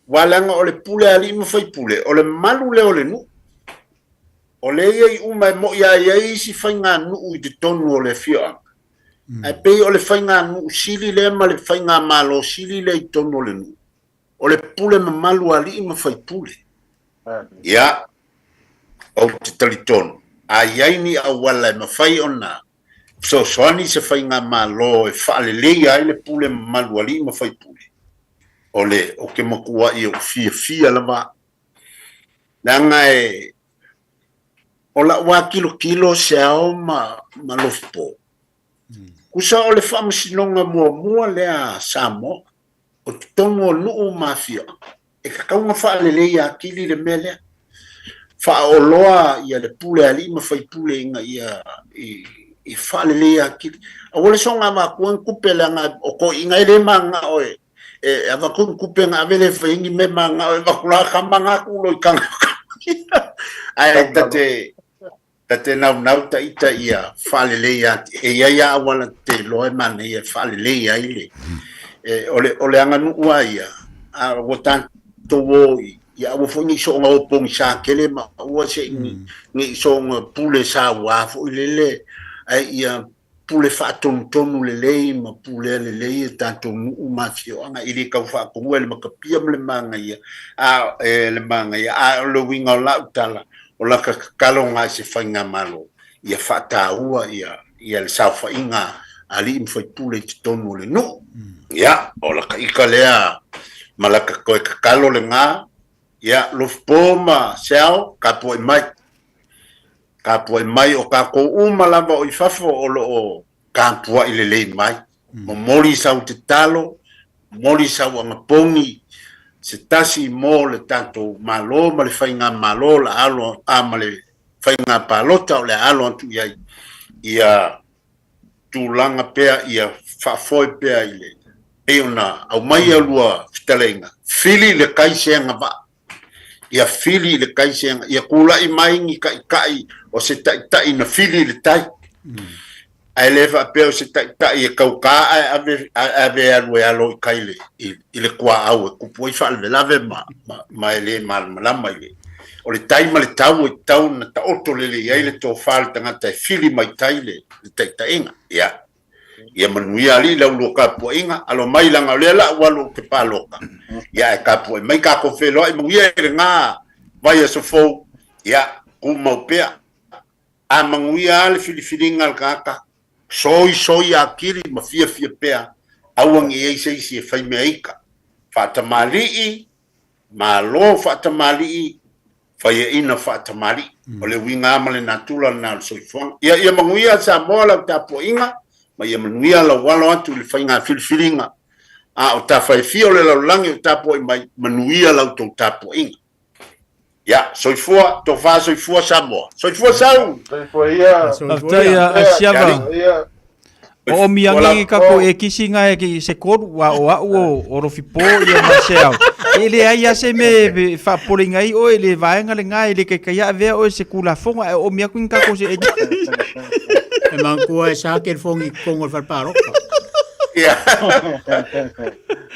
aua leaga o le pule a alii ma faipule, o le malu lea o le nuu. O lea e i ai uma e mo'i lava i ai isi faiganuu i totonu o le afioaga. Ae pei o le faiganuu sili lea ma le faigamalo sili lea i totonu o le nuu. O le pule mamalu a alii ma faipule. Ia, ou te talitonu, a i ai ni auala e mafai ona fesoasoani se faigamalo e faaleleia ai le pule mamalu a alii ma faipule, o le, ou te matuai ou fiafia lava. Leaga e, o lau lava tilotilo Seao ma, ma Lofipo, tusa o le faamasinoga muamua lea a Samoa, o totonu o nuu ma afioaga, e tatau ona faalelei atili le mea lea. Faaoloa ia le pule a alii ma faipule ina ia i faalelei atili. Aua le soona avatua ni tupe leaga o toeaiina e le mananao e e avatu ni tupe ona ave lea e fai ai ni mea mananao e avatu la tama na tuu loa i taga. Ae tate Ta te naunau ta ita ia faalelei ati, e i ai a auala te iloa e manaia e faalelei ai le, e, o le, o le aganuu a ia, a ua tatou o i, ia aua foi ne i soona o pogisa tele ma aua se i ne i soona pule sauā foi lele, ae ia pule faatonutonu lelei ma pulea lelei e tatou nuu ma afioaga e le tau faatonua e le matapia ma le manaia a e le manaia a o le uiga o lau tala o laka tatalo na i se faigamalo ia faataua ia ia le saofaiga a alii ma faipule i totonu o le nuu ia o laka ika lea ma laka toe tatalo lena ia Lofipo ma Seao tapuai mai Tapuai mai o tatou uma lava o i fafo o lo o Tapua'i lelei mai. Momoli sau tatalo, momoli sau agapogi, se tasi mo le tatou Malo ma le faigamalo o le a alo a ma le faiga palota o le a alo atu i ai, ia tulaga pea, ia faafoe pea i le pei ona aumaia lua fetalaiga, fili le kai se agavaa. Ia fili i le tai se aga, ia kula'i mai ni taʻitaʻi o se taʻitaʻi na fili i le tai. Ae le faapea o se taʻitaʻi e tautā ae ave, ae ave e alu e alo i tai i, i le tuaau e tupu ai faalavelave ma, ma, ma e le malamalama i le o le tai ma le tau e tatau ona taoto lelei ai le tofa a le tagata e fili mai tai le, le taʻitaʻiga. Ia. Ia manuia alii la ulua tapuaiga, alo mai laga o lea la ua alu ou te palota, ia ae tapuai mai tatou feiloai manuia i lena vaiaso fou, ia tumau pea. A manuia a le filifiliga a le tagata, soisoi atili ma fiafia pea, aua ne i i ai se isi e fai mea ita. Faatamalii, malo faatamalii, faiaina faatamalii. O le uiga lava ma le natura lena o le soifuaga. Ia, ia manuia Samoa lau tapuaiga, ma ia manuia lau alo atu i le faiga filifiliga. A o tafa e fia o le lalolagi o tapuai mai, manuia la outou tapuaiga. Ia, soifua, tofa soifua Samoa. Soifua Sau! Soifua ia. Faafetai a Siava. O o miangi ka ko e kisi nga e ki se koru wa o au o o rofi po ia ma se au. E le ai a se me fa pole ngai o e le vaenga le ngai le ke kai a vea o se kula fonga e o mia kuin ka ko se e. E manatua e sa ke le fogi i totonu o le fale paloka. Ia.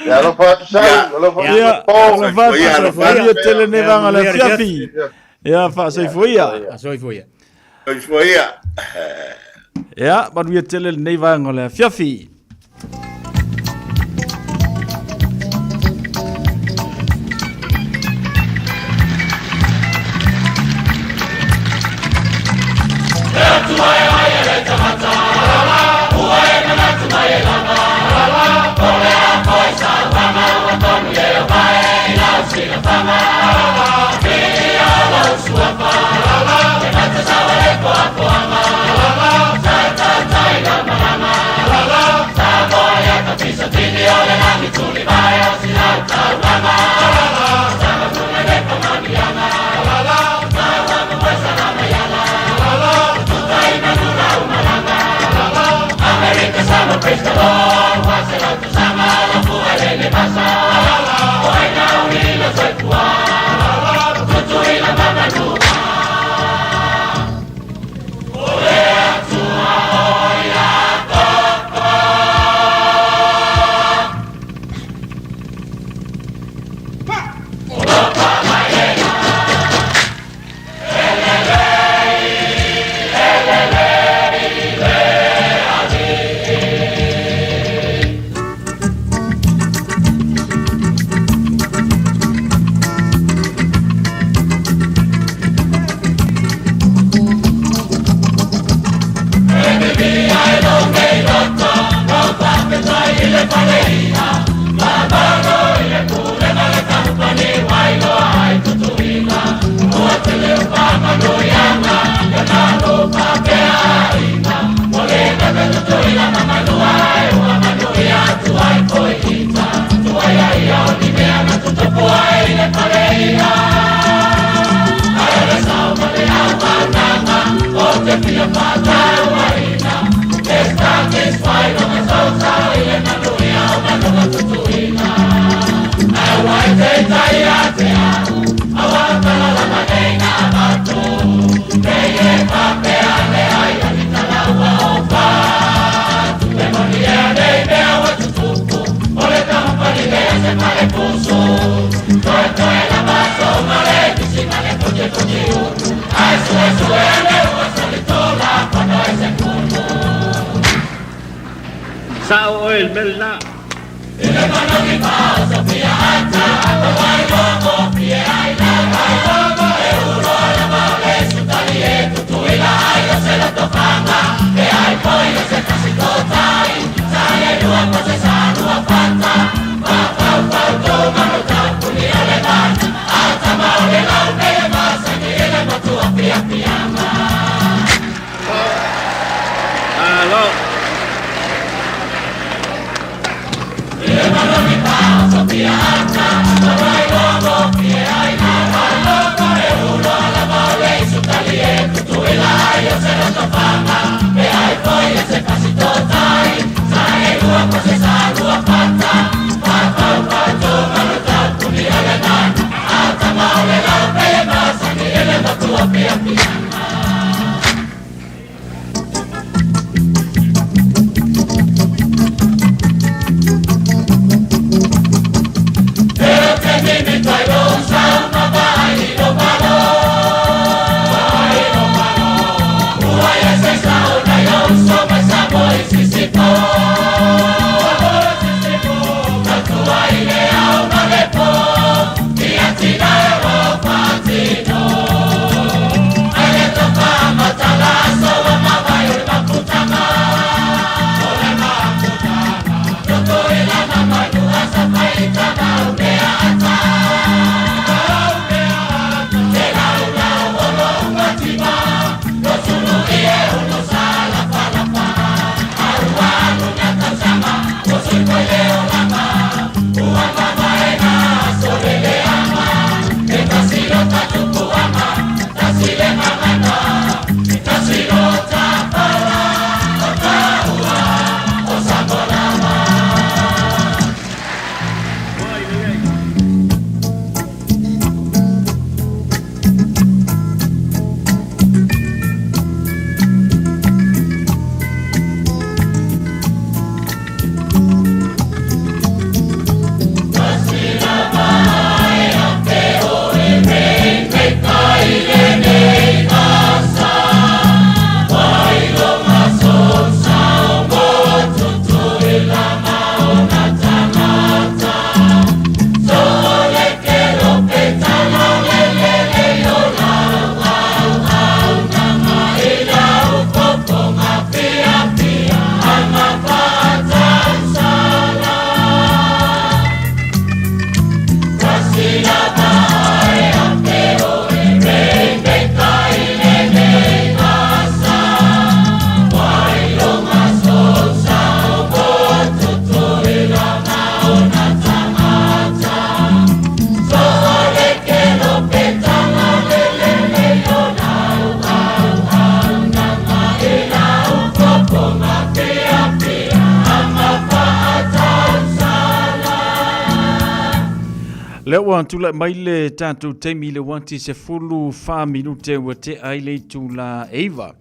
Ia alofa atu Sau, alofa atu Ia, Po. alofa atu, soifua ia tele nei vaega o le afiafi. Ia, faasoifua ia. Soifua ia. Soifua ia. Ia, manuia tele lenei vaega o le afiafi. Sao oe le mea lena. Malo. Lea ua tulai mai le tatou taimi i le uati 14 minute ua tea ai le itula 9.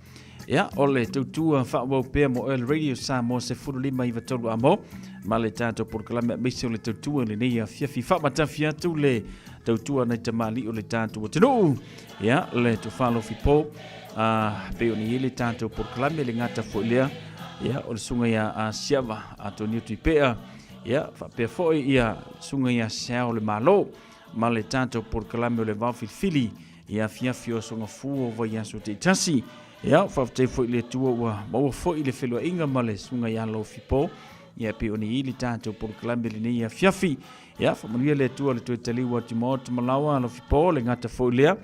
Ia, o le tautua faaauau pea mo Earl Radio Samoa 15 93 amo ma le tatou polokalame aemaise o le tautua i lenei afiafi faamatafi atu le tautua nai tamalii o le tatou atunuu. Ia, le tofa alofi po a pei ona i ai le tatou polokalame le gata foi lea ia o le susuga ia Asiava Atonio Tuipea ia faapea foi ia susuga ia Seao le Malo ma le tatou polokalame o le Vao Filifili i afiafi o aso Gafua o vaiaso taitasi. Ia, faafetai foi i le Atua ua maua foi le feiloaiga ma le susuga ia Alofi Po. Ia, pei ona i ai le tatou polokalame lenei afiafi. Ia, faamanuia le Atua le toe taliu atu i maota malaoa Alofi Po, le gata foi lea.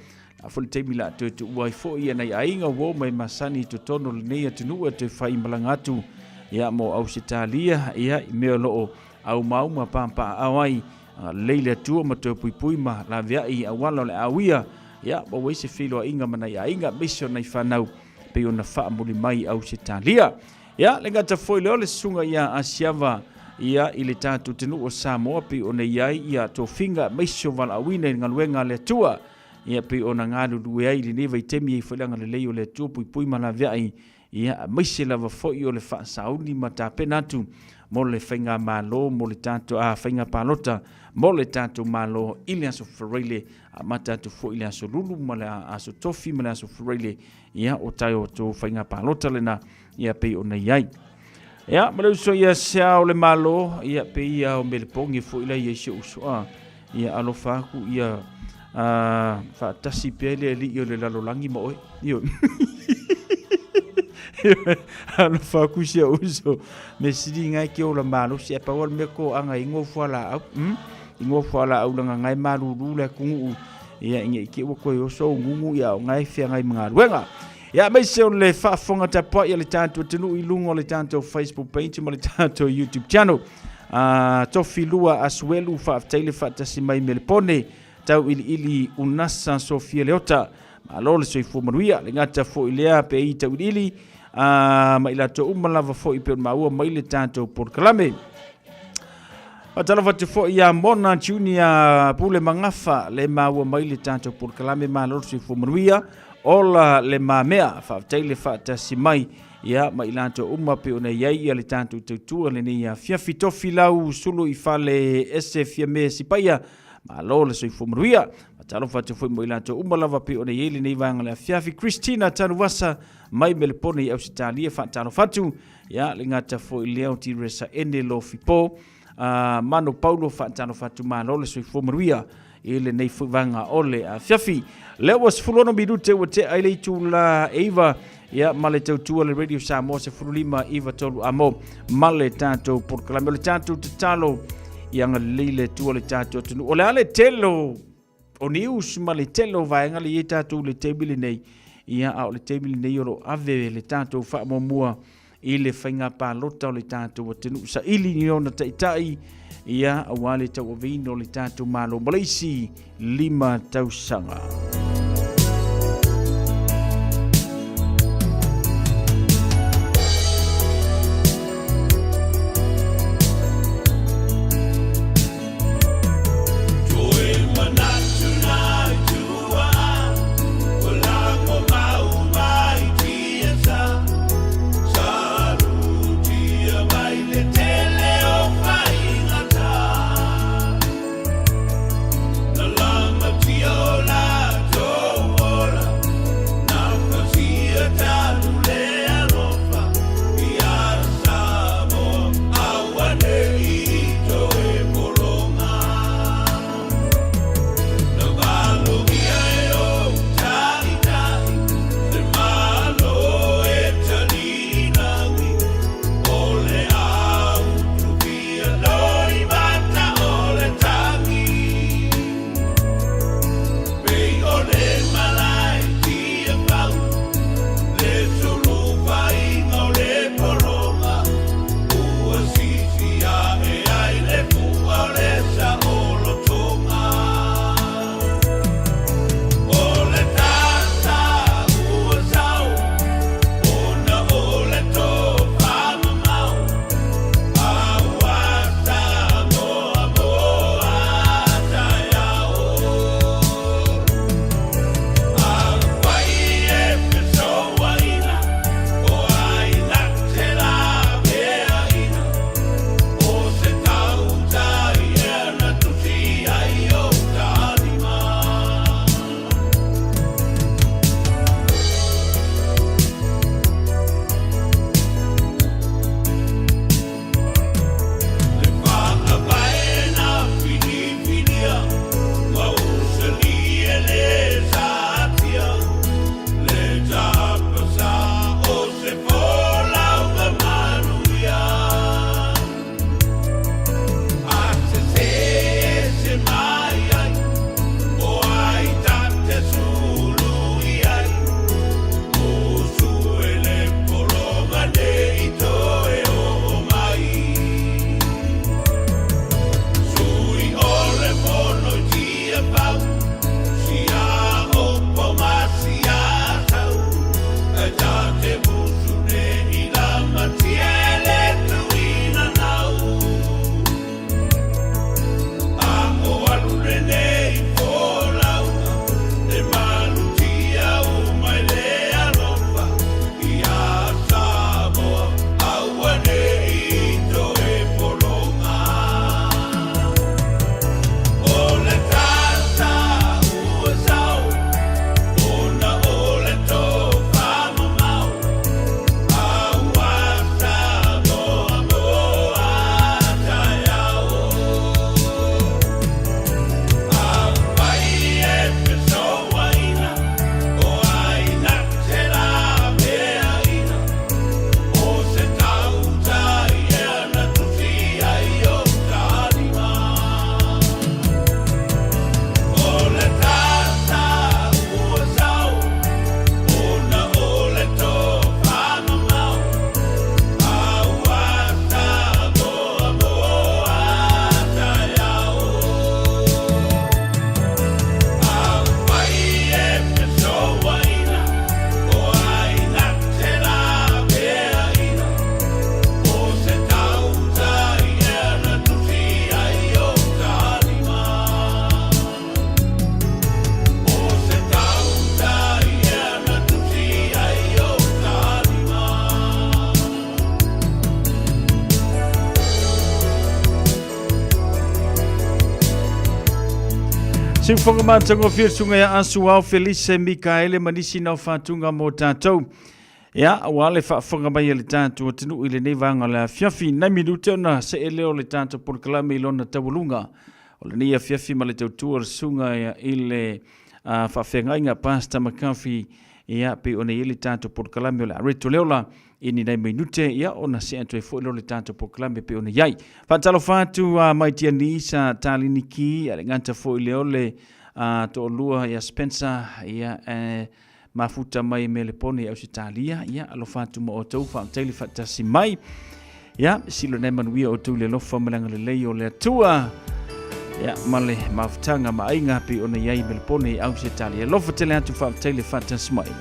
A foi le taimi la toe tuua ai foi ia nai aiga ua oo mai masani i totonu o lenei atunuu e toe faimalaga atu ia mo Ausetalia ia i mea o lo o aumauma papaaao ai lelei le Atua ma toe puipui ma laveai i auala o le auia ia maua ai se feiloaiga ma nai aiga aemaise o nai fanau pei ona faamuli mai i Ausetalia. Ia le gata foi lea o le susuga ia Asiava ia i le tatou atunuu o Samoa pei ona i ai ia tofiga aemaise o valaauina i le galuega a le Atua ia pei ona galulue ai i lenei vaitaimi ai foi le agalelei o le Atua puipui ma laveai ia aemaise lava foi o le faasauni ma tapena atu mo le faigamalo mo le tatou a faiga palota mo le tatou Malo i le aso Faraile amata atu foi i le aso Lulu ma le aso Tofi ma le aso Faraile ia o tatou faiga palota lena ia pei ona i ai. Ia ma le uso ia sea o le Malo ia pei ia o Melepogi foi la ia i si ou uso a ia alofa aku ia faatasi pea le alii o le lalolagi ma oe. Ioe. Alofa aku si ou uso. Me sili ngai ke ola malosi e pau o le mea ko anga i ngō fualaau. I ngō fualaau langa ngai malulu le kungu ia inge i ke ua koe oso ngungu ia o ngai fea ngai mga Ia aemaise o le faafofoga tapuai a le tatou atunuu i luga o le tatou Facebook page ma le tatou YouTube channel. Tofi Lua Asuelu, faafetai le faatasi mai Melepone, Tauiliili Unasa Sofia Leota, malo le soifua manuia. Le gata foi lea pe i tauiliili ma i latou uma lava foi pe ona maua mai le tatou polokalame. Faatalofa atu foi ia Mona Junior Pule Magafa le maua mai le tatou polokalame, malo le soifua manuia, ola le mamea, faafetai le faatasi mai ia ma i latou uma pe ona i ai ia le tatou tautua lenei afiafi. Tofilau Sulu i fale ese Fiame Sipaia, malo le soifua manuia. Faatalofa atu foi mo i latou uma lava pe ona i ai lenei vaega le afiafi. Christina Tanuvasa mai Melepone i Ausetalia, faatalofa atu. Ia le gata foi lea o Tiresa Ene Lofipo, Mano Paulo, faatalofa atu, malo le soifua manuia i lenei foi vaega o le afiafi. Lea ua 16 minute ua tea ai le itula e 9, ia ma le tautua le Radio Samoa 15 93 amo ma le tatou polokalame o le tatou tatalo ia agalelei le Atua le tatou atunuu. O le a le tele o news ma le tele o vaega le i ai tatou i le taimi lenei, ia a o le taimi lenei o lo o ave le tatou faamuamua i le faiga palota o le tatou atunuu, saili ni ona taitai, ia aua le tauaveina o le tatou Malo ma le isi 5 tausaga. Siufoga matagofie suga ia Asu Ao Felise Mikaele ma nisi nao faatuga mo tatou. Ia, ua le faafofoga mai a le tatou atunuu i lenei vaega o le afiafi. Nai minute ona see lea o le tatou polokalame i lona taualuga o lenei afiafi ma le tautua o le susuga i le faafeagaiga Pastor McCarthy, ia, pei ona i ai le tatou polokalame o le a reto le ola i ni nai minute, ia, ona see atu ai foi lea o le tatou polokalame pei ona i ai. Faatalofa atu a mai Tianisa Taliniki, a le gata foi lea o le toalua ia Spencer, ia, mafuta mai Melepone i Ausetalia, ia alofa atu ma outou, faafetai le faatasi mai. Ia, silo nei manuia outou le alofa ma le agalelei o le Atua. Ia, ma le mafutaga ma aiga pei ona i ai Melepone i Ausetalia. Alofa tele atu, faafetai le faatasi mai.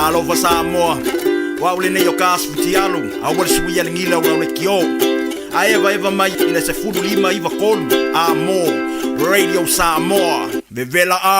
Alofa Samoa, o au lenei o ka aso fitialu, aua le suia le gila o lau leitio. Ae evaeva mai i le 15 93 amo Radio Samoa, vevela a!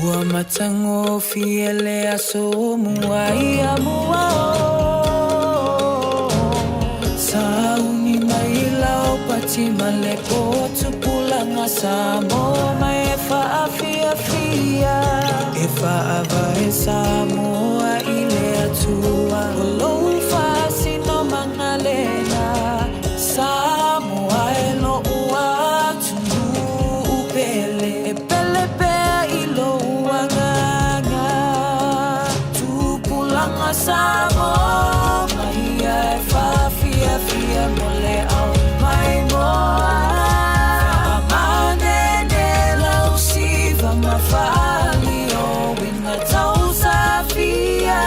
Ua matagofie le aso mua ia mua o Sauni mai lau pati ma le potu pulanga Samoa mai e faafiafia E faavae Samoa i le Atua O lou faasinomaga lena Samoa e lo'u atunuu pele E pele pea i lou agaga Tupulaga Samoa mai ia e faafiafia mo le ao maimoa Faamanene lau siva ma faalio Uiga tausafia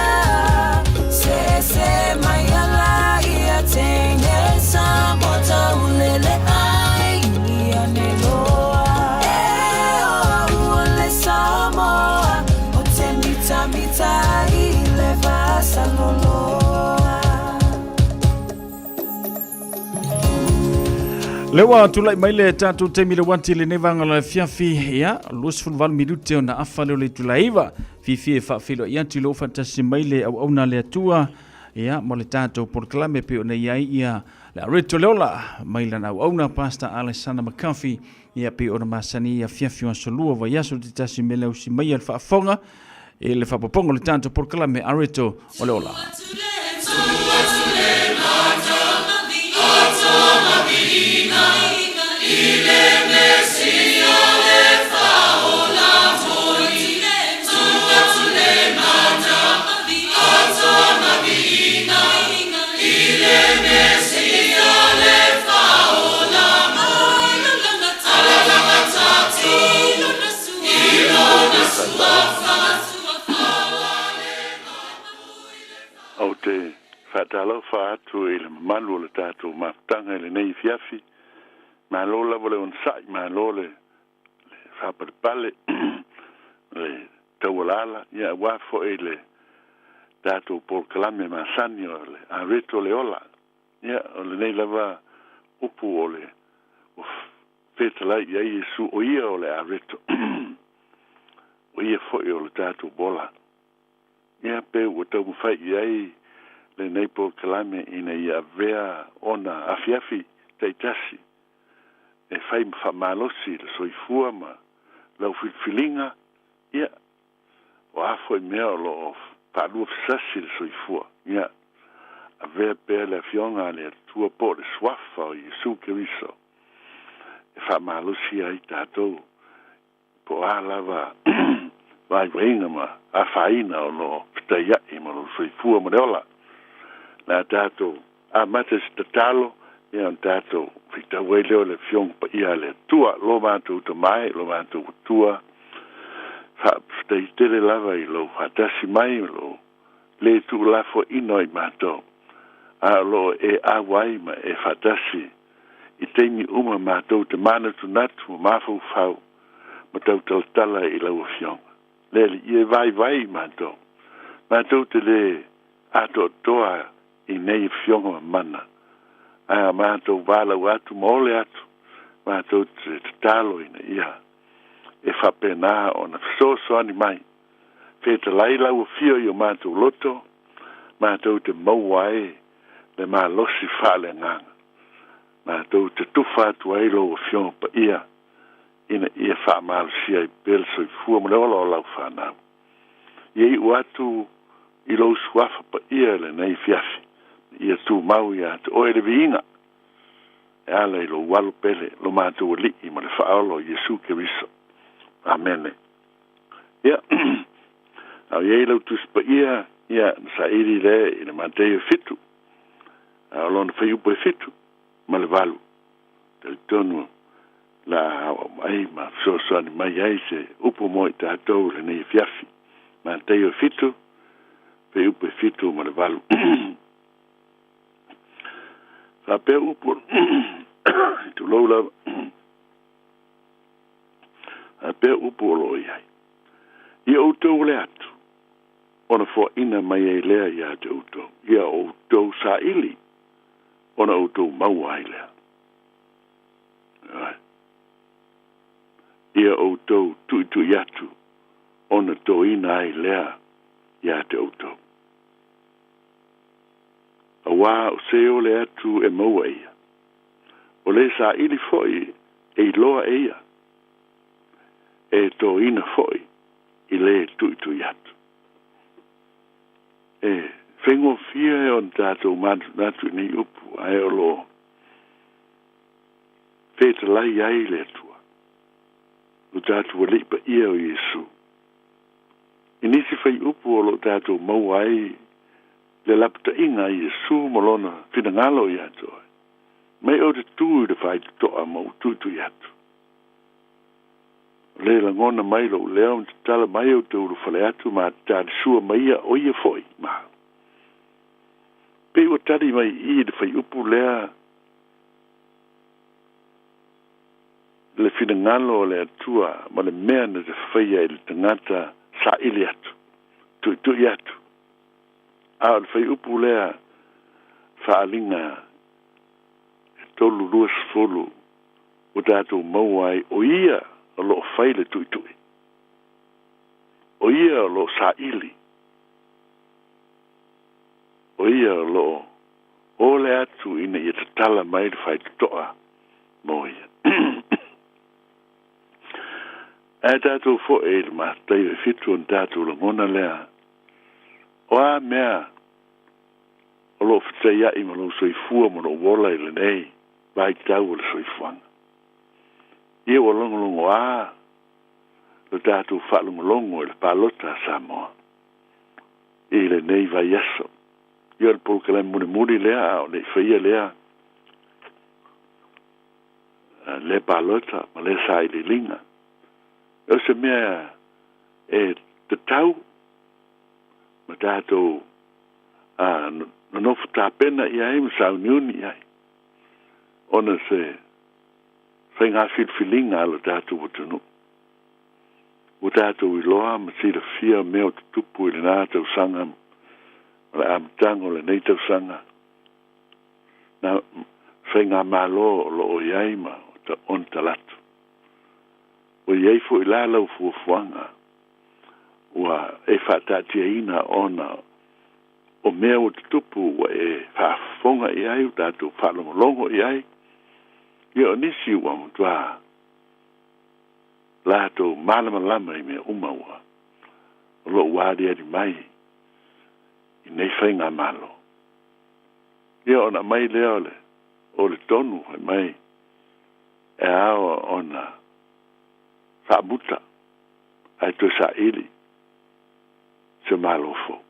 Se mai ala ia teine Samoa taulele ai ia ne loa E o au o le Samoa O te mitamita i le vasaloloa. Le ua tulai mai le tatou taimi le uati lenei vaega o le afiafi, ia, 28 minute ona afa lea o le itula e 9. Fiafia e faafeiloai atu i lou faatasi mai le auauna a le Atua, ia, mo le tatou polokalame e pei ona i ai ia le Areto le Ola mai lana auauna Pastor Alessandra McCarthy, ia, pei ona masani i afiafi o aso lua vaiaso le tasi me le ausi mai a le faafofoga i le faapopoga o le tatou polokalame Areto o le Ola. Ou te faatalofa atu i le mamalu o le tatou mafutaga i lenei afiafi. Malo lava le onosai, malo le faapalepale, le taualaala, ia aua foi le tatou polokalame masani o le Areto le Ola. Ia, o lenei lava upu o le ua fetalai i ai Iesu, o ia o le Areto, o ia foi o le tatou bola. Ia, pe ua taumafai i ai lenei polokalame ina ia avea ona afiafi taitasi e fai ma faamalosi le soifua ma lau filifiliga, ia, o a foi mea o lo o faalua fasasi le soifua, ia, avea pea le Afioga a le Atua po o le Suafa o Iesu Keriso e faamalosi ai tatou, po o a lava vaivaiga ma afaina o lo o fetaia'i ma lou soifua ma le ola. O le a tatou amata i se tatalo, ia ona tatou faitau ai lea o le Afioga Paia a le Atua. Lo matou Tama e, lo matou Atua, faafetai tele lava i lou faatasi mai, lou le tuulafoaina o i matou, a o lo o e auai ma e faatasi i taimi uma matou te manatunatu ma mafaufau ma tautalatala i lau Afioga. Le Alii e vaivai i matou, matou te le atoatoa i nei afioga mamana, ae a matou valaau atu ma ole atu, matou te tatalo ina ia e faapena ona fesoasoani mai. Fetalai lau afio i o matou loto, matou te maua ai le malosi faaleagaga. Matou te tufa atu ai lou Afioga Paia ina ia faamalosia ai pea le soifua ma le ola o lau fanau. Ia iu atu i lou Suafa Paia lenei afiafi, ia tumau ia te oe le viiga e ala i lou alo pele, lo matou Alii ma le Faaola o Iesu Keriso. Amene. Ia, a o i ai lau Tusi Paia, ia, na saili lea i le Mateio 7, a o lona fuaiupu e 7 ma le 8. Talitonu la aoao mai ma fesoasoani mai ai se upu mo i tatou i lenei afiafi. Mataio e 7, fuaiupu e 78. Faapea upu tulou lava, faapea upu o loo i ai. Ia outou o le atu, ona foaina mai ai lea ia te outou. Ia outou saili, ona outou maua ai lea. Ia outou tuitui atu, ona toina ai lea ia te outou. Auā o se o le atu e maua e ia. O le saili foi e iloa e ia, e toina foi i le tuitui atu. E faigofie ona tatou manatunatu i nei upu, ae o loo fetalai ai le Atua, lo tatou Alii Paia o Iesu. I nisi fuaiupu o loo tatou maua ai le lapataiga a Iesu ma lona finagalo ia te oe, mai ou te tu i le faitotoa ma ou tuitui atu. O le lagona mai lou leo ma tatala mai ou te ulufale atu ma talisua mai ia o ia foi ma. Pei ua tali mai i i le fuaiupu lea le finagalo o le Atua ma le mea na te faia i le tagata saili atu, tuitui atu. A o le fuaiupu lea faaaliga e 3:20 ua tatou maua ai o ia o loo fai le tuitui. O ia o loo saili. O ia o loo ole atu ina ia tatala mai le faitotoa mo ia. Ae tatou foi i le Mataio e 7 ona tatou lagona lea. O a mea o loo fetaiai ma lou soifua ma lou ola i lenei vaitau o le soifuaga. Ia ua logologoā lo tatou faalogologo i le palota a Samoa i lenei vaiaso. Ia o le polokalame mulimuli lea a o le i faia lea le palota ma lea sailiiliga. O se mea e tatau ma tatou nonofo tapena i ai ma sauniuni i ai, ona se faiga filifiliga a lo tatou atunuu. Ua tatou iloa ma silafia mea o tutupu i lena tausaga ma le amataga o lenei tausaga, na faigamalo o loo i ai ma ona talaatu. Ua i ai foi la lau fuafuaga ua e faataatiaina ona o mea ua tutupu ua e faafofoga i ai, ua tatou faalogologo i ai. Ia o nisi ua matuā latou malamalama i mea uma ua o loo ua aliali mai i nei faigamalo. Ia ona aumai lea o le o le tonu fai mai e ao ona faamuta ae toe saili se malo fou.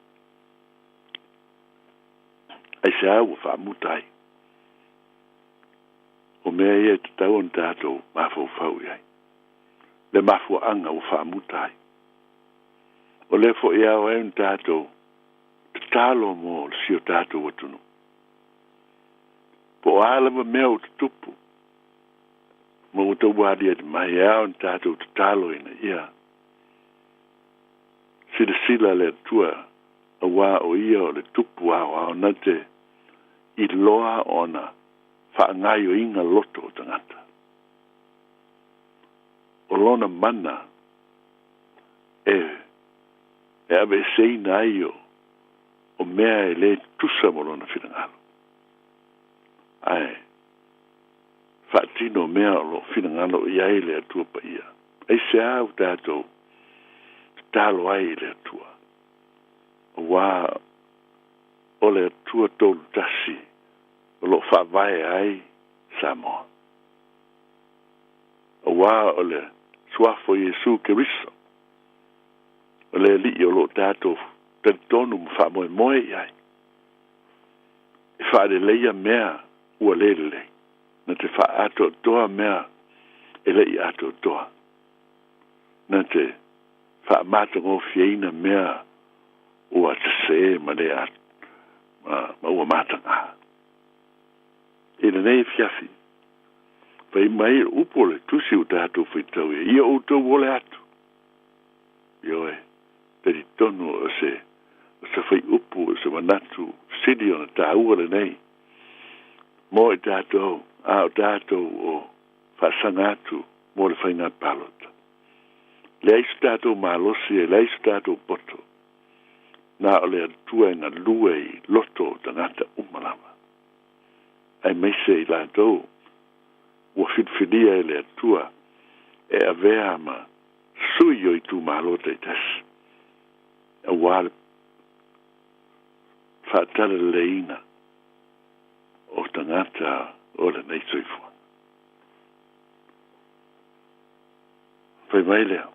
Aisea ua faamuta ai? O mea ia e tatau ona tatou mafaufau i ai, le mafuaaga ua faamuta ai. O lea foi e ao ai ona tatou tatalo mo le si o tatou atunuu. Po o a lava mea ua tutupu ma ua tau aliali mai, e ao ona tatou tatalo ina ia silasila le Atua, auā o ia o le Tupu aoao na te iloa ona faagaoioiga loto o tagata. O lona mana e e aveeseina ai o mea e lē tutusa mo lona finagalo, ae faatino mea o loo finagalo i ai le Atua Paia. Aisea ua tatou tatalo ai i le Atua? Auā o le Atua tolu tasi o loo faavae ai Samoa. Auā o le Suafa o Iesu Keriso, o le Alii o loo tatou talitonu ma faamoemoe i ai, e faaleleia mea ua lē lelei, na te faaatoatoa mea e le i atoatoa, na te. Faamatagofieina mea ua sesē ma le ma ua matagā. I lenei afiafi, fai mai le upu o le Tusi ua tatou faitau ai, Ia outou ole atu. Ioe, talitonu o se o se faiupu, o se manatu sili ona taua lenei mo i tatou, a o tatou o faasaga atu mo le faiga palota. Leai so tatou malosi, e leai so tatou poto, na o le Atua e galue i loto o tagata uma lava, aemaise i latou ua filifilia e le Atua e avea ma sui o itumalo taitasi, auā le faatalaleiina o tagata o lenei soifuaga. Fai mai lea,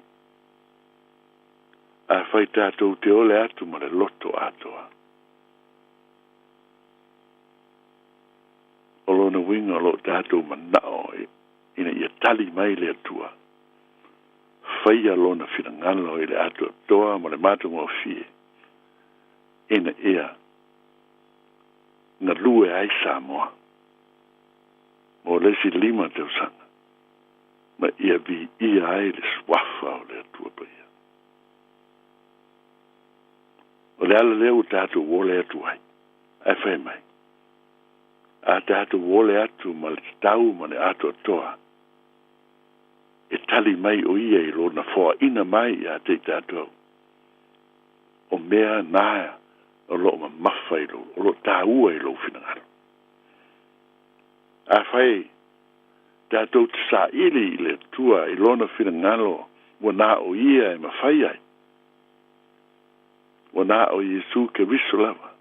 Afai tatou te ole atu ma le loto atoa, o lona uiga o lo o tatou manao ina ia tali mai le Atua, faia lona finagalo i le atoatoa ma le matagofie, ina ia galue ai Samoa mo le isi 5 tausaga ma ia viia ai le suafa o le Atua Paia. O le ala lea ua tatou ole atu ai, ae fai mai, a tatou ole atu ma le tatau ma le atoatoa, e tali mai o ia i lona foaina mai ia te i tatou, o mea na o lo o mamafa i lou, o lo o taua i lou finagalo. Afai tatou te saili i le Atua i lona finagalo ua na o ia e mafai ai, ua na o Iesu Keriso lava,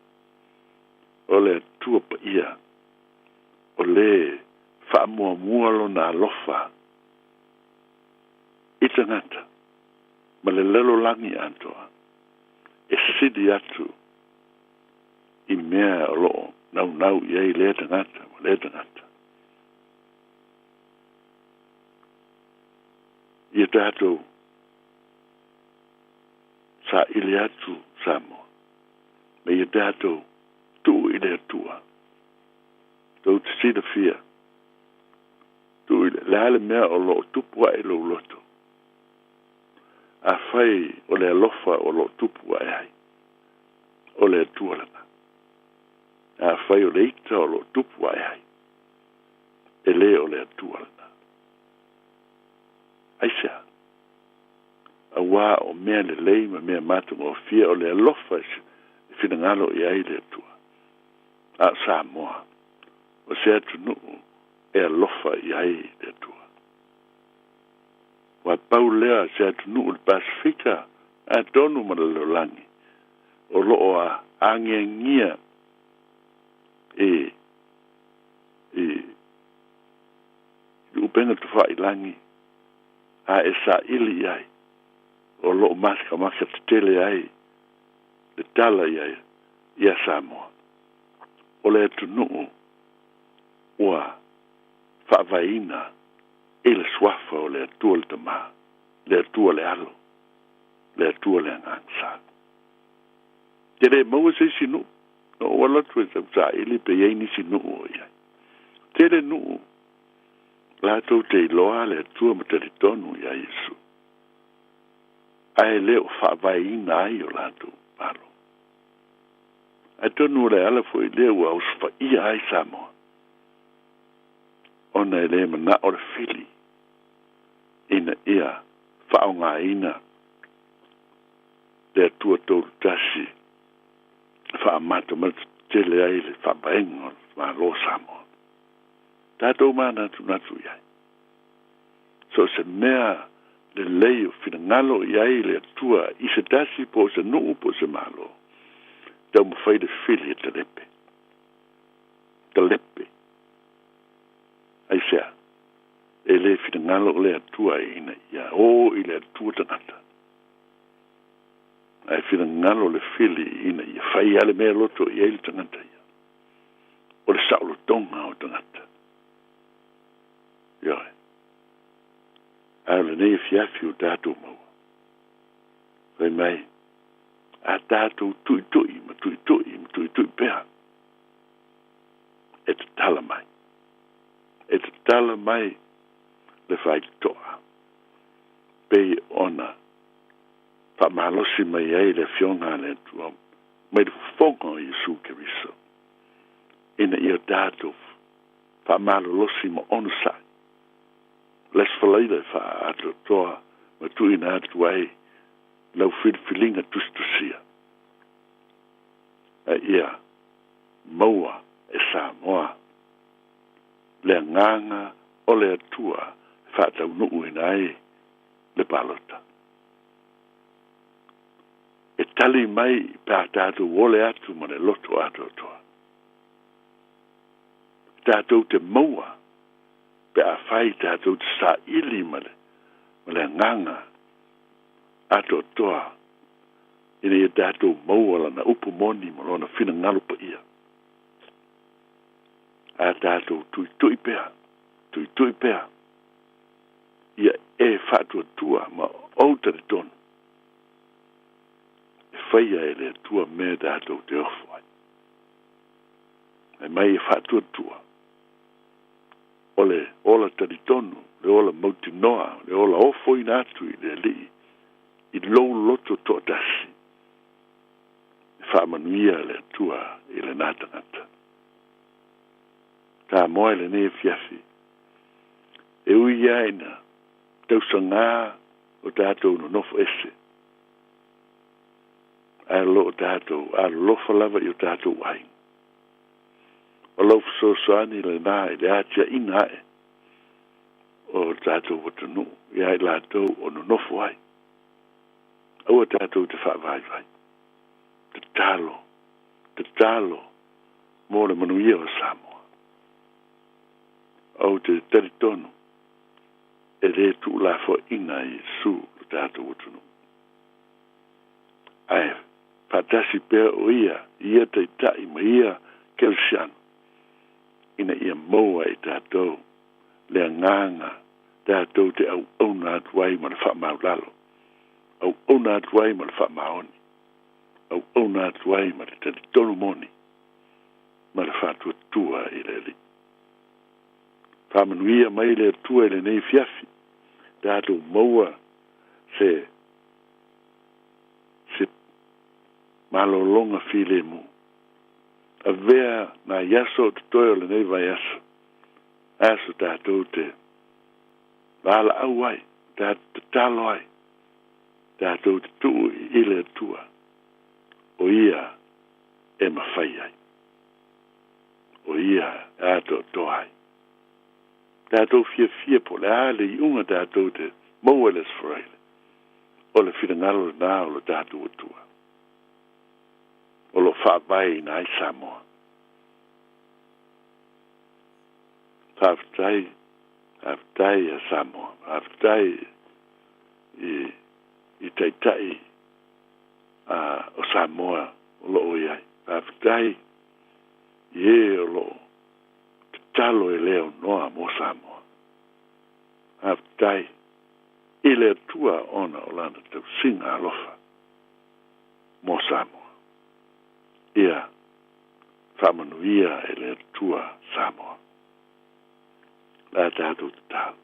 o le Atua Paia, o le faamuamua lona alofa i tagata ma le lalolagi atoa, e sili atu i mea o lo o naunau i ai lea tagata ma lea tagata. Ia tatou saili atu Samoa, ma ia tatou tuu i le Atua. Tou te silafia, tuu i le, le a le mea o lo o tupu ae i lou loto? Afai o le alofa o lo o tupu ae ai, o le Atua lena. Afai o le ita o lo o tupu ae ai, e lē o le Atua lena. Aisea? Auā o mea lelei ma mea matagofie o le alofa e finagalo i ai le Atua. A o Samoa, o se atunuu e alofa i ai le Atua. Ua pau lea se atunuu i le Pasefika atonu ma le lalolagi o lo o agiagia i i le upega tafailagi a e saili i ai o lo o makamaka tetele ai le tala i ai ia Samoa. O le atunuu ua faavaeina i le suafa o le Atua le Tamā, le Atua le Alo, le Atua le Agaga Sa. Te le maua se isi nuu, na ou alu atu e tausaili pe i ai nisi nuu o i ai. Tele nuu latou te iloa le Atua ma talitonu iā Iesu, ae le o faavaeina ai o latou Malo. Atonu o le ala foi lea ua osofaia ai Samoa, ona e le manao le fili ina ia faaaogaina le Atua Toulutasi e faamatamata tele ai le faavaega o le Malo o Samoa. Tatou manatunatu i ai. So o se mea lelei o finagalo i ai le Atua i se tasi po o se nuu po o se Malo, taumafai le fili e talepe. Talepe. Aisea? E le finagalo o le Atua ina ia o i le Atua tagata. Ae finagalo le fili ina ia fai a le mea loto i ai le tagata ia. O le saolotoga o tagata. Ioe. Ae o lenei afiafi ua tatou maua. Fai mai, a tātou tuitui ma tuitui ma tuitui pea. E tatala mai. E tatala mai le faitoa. Pei ona faamalosi mai ai le afioga a le Atua mai le fofoga o Iesu Keriso ina ia tatou faamalolosi ma onosai le Aso Faraile e faaatoatoa ma tuuina atu ai lau filifiliga tusitusia a ia maua e Samoa le agaga o le Atua e faataunuuina ai le palota. E tali mai pe a tatou ole atu ma le loto atoatoa. Tatou te maua pe afai tatou te saili ma le ma le agaga atoatoa ina ia tatou maua lana upu moni ma lona finagalo paia. A tatou tuitui pea, tuitui pea, ia e faatuatua ma ou talitonu e faia e le Atua mea tatou te ofo ai. Fai mai e faatuatua o le ola talitonu, le ola mautinoa, le ola ofoina atu i le Alii i lou loto toatasi, e faamanuia le Atua i lena tagata. Samoa i lenei afiafi, e ui lava ina tausagā o tatou nonofo ese, ae o lo o tatou alolofa lava i o tatou aiga. O lau fesoasoani lenā i le atiaʻina aʻe o le tatou atunuu iā i latou o nonofo ai. Aua tatou te faavaivai. Tatalo, tatalo mo le manuia o Samoa. Ou te talitonu e lē tuulafoaiina e Iesu lo tatou atunuu. Ae faatasi pea o ia i ia taitai ma ia kerisiano ina ia maua e tatou le agaga tatou te auauna atu ai ma le faamaulalo, auauna atu ai ma le faamaoni, auauna atu ai ma le talitonu moni ma le faatuatua i le Alii. Faamanuia mai le Atua i lenei afiafi, tatou maua se se malologa filemu. Avea nai aso o totoe o lenei vaiaso, aso tatou te valaau ai, tatou tatalo ai, tatou te tuu i le Atua, o Ia e mafai ai, o Ia e atoatoa ai. Tatou fiafia po o le a le iuga tatou te maua i le Aso Faraile, o le finagalo lenā o lo tatou Atua, o lo o faavaeina ai Samoa. Faafetai, faafetai ia Samoa, faafetai i, i Taitai a, o Samoa o lo o i ai. Faafetai i e o lo o tatalo e le aunoa mo Samoa. Faafetai i le Atua ona o Lana tausiga alofa mo Samoa. Ia faamanuia e le Atua Samoa. Le a tatou tatalo.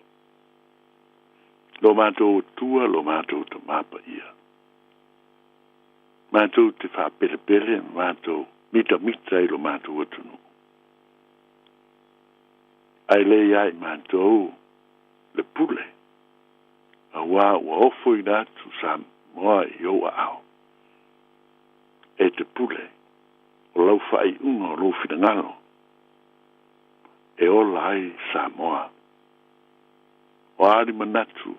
Lo matou Atua, lo matou Tama Paia, matou te faapelepele ma matou mitamita i lo matou atunuu. Ae le ia i matou le pule, auā ua ofoina atu Samoa i ou aao. E te pule, o lau faaiuga o lou finagalo e ola ai Samoa. O a ni manatu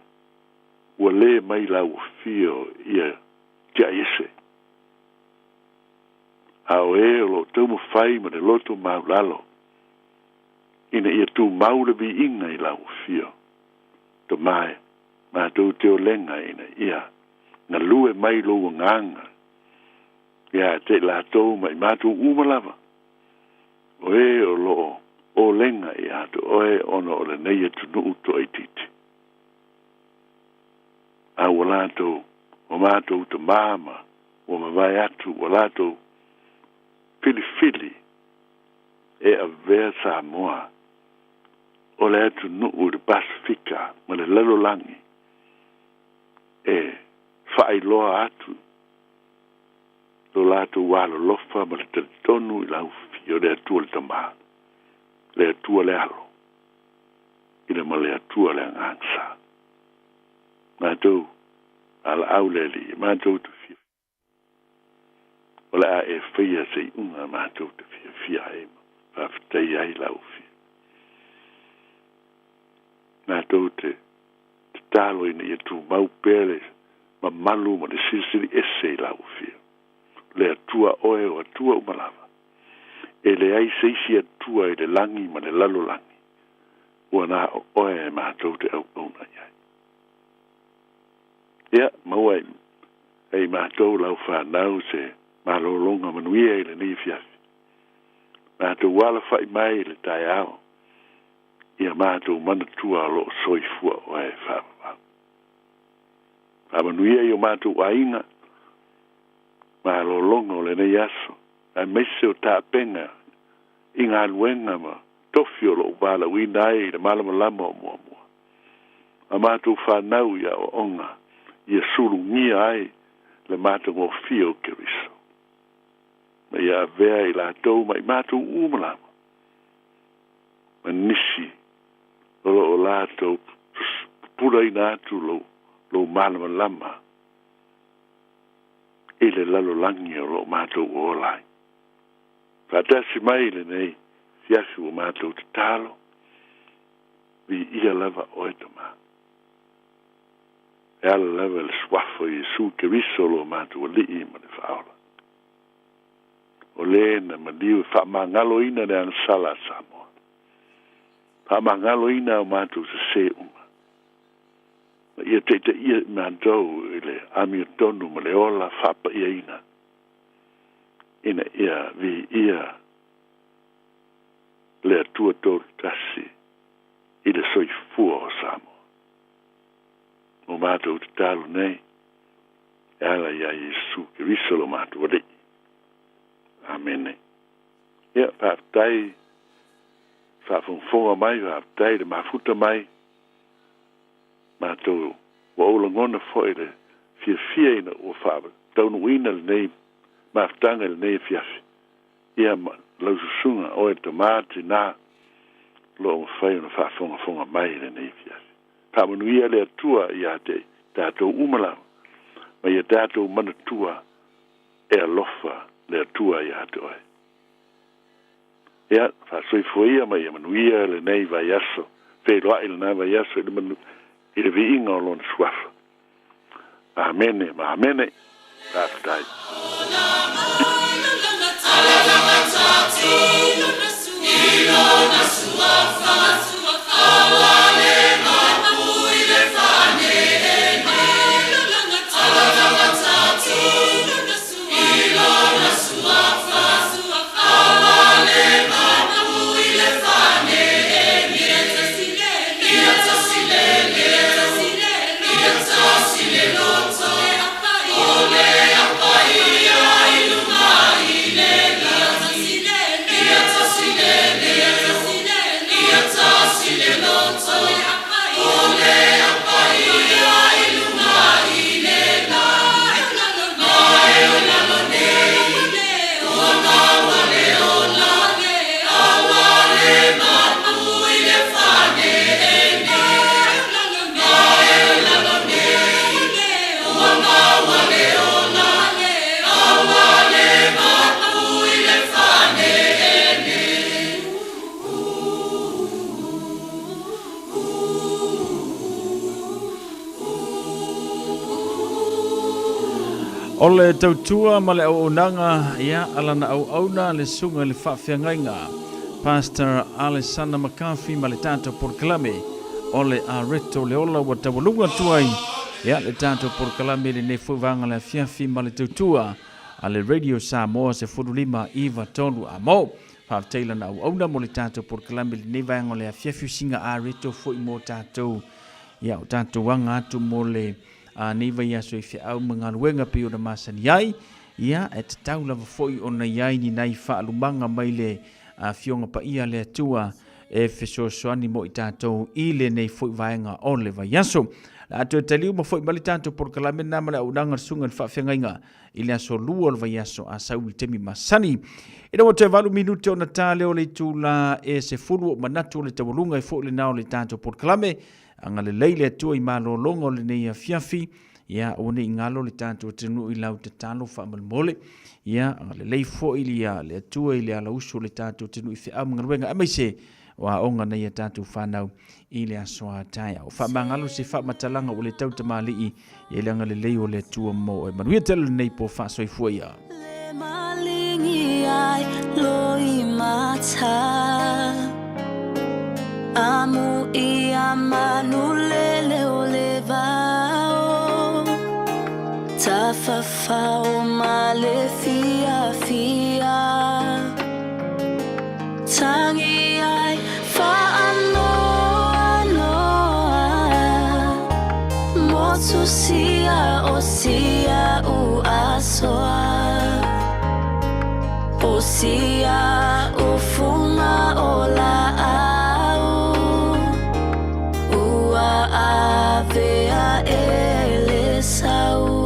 ua lē mai lauofio ia tiai ese, a o e o lo o taumafai ma le loto maulalo ina ia tumau le viiga i lauofio, Tama e, matou te olega ina ia galue mai lou agaga ia te i latou ma i matou uma lava, o e o lo o olega ia te oe ona o lenei atunuu toaitiiti. A ua latou O matou tamā ma ua mavae atu ua latou filifili e avea Samoa o le atunuu i le Pasefika ma le lalolagi e faailoa atu lo latou alolofa ma le talitonu i le aufia o le Atua le Tamā, le Atua le Alo, i le ma le Atua le Agaga Sa. Matou valaau le Alii e matou te fiafia. O le a e faia se iuga matou te fiafia ai ma faafetaia ai lau Afioga. Matou te tatalo ina ia tumau pea le mamalu ma le silisili ese i lau Afioga. Le Atua oe o Atua uma lava. E leai se isi Atua i le lagi ma le lalolagi ua na o oe matou te auauna i ai. Ia, maua e i matou lau fanau se malologa manuia i lenei afiafi. Matou alafa'i mai i le taeao, ia matou manatua o lo o soifua oe e faavavau. Faamanuia i o matou aiga, malologa o lenei aso, aemaise o tapena i galuega ma tofi o lo o valaauina ai i le malamalama o muamua. A matou fanau i aoaoga ia sulugia ai le matagofie o Keriso, ma ia avea i latou ma i matou uma lava, ma nisi o lo o latou pupulaina atu lou, lou malamalama i le lalolagi o lo o matou ola ai. Faatasi mai i lenei afiafi ua matou tatalo, Viia lava oe Tamā. E ala lava i le Suafa o Iesu Keriso lo matou Alii ma le Faaola. O le na maliu e faamagaloina le agasala a Samoa. Faamagaloina a matou sesē uma. Ma ia taitaia i matou i le amiotonu ma le ola faapaiaina ina ia viia le Atua Tolutasi i le soifua o Samoa. Mo matou tatalo nei, e ala iā Iesu Keriso lo matou Alii. Amene. Ia, faafetai faafogafoga mai, faafetai le mafuta mai. Matou ua ou lagona foi le fiafia ina ua faataunuuina lenei mafutaga i lenei afiafi. Ia ma lau susuga, oe tamā tinā, o lo o mafai ona faafogafoga mai i lenei afiafi. Faamanuia le Atua iā te tatou uma lava, ma ia tatou manatua e alofa le Atua iā te oe. Ia, faasoifua ia ma ia manuia lenei vaiaso, feiloai lena vaiaso i le manu, i le viiga o Lona Suafa. Amene ma amene. Faafetai. O le tautua ma le auaunaga, ia, a lana auauna le susuga i le faafeagaiga Pastor Alessandra McCarthy ma le tatou polokalame o le Areto le Ola ua taualuga atu ai, ia, le tatou polokalame i lenei foi vaega o le afiafi ma le tautua a le Radio Samoa 15 9 3 a mo. Faafetai i lana auauna mo le tatou polokalame i lenei vaega o le afiafi o singa areto foi mo tatou, ia, o tatou aga atu mo le nei vaiaso i feau ma galuega pei ona masani ai, ia, e tatau lava foi ona i ai ni nai faalumaga mai le Afioga Paia a le Atua e fesoasoani mo i tatou i lenei foi vaega o le vaiaso. Le a toe taliu ma foi mai le tatou polokalame lena ma le auaunaga a le Susuga i le Faafeagaiga i le aso Lua o le vaiaso a sau i le taimi masani. Ina ua toe 8 minute ona ta lea o le itula e 10 o manatu o le taualuga e foi lena o le tatou polokalame. Agalelei le Atua i malologa o lenei afiafi. Ia, aua ne i galo le tatou atunuu i lau tatalo faamolemole. Ia, agalelei foi le Atua i le alausu o le tatou atunuu i feau ma galuega, aemaise o aoga nai a tatou fanau i le aso a taeao. Faamagalo se faamatalaga ua le tau tamalii i le agalelei o le Atua mo oe. Manuia tele lenei po faasoifua ia. Le malingi ai loi mata Amu ia manu lele o le vao Tafafao ma le fiafia Tangi ai faanoanoa Motu sia o sia u asoa O sia u funga o laau Ua avea e le sau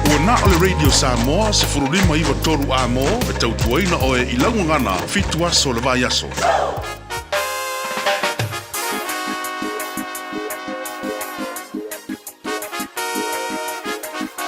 Ua na o le Radio Samoa 15 9 3 A mo e tautuaina oe i lau gagana fitu aso o le vaiaso.